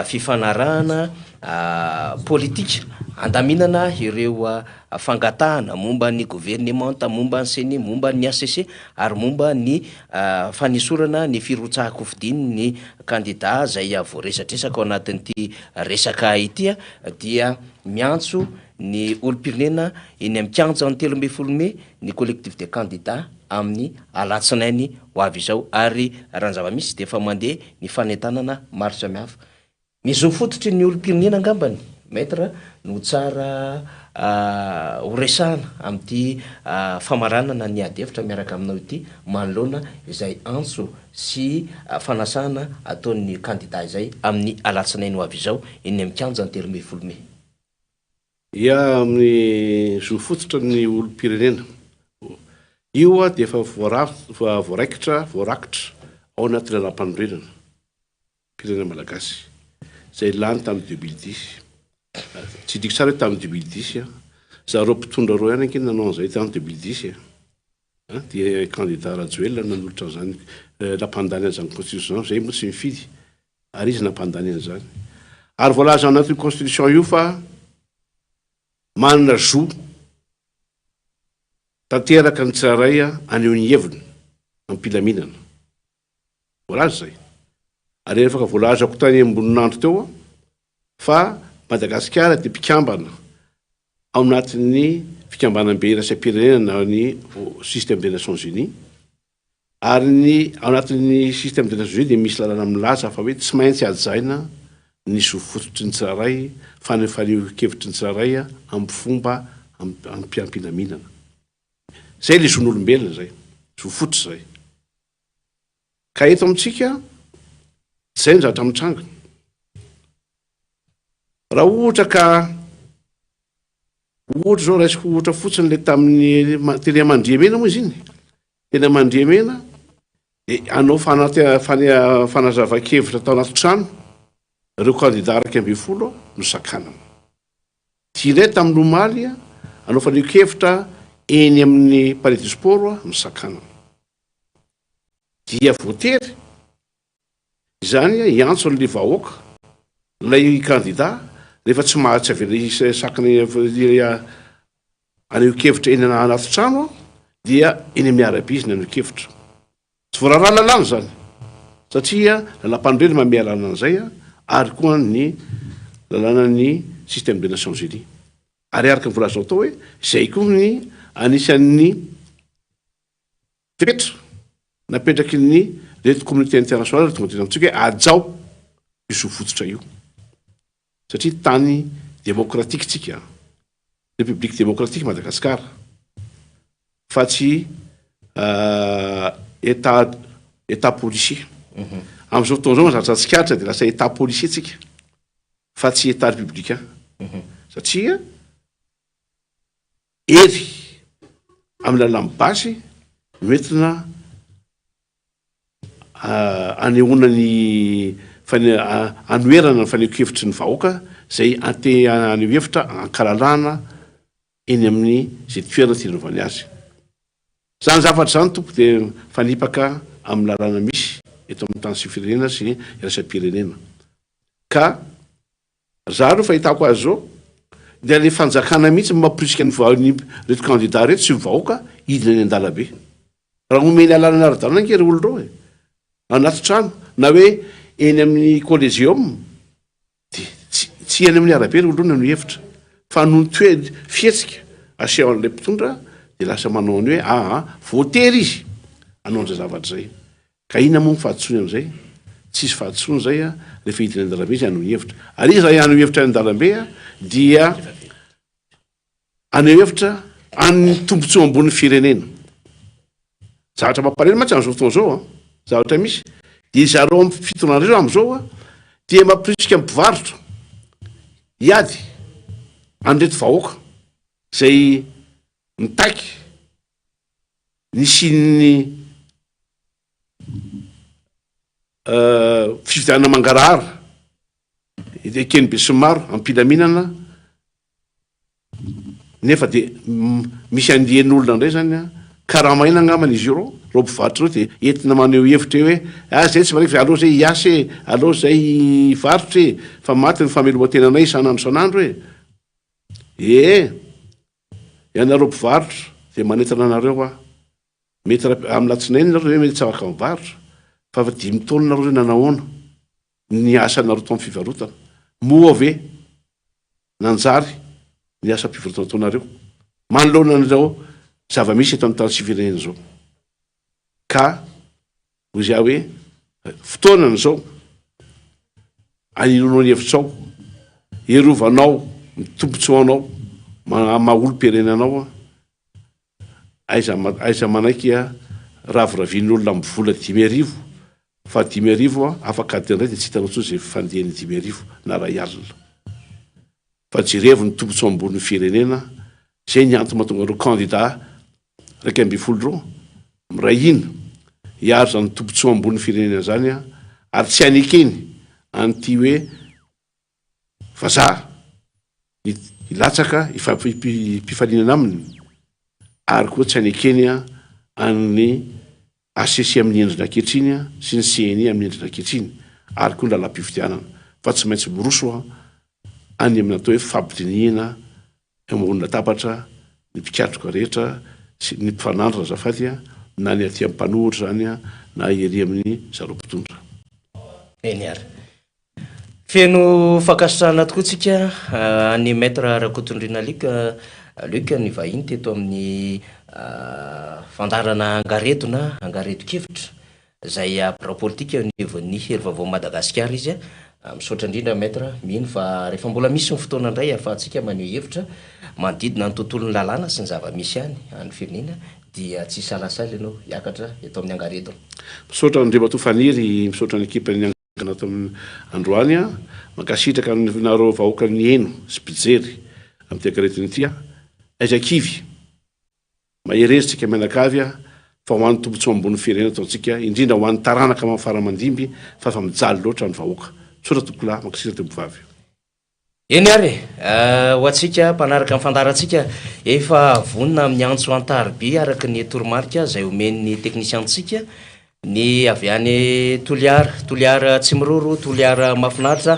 fifanarahana politika handaminana ireo fangatahana momba ny governemanta, momba ny Ceni, momba ny HCC ary momba ny fanesorana ny firotsahan-kofidin'ny kandida izay voaresadresaka ao anatin'ity resaka ity dia miantso ny olom-pirenena eny amin'ny kianjan'ny 13 mey ny Collectif des candidats amin'ny alatsinainy ho avy izao ary raha ny zava-misy dia efa mandeha ny fanentanana maro samihafa. Ny zo fototry ny olom-pirenena angambany, Maître, no tsara ho resahana amin'ity famaranana ny ady hevitra miaraka aminao ity manoloana izay antso sy fanasana ataon'ny kandida izay amin'ny alatsinainy ho avy izao eny amin'ny kianjan'ny 13 mey. Ia, amin'ny zo fototra ny olom-pirenena. Io dia efa voaraikitra, voarakitra ao anaty lalàmpanorenana. Firenena malagasy izay lany tamin'ny 2010. Tsy diko tsara hoe tamin'ny 2010 an. Zareo mpitondra reo ihany ange nanao an'izay tamin'ny 2010 e. An, dia candidat Rajoelina no nanolotra an'izany, nampandany an'izany constitution izany, zay moa tsy nifidy, ary izy nampandany an'izany. Ary voalaza ao anatin'io constitution io fa manana zo tanteraka ny tsirairay haneho ny heviny am-pilaminana. Voalaza izay. Ary afaka voalazako tany amboninandro teo aho fa Madagasikara dia mpikambana ao anatin'ny fikambanam-be iraisam-pirenena na ny système des Nations Unies. Ary ny ao anatin'ny système des Nations Unies dia misy lalàna milaza fa hoe tsy maintsy hajaina ny zo fototry ny tsirairay, fanehoan-kevitry ny tsirairay amin'ny fomba ampiampinaminana. Izay ilay zon'olombelona izay, zo fototra izay. Ka eto amintsika, izay no zavatra mitranga. Raha ohatra ka, ohatra izao raisiko ohatra fotsiny ilay tamin'ny teny Amandriamena moa izy iny, teny Amandriamena, dia hanao fanazavan-kevitra tao anaty trano ireo kandida 11 no sakanana. Ity indray tamin'ny omaly, hanao fanehoan-kevitra eny amin'ny Palais du Sport no sakanana. Dia voatery izany hiantso an'ilay vahoaka, ilay kandida, rehefa tsy maha tsy avela hisakana haneho-kevitra eny anaty trano dia eny amin'ny arabe izy naneho kevitra. Tsy voarara lalàna izany satria lalàmpanorenana manome alalana an'izay ary koa ny lalànan'ny système des Nations Unies. Ary araka ny voalazanao tao hoe izay koa ny anisan'ny Fepetra napetraky ny reto communauté internationale tonga teto amintsika hoe hajao io zo fototra io satria tany démocratique tsika, république démocratique Madagascar fa tsy état état policier. Amin'izao fotoana izao zavatra tsikaritra dia lasa état policier tsika fa tsy état républicain satria Hery amin'ny alalan'ny basy no entina anehoana ny anoherana ny fanehoan-kevitry ny vahoaka izay te haneho hevitra an-kalalahana eny amin'ny izay toerana tiany anaovany azy. Izany zavatra izany tompoko dia mifanipaka amin'ny lalàna misy eto amin'ny tany sy firenena sy iraisam-pirenena. Ka za aloha fahitako azy izao dia le fanjakana mihitsy no mamporisika ny ny reto kandida reto sy ny vahoaka hidina eny an-dalabe. Raha omeny alalana ara-dalàna ange ireo olona ireo e, anaty trano na hoe eny amin'ny coliseum Dia tsy tsy eny amin'ny arabe ry olona no hevitra fa noho ny toe fihetsika asehon'ilay mpitondra dia lasa manao ny hoe aa voatery izy hanao an'izay zavatra izay. Ka inona moa ny fahadisoany amin'izay? Tsisy fahadisoany izay a, rehefa hidina eny an-dalambe izy haneho ny hevitra. Ary izy raha haneho hevitra eny an-dalambe dia Haneho hevitra an'ny tombontsoa ambonin'ny firenena. Zavatra mampalahelo mantsy amin'izao fotoana izao an, zavatra misy dia zareo amin'ny fitondrana ireo amin'izao an, dia mampirisika ny mpivarotra hiady an'ireto vahoaka izay mitaky ny hisian'ny fifidianana mangarahara eken'ny besinimaro am-pilaminana. Nefa dia misy andian'olona indray zany an, karamaina angambany izy ireo, ireo mpivarotra ireo dia entina maneho hevitra eo hoe ah zay tsy manaiky fa aleo zay hiasa e, aleo zay hivarotra e, fa maty ny fameloman-tenanay isan'andro isan'andro e. Ee, ianareo mpivarotra dia manentana anareo aho, mety raha amin'ny alatsinainy nareo ve mety tsy afaka mivarotra, fa efa dimy taona nareo zay nanahoana ny asanareo tao amin'ny fivarotana, moa ve nanjary ny asam-pivarotana ataonareo manoloana an'izao zava-misy eto amin'ny tany sy firenena izao. Ka hoy izy aho hoe fotoanany izao aninonao ny hevitrao, herovanao ny tombontsoanao maha olom-pirenena anao Aiza aiza manaiky a raviravian'olona amin'ny vola 5000 fa 5000 a afaka adiny iray dia tsy hitanao intsony izay fandehan'ny 5000 na iray alina. Fa jerevo ny tombotsoa ambonin'ny firenena, izay ny antony mahatonga ireo kandida 11 ireo miray hina hiaro izany tombotsoa ambonin'ny firenena izany ary tsy hanekeny an'ity hoe vazaha hilatsaka hifampifaninana aminy ary koa tsy hanekeny an'ny HCC amin'ny endriny ankehitriny sy ny CNI amin'ny endriny ankehitriny ary koa ny lalam-pifidianana fa tsy maintsy miroso any amin'ny atao hoe fampidinihina eo ambony latabatra ny mpikatroka rehetra sy ny mpifanandrina azafady na ny aty amin'ny mpanohitra izany na ery amin'ny zareo mpitondra. Eny ary. Feno fankasitrahana tokoa tsika an'i Maître Rakotondriana Luc, Luc nivahiny teto amin'ny fandaharana Angaredona, Angaredon-kevitra, izay birao politika eo anivon'ny Hery Vaovao Madagasikara izy. Misaotra indrindra Maître, mino fa rehefa mbola misy ny fotoana indray ahafahantsika maneho hevitra manodidina ny tontolon'ny lalàna sy ny zava-misy any any firenena dia tsy hisalasala ianao hiakatra eto amin'ny Angaredona. Misaotra Andriamatoa Faniry, misaotra ny ekipan'ny Natao androany an. Mankasitraka anareo vahoaka niheno sy mpijery amin'ity ankaretiny ity an. Aiza kivy. Mahereza tsika mianakavy an, fa ho an'ny tombotsoa ambony firenena ataontsika, indrindra ho an'ny taranaka amam-fara aman-dimby fa efa mijaly loatra ny vahoaka. Misaotra tompokolahy, mankasitraka tompovavy. Eny ary e! Ho antsika mpanaraka ny fandaharantsika, efa vonona amin'ny antso an-tariby araka ny toromarika izay omen'ny teknisiantsika ny avy any Toliara, Toliara Tsimiroro, Toliara Mahafinaritra.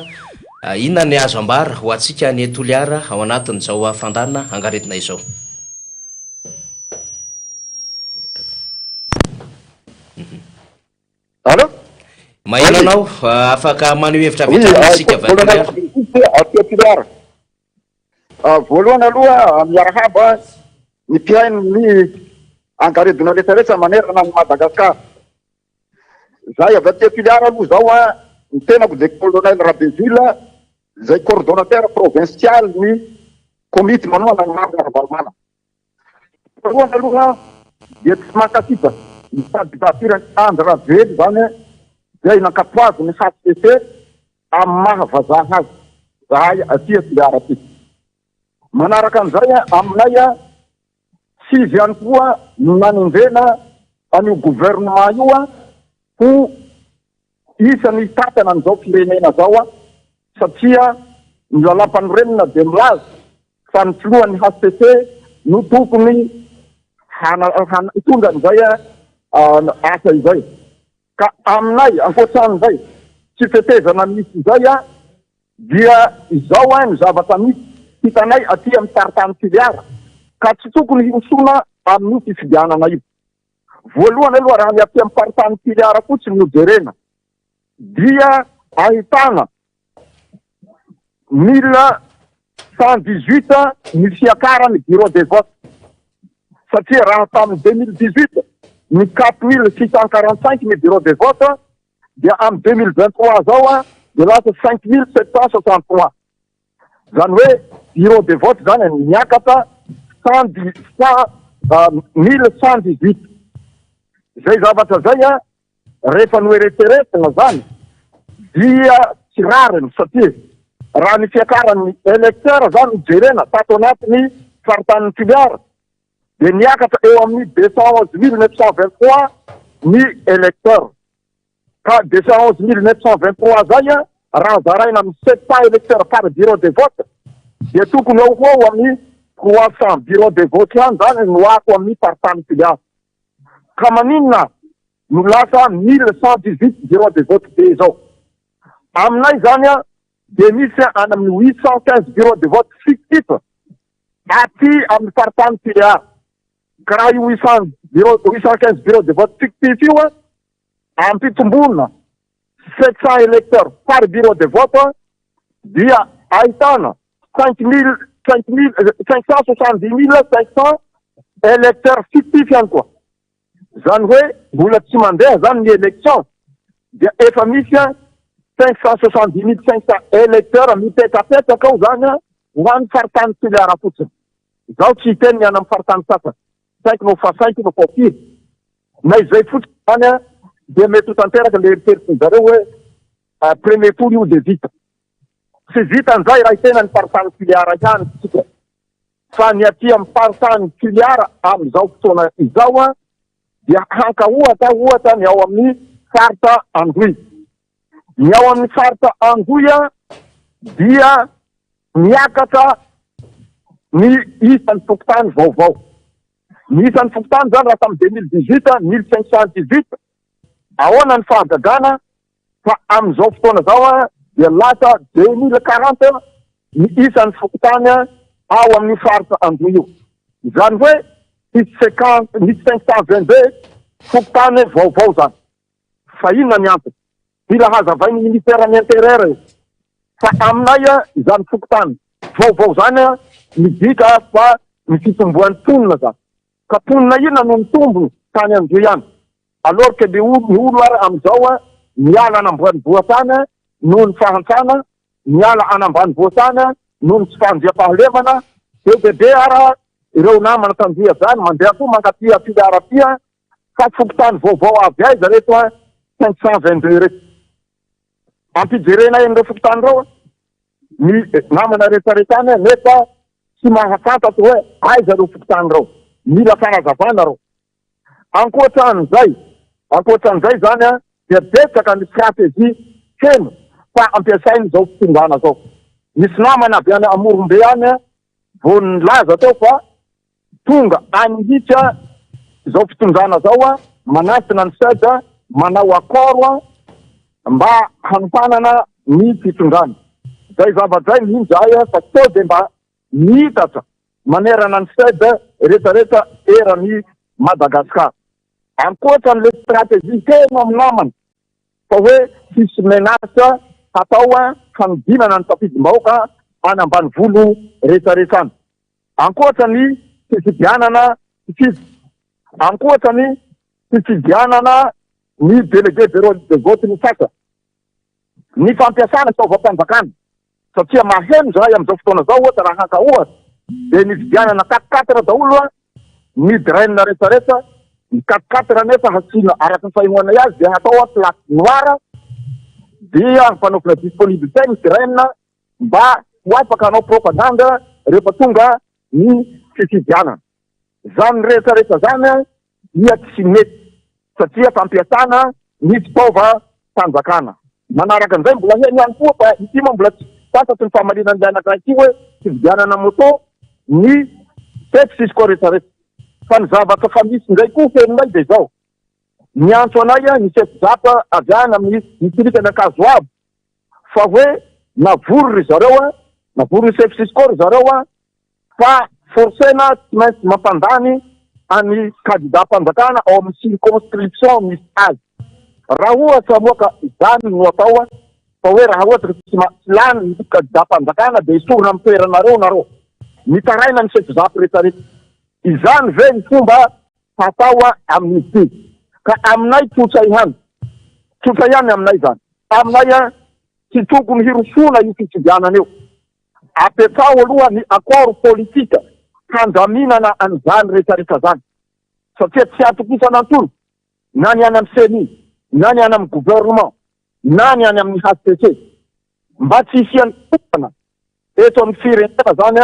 Inona ny azo ambara ho antsika any Toliara ao anatin'izao fandaharana angaredona izao? Allo? Maheno anao, afaka maneho hevitra avy hatrany isika avy any Toliara. Aty Toliara. Voalohany aloha miarahaba ny mpihaino ny angaredona rehetrarehetra manerana an'i Madagasikara. Zahay avy aty Toliara aloha izao an, ny tenako dia colonel Rabejules izay coordonnateur provincial ny komity manohana an'i Marc Ravalomanana. Voalohany aloha dia tsy mankasitraka ny candidature-n'i Andry Rajoelina izany izay nankatoavin'ny HCC amin'ny maha vazaha azy zahay aty Toliara aty. Manaraka an'izay aminay tsy izy ihany koa no nanendrena an'io gouvernement io ho. isany hitantana an'izao firenena izao satria ny lalàmpanorenana dia milaza fa ny filohan'ny hcc no tokony hitondra an'izay asa izay. Ka aminay, ankoatran'izay tsy fetezana misy izay dia izao ny zavatra misy hitanay aty amin'ny faritany Toliara ka tsy tokony hirosoana amin'io fifidianana io. Voalohany aloha raha ny aty amin'ny faritany Toliara fotsiny no jerena dia ahitana 1118 ny fiakaran'ny bureau de vote satria raha tamin'ny 2018 ny 4645 ny bureau de vote dia amin'ny 2023 zao dia lasa 5763. Izany hoe bureau de vote zany niakatra cent dix cent 1118. Izay zavatra izay rehefa noeretreretina zany dia tsy rariny satria raha ny fiakaran'ny électeur zany no jerena tato anatin'ny faritanin'i Toliara dia niakatra eo amin'ny 211923 ny électeur. Ka 211923 zay raha zaraina amin'ny 700 électeurs par bureau de vote dia tokony eo ho eo amin'ny 300 bureau de vote ihany zany no ato amin'ny faritanin'i Toliara. Ka maninona no lasa 1118 bureau de vote be izao? Aminay zany dia misy any amin'ny 815 bureau de vote fictif aty amin'ny faritany Tuléar. Ka raha io 800 bureau, 815 bureau de vote fictif io ampitomboina 700 électeurs par bureau de vote dia ahitana 5000, 5000, 570500 électeurs fictifs ihany koa. Izany hoe mbola tsy mandeha zany ny élection dia efa misy 570500 électeurs mipetrapetraka ao zany ho an'ny faritany Toliara fotsiny. Izaho tsy hiteny ny any amin'ny faritany sasany, tsy haiko no fa sainky no fa firy. Na izay fotsiny zany dia mety ho tanteraka le eritreritry zareo hoe premier tour io dia vita. Tsy vitan'izay raha hiteny ny faritany Toliara ihany isika fa ny aty amin'ny faritany Toliara amin'izao fotoana izao dia haka ohatra ohatra ny ao amin'ny faritra Androy. Ny ao amin'ny faritra Androy dia miakatra ny isan'ny fokontany vaovao. Ny isan'ny fokontany izany raha tamin'ny 2018, 1518, ahoana ny fahagagana fa amin'izao fotoana izao dia lasa 2040 ny isan'ny fokontany ao amin'io faritra Androy io. Izany hoe misy cinquante, misy 522 fokontany vaovao izany. Fa inona ny antony? Mila hazavain'ny ministeran'ny Intérieur io. Fa aminay izany fokontany vaovao izany midika fa ny fitomboan'ny mponina izany. Ka mponina inona no nitombo tany Androy any? Alors que le ny olo ary amin'izao miala any ambanivohitra any noho ny fahantrana, miala any ambanivohitra any noho ny tsy fahandriampahalemana, be dia be ara ireo namana tandroy avy any mandeha koa mankaty Toliara aty fa fokontany vaovao avy aiza reto 522 reto? Ampijerenay an'ireo fokontany ireo ny namana rehetrarehetra any nefa tsy mahafantatra hoe aiza ireo fokontany ireo. Mila fanazavana ireo. Ankoatra an'izay, ankoatra an'izay izany dia betsaka ny stratégie feno fa ampiasain'izao fitondrana izao. Nisy namana avy any Amorombe any vao nilaza teo fa tonga any mihitsy izao fitondrana izao manantona ny SED manao accord mba hanohanana ny fitondrana. Izay zavatra izay mino izahay fa sao dia mba Miitatra manerana ny sed retraretra eran'i Madagascar. Ankoatra an'ilay stratégie heno amin'ny namana fa hoe hisy menace hatao hanodinana ny safidim-bahoaka any ambanivolo retraretra any. Ankoatra ny fifidianana mpifidy. Ankoatra ny fifidianana ny délégué bureau de vote ny sasa. Ny fampiasana fitaovam-panjakana satria maheno izahay amin'izao fotoana izao ohatra raha haka ohatra dia nividianana quatre quatre daholo ny drain rehetrarehetra, ny quatre quatre nefa hasiana araka ny fahenoanay azy dia hatao plaque noire dia ampanaovina disponibilité ny drain mba ho afaka hanao propagande rehefa tonga ny fifidianana. Izany rehetrarehetra izany dia tsy mety satria fampiasana ny fitaovam-panjakana. mpanjakana. Manaraka an'izay mbola heno ihany koa fa ity moa mbola tsy fantatro ny fahamarinan'ilay anankiray ity hoe fividianana moto ny sefo cisco rehetrarehetra. Fa ny zavatra fa misy indray koa henonay dia izao, niantso anay ny sefo zap avy any amin'ny distrikan'Ankazoabo fa hoe navory ry zareo, navory ny sefo cisco ry zareo fa forcena tsy maintsy mampandany an'ny kandidam-panjakana ao amin'ny circonscription misy azy. Raha ohatra moa ka izany no atao fa hoe raha ohatra ka tsy tsy lany ny kandidam-panjakana dia esorina amin'ny toeranareo nareo. Mitaraina ny sefo zafy rehetrarehetra. Izany ve ny fomba hatao amin'izy ity? Ka aminay tsotra ihany. Tsotra ihany aminay izany. Aminay tsy tokony hirosoana io fifidianana io. Apetraho aloha ny accord politique handaminana an'izany rehetrarehetra zany satria tsy atokisana antsony na ny any amin'ny ceni na ny any amin'ny gouvernement na ny any amin'ny HCC. Mba tsy hisian'ny korontana eto amin'ny firenena zany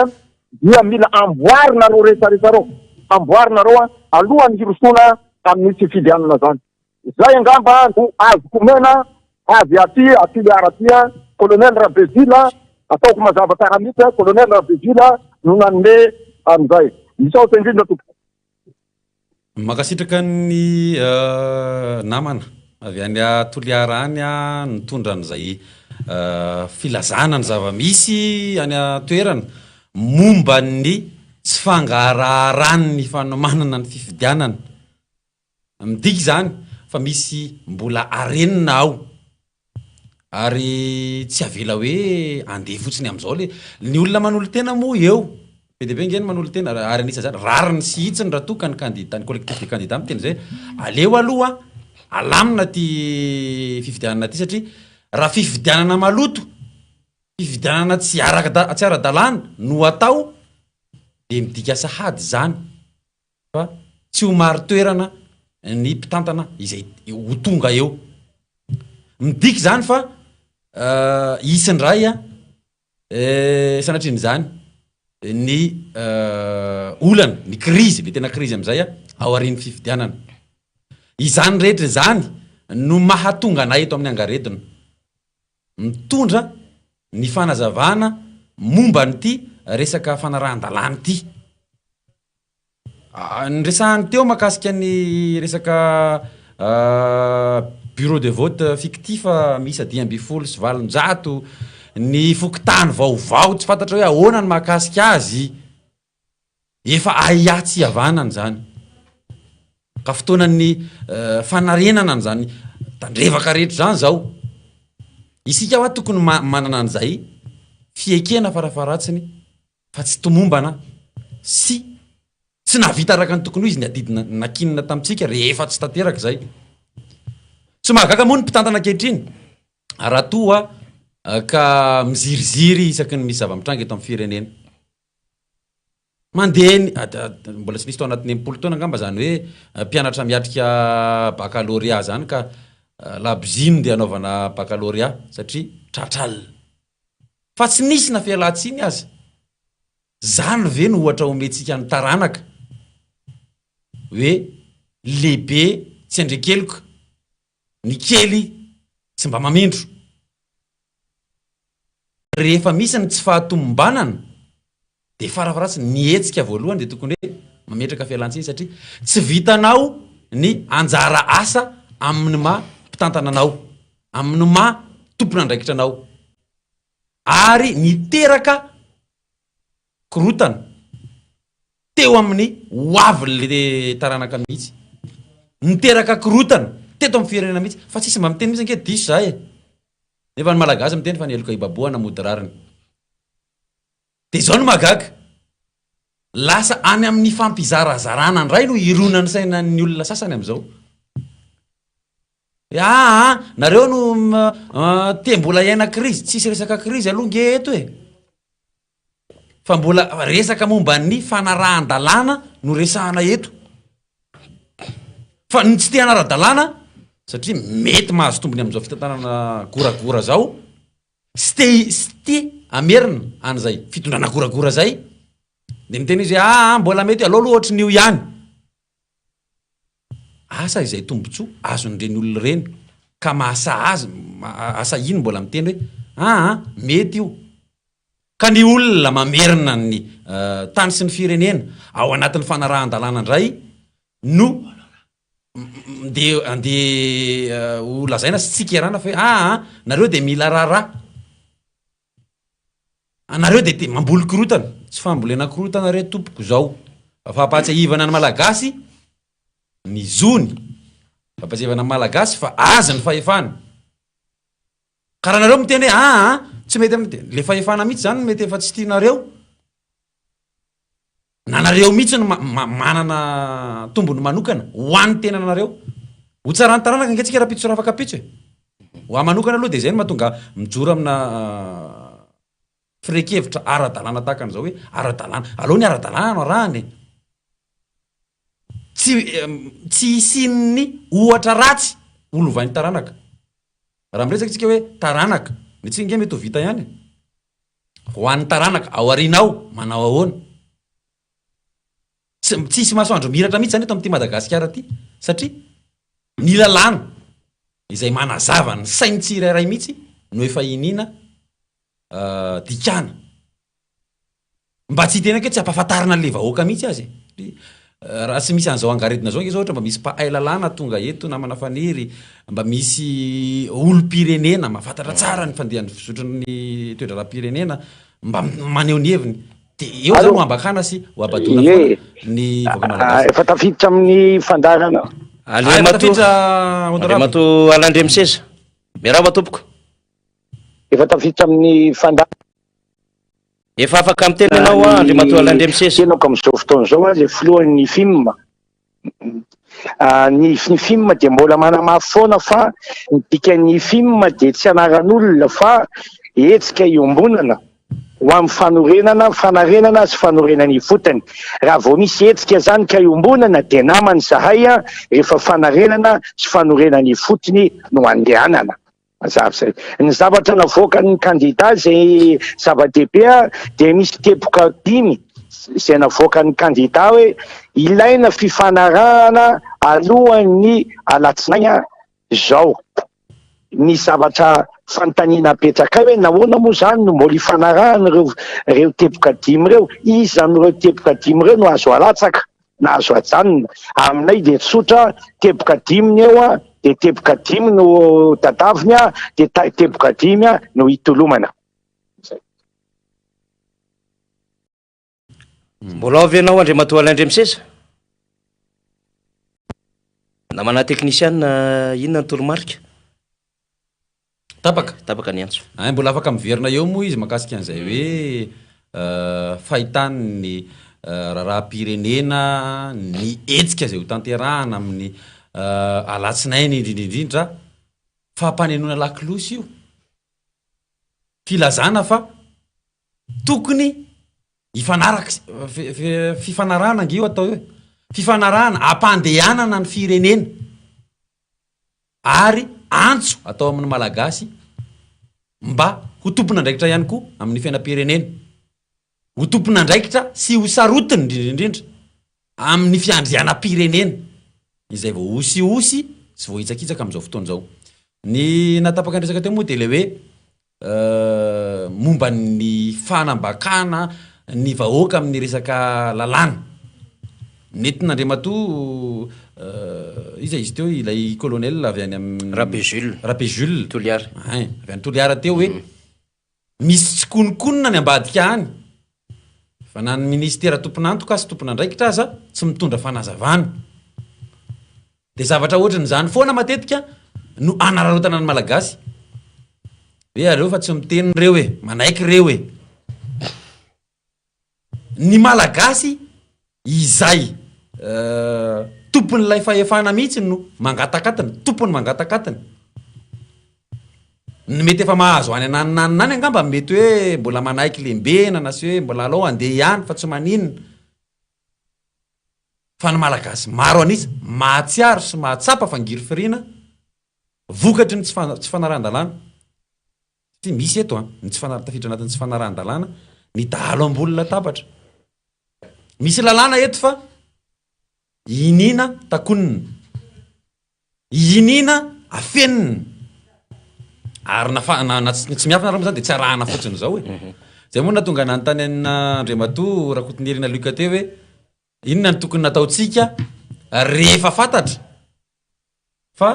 dia mila amboarinareo rehetrarehetra reo, amboarinareo alohan'ny hirosoana amin'ny fifidianana zany. Izay angamba no azoko omena avy aty Toliara aty a! Colonel Rabezila, ataoko mazava tsara mihitsy a, Colonel Rabezila no nanome an'izay. Misaotra indrindra tompoko. Mankasitraka ny namana avy any Toliara any nitondra an'izay filazana ny zava-misy any an-toerana momba ny tsy fangaraharan'ny fanomanana ny fifidianana. Midika izany fa misy mbola arenina ao ary tsy avela hoe andeha fotsiny amin'izao le, ny olona manolo-tena moa eo, be dia be ange ny manolo-tena ary anisan'izany rariny sy hitsiny raha toa ka ny kandida, ny collectif des candidats miteny izay hoe aleo aloha alamina ity fifidianana ity satria raha fifidianana maloto, fifidianana tsy araka, tsy ara-dalàna no atao dia midika sahady izany. fa tsy ho marin-toerana ny mpitantana izay ho tonga eo. Midika izany fa hisy indray sanatrian'izany ny olana, ny krizy, ilay tena krizy amin'izay aorian'ny fifidianana. Izany rehetra izany no mahatonga anay eto amin'ny Angaredona mitondra ny fanazavana momba an'ity resaka fanarahan-dalàna ity. Niresahany teo mahakasika ny resaka bureau de vote fictif miisa 815, ny fokontany vaovao tsy fantatra hoe ahoana ny mahakasika azy, efa ahiahy tsy hihavanana izany. Ka fotoanan'ny fanarenana an'izany tandrevaka rehetra izany izao. Isika hoa tokony manana an'izay fiekena farafaharatsiny fa tsy tomombana sy tsy nahavita araka ny tokony ho izy ny adidy nankinina tamintsika rehefa tsy tanteraka izay. Tsy mahagaga moa ny mpitantana ankehitriny raha toa ka miziriziry isaky ny misy zava-mitranga eto amin'ny firenena. Mandeha ny, mbola tsy nisy tao anatin'ny 60 taona angamba izany hoe mpianatra miatrika bakalorea izany ka labozia no ndeha hanaovana bakalorea satria tratra alina. Fa tsy nisy na fialan-tsiny aza. Zany ve no ohatra omentsika ny taranaka? Hoe lehibe tsy andrekeloka, ny kely tsy mba mamindro. Rehefa misy ny tsy fahatomombanana dia farafaharatsiny ny hetsika voalohany dia tokony hoe mametraka fialan-tsiny satria tsy vitanao ny anjara asa amin'ny maha mpitantana anao, amin'ny maha tompon'andraikitra anao ary niteraka korontana teo amin'ny hoavin'le taranaka mihitsy. Niteraka korontana teto amin'ny firenena mihitsy fa tsisy mba miteny mihitsy ange diso za e. Nefa ny Malagasy miteny fa ny heloka ibabohana mody rariny. Dia izao no mahagaga, lasa any amin'ny fampizarazarana indray no hironan'ny sainan'ny olona sasany amin'izao. Hoe aa, nareo no te mbola hiaina krizy, tsisy resaka krizy aloha nge eto e. Fa mbola resaka momba ny fanarahan-dalàna no resahana eto. Fa ny tsy te hanara-dalàna, satria mety mahazo tombony amin'izao fitantanana goragora izao, Sy te sy te hamerina an'izay fitondrana goragora zay, de miteny izy hoe aa mbola mety aleo aloha ohatrin'io ihany. Asa izay tombotsoa azon'ireny olona ireny. Ka mahasahy azy, ahasahiany mbola miteny hoe aa mety io. Ka ny olona mamerina ny tany sy ny firenena ao anatin'ny fanarahan-dalàna indray no ndeha andeha ho lazaina sy tsikerana fa hoe aa nareo dia mila raharaha. Anareo dia te mamboly korotana. Tsy fambolena korotana re tompoko izao. Fa fampahatsiahivana ny Malagasy ny zony. Fampahatsiahivana ny Malagasy fa azy ny fahefana. Ka raha nareo miteny hoe aa tsy mety amin'ny dia le fahefana mihitsy zany no mety efa tsy tianareo. Na nareo mihitsy no manana tombony manokana ho an'ny tenanareo. Ho tsaran'ny taranaka ange tsika rahampitso sy rafakampitso e. Ho ahy manokana aloha dia izay no mahatonga ahy mijoro amina firehan-kevitra ara-dalàna tahaka an'izao hoe ara-dalàna. Aleo ny ara-dalàna no arahana e. Tsy tsy hisian'ny ohatra ratsy ho lovain'ny taranaka. Raha miresaka isika hoe taranaka, ny antsika ange mety ho vita ihany e. Ho an'ny taranaka ao aoriana ao, manao ahoana? Tsy tsisy masoandro mihiratra mihitsy izany eto amin'ity Madagasikara ity satria ny lalàna izay manazava ny sain'ny tsirairay mihitsy no efa iniana dikana. Mba tsy hitenenako hoe tsy ampahafantarina an'ilay vahoaka mihitsy aza e. Raha tsy misy an'izao angaredona izao ange izao ohatra mba misy mpahay lalàna tonga eto namana Faniry, mba misy olom-pirenena mahafantatra tsara ny fandehan'ny fizotry ny toe-draharaham-pirenena mba maneho ny heviny. Dia eo izany ho ambakana sy ho abadoana foana ny vahoaka malagasy. Efa tafiditra amin'ny fandaharana. Andriamatoa Andriamatoa Alain Andriamiseza. Miarahaba tompoko. Efa tafiditra amin'ny fandaharana. Efa afaka miteny ianao an, Andriamatoa Alain Andriamiseza. Tenako amin'izao fotoana izao aho izay filohan'ny FIM. Ny ny FIM dia mbola manamafy foana fa ny dikan'ny FIM dia tsy anaran'olona fa hetsika iombonana ho amin'ny fanorenana, fanarenana sy fanorenana ifotony. Raha vao misy hetsika izany ka iombonana dia namana izahay rehefa fanarenana sy fanorenana ifotony no andehanana. Mazava izay. Ny zavatra navoakan'ny kandida izay zava-dehibe dia misy teboka dimy izay navoakan'ny kandida hoe ilaina fifanarahana alohan'ny alatsinainy izao. Ny zavatra fanontaniana apetrakay hoe nahoana moa izany no mbola ifanarahana ireo ireo teboka dimy ireo? Iza amin'ireo teboka dimy ireo no azo alatsaka? na azo ajanona. Aminay dia tsotra, teboka dimy ny eo dia teboka dimy no tadaviny dia teboka dimy no itolomana. Zay. Mbola ao ve ianao Andriamatoa Alain Andriamiseza? Namana teknisiana inona ny toromarika? Tapaka. Tapaka ny antso. Hay mbola afaka miverina eo moa izy mahakasika an'izay hoe fahitany ny raharaham-pirenena, ny hetsika izay hotanterahana amin'ny alatsinainy indrindra indrindra. Fampanenoana lakolosy io. Filazana fa tokony hifanaraka, fifanarahana ange io atao io e. Fifanarahana hampandehanana ny firenena. Ary antso atao amin'ny Malagasy mba ho tompon'andraikitra ihany koa amin'ny fiainam-pirenena. Ho tompon'andraikitra sy ho sarotiny indrindra indrindra amin'ny fiandrianam-pirenena izay voahosihosy sy voahitsakitsaka amin'izao fotoana izao. Ny nahatapaka ny resaka teo moa dia ilay hoe momba ny fanambakana ny vahoaka amin'ny resaka lalàna. Nentin'Andriamatoa iza izy teo ilay colonel avy any amin'ny Rabe Jules. Rabe Jules. Toliara. Ein, avy any Toliara teo hoe misy tsikononkonona any ambadika any fa na ny ministera tompon'antoka sy tompon'andraikitra aza tsy mitondra fanazavana. Dia zavatra ohatran'izany foana matetika no anararaotana ny Malagasy. Hoe aleo fa tsy miteny ireo e, manaiky ireo e. Ny Malagasy izay tompon'ilay fahefana mihitsy no mangatak'atiny, tompony mangatak'atiny. Ny mety efa mahazo any ananona any any angamba mety hoe mbola manaiky lembenana sy hoe mbola alao handeha ihany fa tsy maninona. Fa ny Malagasy maro an'isa mahatsiaro sy mahatsapa fangirifiriana vokatry ny tsy fanarahan-dalàna. Satria misy eto an, ny tsy fanara-, tafiditra anatin'ny tsy fanarahan-dalàna ny dahalo ambony latabatra. Misy lalàna eto fa iniana takonina. Iniana afenina. Ary na fa, na, na tsy, tsy miafina ary moa zany dia tsy arahana fotsiny izao e. Izay moa nahatonga nanontany an'Andriamatoa Rakotonirina Luc teo hoe inona no tokony nataontsika rehefa fantatra fa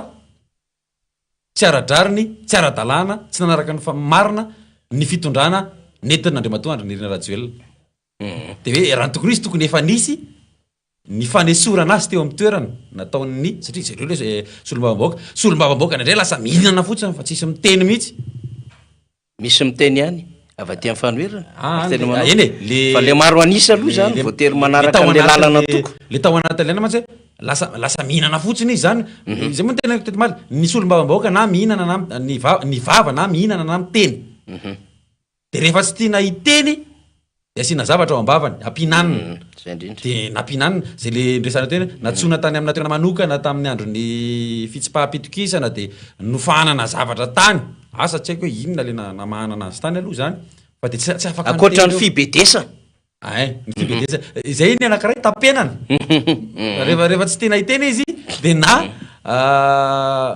tsy ara-drariny, tsy ara-dalàna, tsy nanaraka ny marina ny fitondrana nentin'Andriamatoa Andry Nirina Rajoelina. Dia hoe raha ny tokony ho izy tokony efa nisy ny fanesorana azy teo amin'ny toerana nataon'ny, satria jereo ilay solombavambahoaka, solombavambahoaka indraindray lasa mihinana fotsiny fa tsisy miteny mihitsy. Misy miteny ihany avy aty amin'ny fanoherana? Ah, Ary tena le- manao. eny e, le Fa le maro an'isa aloha le- zany le- voatery le manaraka tao an'le anatin'ny- lalana toko. Le tao anatin'ilay aina mantsy hoe lasa lasa mihinana fotsiny izy zany. Izay moa no tena teto omaly, ny solombavambahoaka na mihinana na ny va- ny vava na mihinana na miteny. Dia rehefa tsy tiana hiteny dia asiana zavatra ao am-bavany, ampihinanina. Zay indrindra. Dia nampihinanina, izay le niresahana teo hoe nantsoina tany amina toerana manokana tamin'ny andron'ny fitsipaham-pitokisana dia nofahanana zavatra tany, asa tsy haiko hoe inona le namahanana azy tany aloha izany fa dia tsy tsy afaka Ankoatra niteny ny eo. fibedesana. Ein, ny fibedesana, izay ny anankiray tapenana. Rehefa rehefa tsy tiana hiteny izy dia na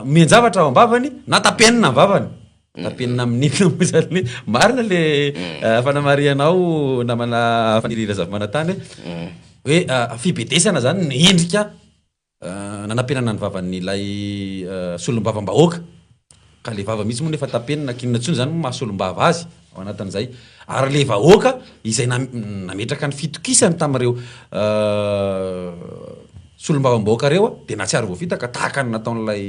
omen-javatra ao am-bavany na tapenina ny vavany. Tapenina amin'inona moa izany? Marina le fanamarihanao namana Faniry Razafimanantany hoe hoe fibedesana izany no endrika nanapenana ny vavan'ilay solombavambahoaka. Ka le vava mihitsy moa nefa tapenina, k'inona intsony izany moa maha solombava azy ao anatin'izay. Ary le vahoaka izay nametraka ny fitokisany tamin'ireo solombavambahoaka ireo dia nahatsiaro voafitaka tahaka ny nataon'ilay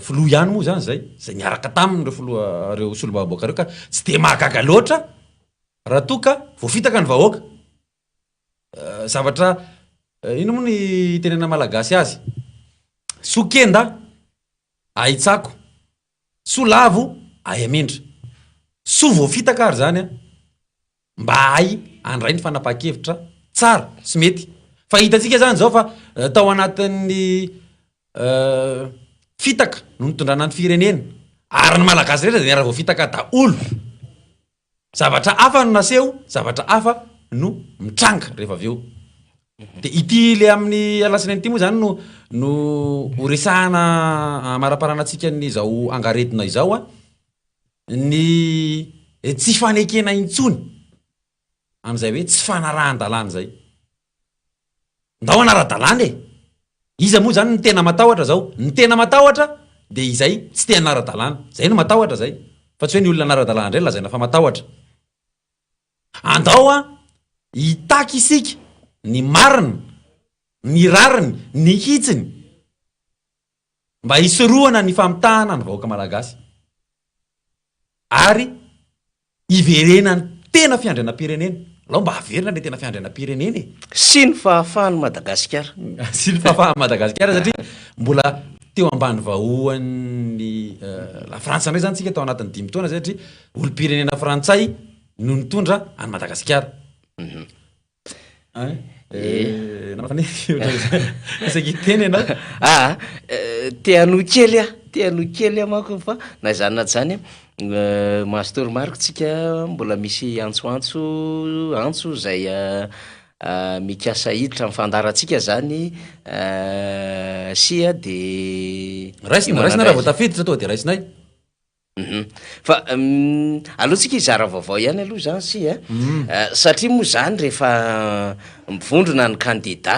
Filoha ihany moa izany izay, izay niaraka taminy ireo filoha, ireo solombavambahoaka ireo ka tsy dia mahagaga loatra raha toa ka voafitaka ny vahoaka. Zavatra, inona moa ny itenenana malagasy azy? Soa kenda, ahy tsako, soa lavo, ahy hamindra. Soa voafitaka ary izany an! mba hahay handray ny fanapahan-kevitra tsara sy mety. Fa hitantsika izany izao fa tao anatin'ny fitaka no nitondrana ny firenena ary ny Malagasy rehetra dia niara-voafitaka daholo. Zavatra hafa no naseho, zavatra hafa no mitranga rehefa avy eo. Dia ity le amin'ny alatsinainy ity moa izany no no ho resahana hamaraparanantsika ny izao angaredona izao an. Ny tsy fanekena intsony an'izay hoe tsy fanarahan-dalàna izay. Ndao hanara-dalàna e! Iza moa izany no tena matahotra izao? Ny tena matahotra dia izay tsy te hanara-dalàna. Izay no matahotra izay. Fa tsy hoe ny olona hanara-dalàna indray no lazaina fa matahotra. Andao an, hitaky isika ny marina, ny rariny, ny hitsiny. Mba hisorohana ny famitahana ny vahoaka malagasy ary hiverenan'ny tena fiandrianam-pirenena. Alao mba haverina ilay tena fiandrianam-pirenena e! Sy ny fahafahan'i Madagasikara. Sy ny fahafahan'i Madagasikara satria mbola teo ambany vahoan'ny la Frantsa indray izany tsika tao anatin'ny dimy taona izay satria olom-pirenena frantsay no nitondra an'i Madagasikara. Isaky hiteny ianao. Aa, te hanohy kely aho, te hanohy kely aho manko fa na izany na tsy izany mahazo toromarika tsika mbola misy antsoantso, antso izay mikasa hiditra amin'ny fandaharantsika izany sia de Raisina, raisina raha vao tafiditra tonga de raisinay. Fa aleo tsika hizara vaovao ihany aloha izany sy a. Satria moa izany rehefa mivondrona ny kandida,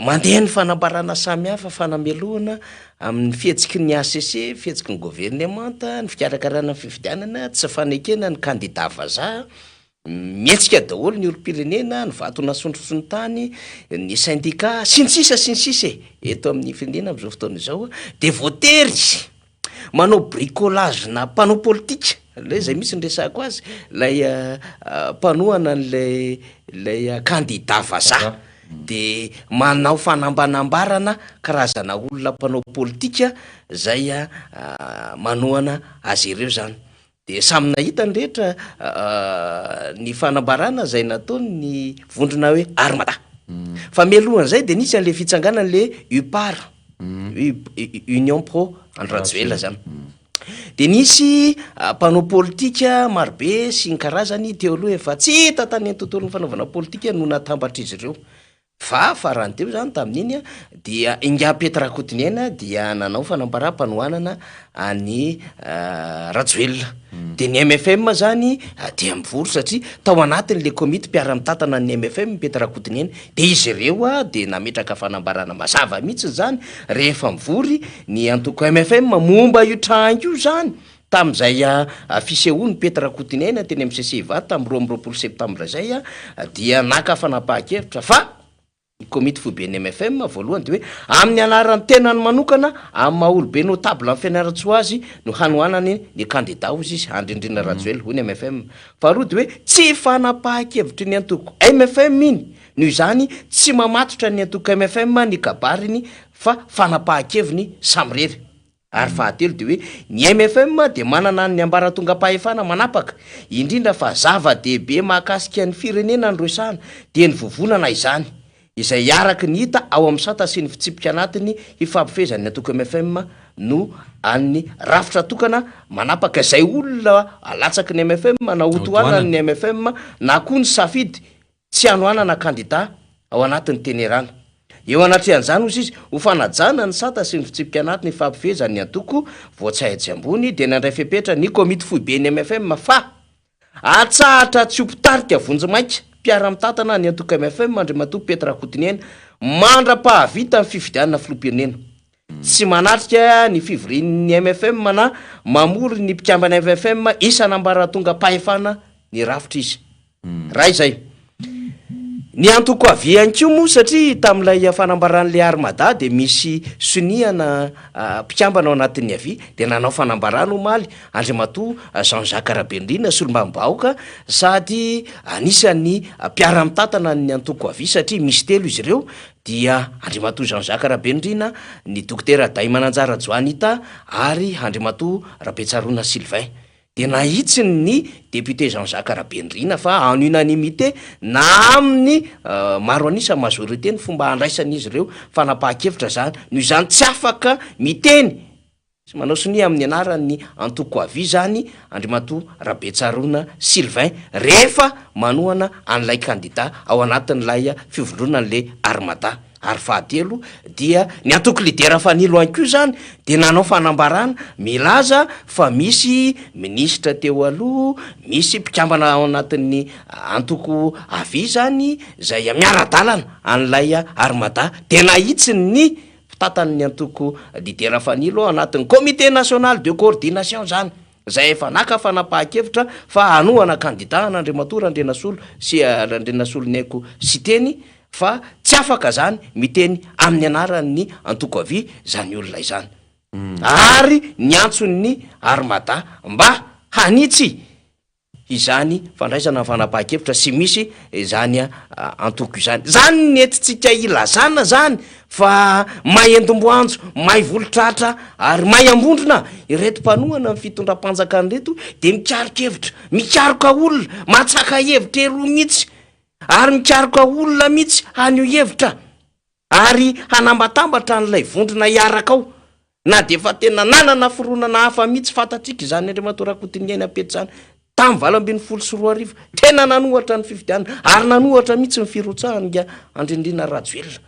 mandeha ny fanambarana samihafa fanamelohana amin'ny fihetsiky ny HCC, fihetsiky ny governemanta, ny fikarakarana ny fifidianana, tsy fanekena ny kandida vazaha. Mihetsika daholo ny olom-pirenena, ny vato nasondrotry ny tany, ny sendika, sy ny sisa sy ny sisa e! Eto amin'ny firenena amin'izao fotoana izao dia voatery manao bricolage-na mpanao politika, ilay izay mihitsy no resahako azy, ilay mpanohana an'ilay ilay kandida vazaha dia manao fanambanambarana karazana olona mpanao politika izay manohana azy ireo izany. Dia samy nahita ny rehetra ny fanambarana izay nataon'ny vondrona hoe Armada. Fa mialohan'izay dia nisy an'ilay fitsanganan'ilay UPAR, Union Pro Andry Rajoelina izany. Dia nisy mpanao politika marobe sy ny karazany teo aloha efa tsy hita tany amin'ny tontolon'ny fanaovana politika no natambatr'izy ireo. Fa farany teo izany tamin'iny dia Ingahy Pety Rakotoniaina dia nanao fanambaram-panohanana an'i Rajoelina. Dia ny mfm izany dia mivory satria tao anatin'ilay komity mpiara-mitantana ny mfm Pety Rakotoniaina. Dia izy ireo dia nametraka fanambarana mazava mihitsy izany rehefa mivory ny antoko mfm momba io tranga io izany. Tamin'izay fisehoan'i Pety Rakotoniaina teny amin'ny CC Ivato tamin'ny 22 septambra izay dia naka fanapahan-kevitra fa ny komity foiben'ny mfm voalohany dia hoe amin'ny anaran'ny tenany manokana amin'ny maha olobe notable an'i Fianarantsoa azy no hanohanany ny kandida hozy izy Andry Nirina Rajoelina hoy ny mfm. Faharoa dia hoe tsy fanapahan-kevitry ny antoko mfm iny noho izany tsy mamatotra ny antoko mfm ny kabariny fa fanapahan-keviny samirery. Ary fahatelo dia hoe ny mfm dia manana ny ambaratongam-pahefana manapaka, indrindra fa zava-dehibe mahakasika ny firenena no resahana, dia ny vovonana izany, izay araka ny hita ao amin'ny sata sy ny fitsipika anatiny hifampifehezan'ny antoko mfm no an'ny rafitra tokana manapaka izay olona alatsaky ny mfm na hotohanan'ny mfm na koa ny safidy Tsy hanohanana kandida ao anatin'ny tenerana. Eo anatrehan'izany, hoy izy, ho fanajana ny sata sy ny fitsipika anatiny ifampifehezan'ny antoko voatsahy etsy ambony dia nandray fepetra ny komity foiben'ny mfm fa atsahatra tsy ho mpitarika vonjimaika mpiara-mitantana ny antoko mfm Andriamatoa Pety Rakotoniaina mandra-pahavita ny fifidianana filoham-pirenena. Tsy manatrika ny fivorian'ny mfm na mamory ny mpikambana mfm isan'ambaratongam-pahefana ny rafitra izy. Raha izay. Ny antoko avi ihany koa moa satria tamin'ilay fanambaran'ilay Armada dia misy sonia na mpikambana ao anatin'ny avi dia nanao fanambarana omaly Andriamatoa Jean Jacques Rabenirina solombavambahoaka sady anisan'ny mpiara-mitantana ny antoko avi satria misy telo izy ireo dia Andriamatoa Jean Jacques Rabenirina, ny Dokotera Dahimananjara Joanita ary Andriamatoa Rabetsaroana Sylvain. Dia nahitsiny ny député Jean Jacques Rabenirina fa en unanimité na amin'ny maro an'isa, majorité, ny fomba handraisan'izy ireo fanapahan-kevitra izany. Noho izany tsy afaka miteny sy manao sonia amin'ny anaran'ny antoko avi izany Andriamatoa Rabetsaroana Sylvain rehefa manohana an'ilay kandida ao anatin'ilay fivondronan'ilay Armada. Ary fahatelo dia ny antoko Lidera Fanilo ihany koa izany dia nanao fanambarana milaza fa misy minisitra teo aloha, misy mpikambana ao anatin'ny antoko avi izany izay miara-dalana an'ilay Armada dia nahitsiny ny mpitantan'ny antoko Lidera Fanilo ao anatin'ny Comité National de Coordination izany izay efa naka fanapahan-kevitra fa hanohana kandida an'Andriamatoa Randrianasolo sy Randrianasoloniaiko Siteny Fa tsy afaka zany miteny amin'ny anaran'ny antoko havia zany olona izany. Ary niantso ny Armada mba hanitsy izany fandraisana ny fanapahan-kevitra sy misy izany antoko izany. Zany ny entintsika ilazana zany fa may endim-boanjo, may volotratra ary may ambondrona ireto mpanohana ny fitondram-panjakana ireto dia mikaroka hevitra, mikaroka olona, matsaka hevitra eroa mihitsy Ary mikaroka olona mihitsy haneho hevitra ary hanambatambatra an'ilay vondrona hiaraka ao, na dia efa tena nanana fironana hafa mihitsy fantatsika izany Andriamatoa Rakotoniaina Pety izany tamin'ny 2018, tena nanohatra ny fifidianana ary nanohatra mihitsy ny firotsahan'ingahy Andry Nirina Rajoelina.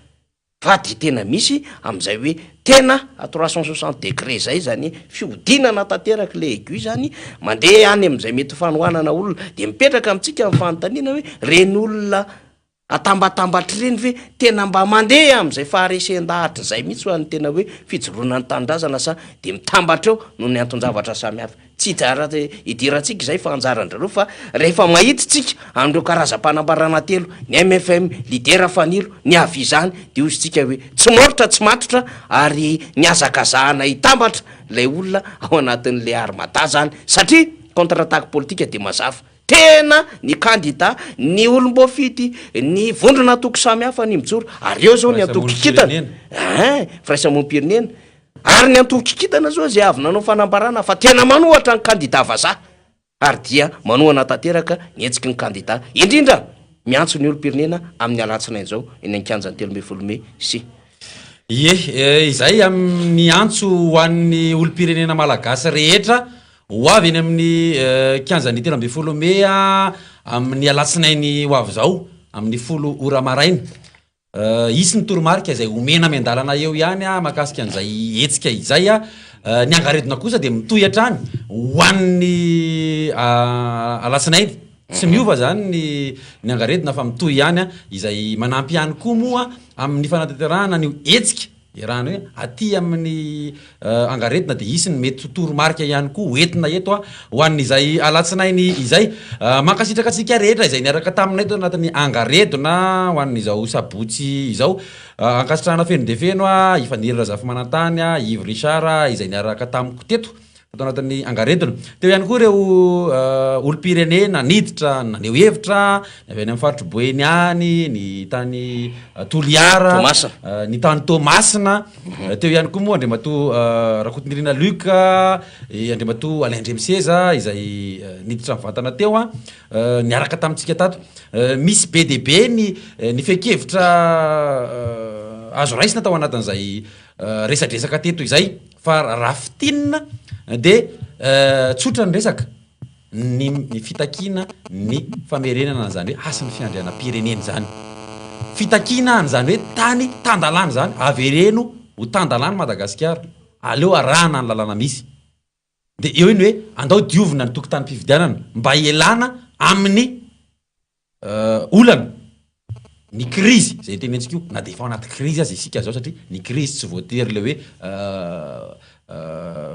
Fa dia tena misy amin'izay hoe tena à 360 degrés izay izany fihodinana tanteraka ilay aiguille izany, mandeha any amin'izay mety ho fanohanana olona. Dia mipetraka amintsika ny fanontaniana hoe ireny olona atambatambatra ireny ve tena mba mandeha amin'izay faharesen-dahatra izay mihitsy ho an'ny tena hoe fijoroana ny tanindrazana sa dia mitambatra eo noho ny anton-javatra samihafa. Tsy idirantsika izay fa anjaran-drareo fa rehefa mahita tsika an'ireo karazam-panambarana telo, ny mfm, Lidera Fanilo, ny avi izany dia hozy tsika hoe tsy morotra tsy matotra ary nihazakazahana hitambatra ilay olona ao anatin'ilay armada zany satria contre attaque politika dia mazava tena ny kandida, ny olom-boafidy, ny vondrona antoko samihafa ny mijoro ary eo zao ny antoko kintana, ein, firaisamonim-pirenena. Ary ny antoko kintana zao izay avy nanao fanambarana fa tena manohatra ny kandida vazaha ary dia manohana tanteraka ny hetsiky ny kandida, indrindra miantso ny olom-pirenena amin'ny alatsinainy izao eny an-kianjan'ny 13 mey sy. Ie, izay amin'ny antso ho an'ny olom-pirenena malagasy rehetra ho avy eny amin'ny kianjan'ny 13 mey amin'ny alatsinainy ho avy izao amin'ny folo ora maraina. Hisy ny toromarika izay omena miandalana eo ihany mahakasika an'izay hetsika izay. Ny angaredona kosa dia mitohy hatrany ho an'ny alatsinainy. Tsy miova izany ny ny angaredona fa mitohy ihany izay manampy ihany koa moa amin'ny fanatanterahana an'io hetsika iarahana hoe aty amin'ny angaredona dia hisy ny mety ho toromarika ihany koa ho entina eto ho an'izay alatsinainy izay. Mankasitraka antsika rehetra izay niaraka taminay tao anatin'ny angaredona ho an'izao sabotsy izao. Ankasitrahana feno dia feno i Faniry Razafimanantany, Yves Richard izay niaraka tamiko teto. Tao anatin'ny angaredona. Teo ihany koa ireo olom-pirenena niditra naneho hevitra, ny avy any amin'ny faritr'i Boeny any, ny tany Toliara, Toamasina. ny tany Toamasina. Teo ihany koa moa Andriamatoa Rakotonirina Luc, i Andriamatoa Alain Andriamiseza izay niditra nivantana teo niaraka tamintsika tato. Misy be dia be ny ny fehin-kevitra azo raisina tao anatin'izay resadresaka teto izay. Fa raha fintinina dia tsotra ny resaka, ny ny fitakiana ny famerenana an'izany hoe hasin'ny fiandrianam-pirenena izany. Fitakiana an'izany hoe tany tan-dalàna izany, avereno ho tan-dalàna Madagasikara, aleo arahana ny lalàna misy. Dia eo ny hoe andao diovina ny tokotanim-pifidianana mba hialana amin'ny Olana, ny krizy izay tenentsika io, na dia efa ao anaty krizy aza isika izao satria ny krizy tsy voatery ilay hoe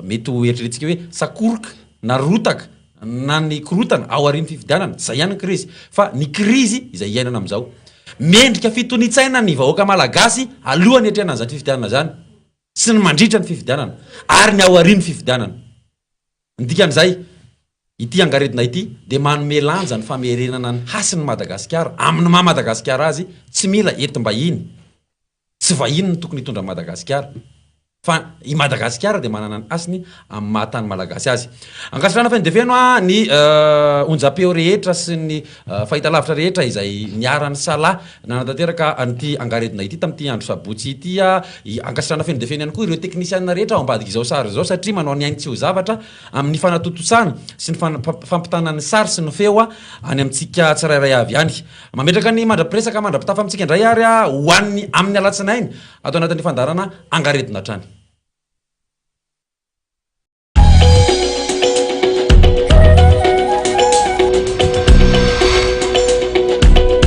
mety ho eritreretintsika hoe sakoroka na rotaka na ny korontana ao aorian'ny fifidianana, izay ihany ny krizy fa ny krizy izay iainana amin'izao. Mendrika fitonian-tsaina ny vahoaka malagasy alohan'ny hiatrehana an'izany fifidianana izany sy ny mandritra ny fifidianana ary ny ao aorian'ny fifidianana. Ny dikan'izay, ity angaredona ity dia manome lanja ny famerenana ny hasin'i Madagasikara amin'ny maha Madagasikara azy, tsy mila entim-bahiny, tsy vahiny no tokony hitondra an'i Madagasikara fa i Madagasikara dia manana ny hasiny amin'ny maha tany malagasy azy. Ankasitrahana feno dia feno ny onjam-peo rehetra sy ny fahitalavitra rehetra izay niara-nisalahy nanatanteraka an'ity angaredona ity tamin'ity andro sabotsy ity. Ankasitrahana feno dia feno ihany koa ireo teknisianina rehetra ao ambadik'izao sary izao satria manao ny ainy tsy ho zavatra amin'ny fanatontosana sy ny fampitana ny sary sy ny feo any amintsika tsirairay avy any. Mametraka ny mandra-piresaka mandra-pitafa amintsika indray ary ho an'ny amin'ny alatsinainy ato anatin'ny fandaharana angaredona hatrany.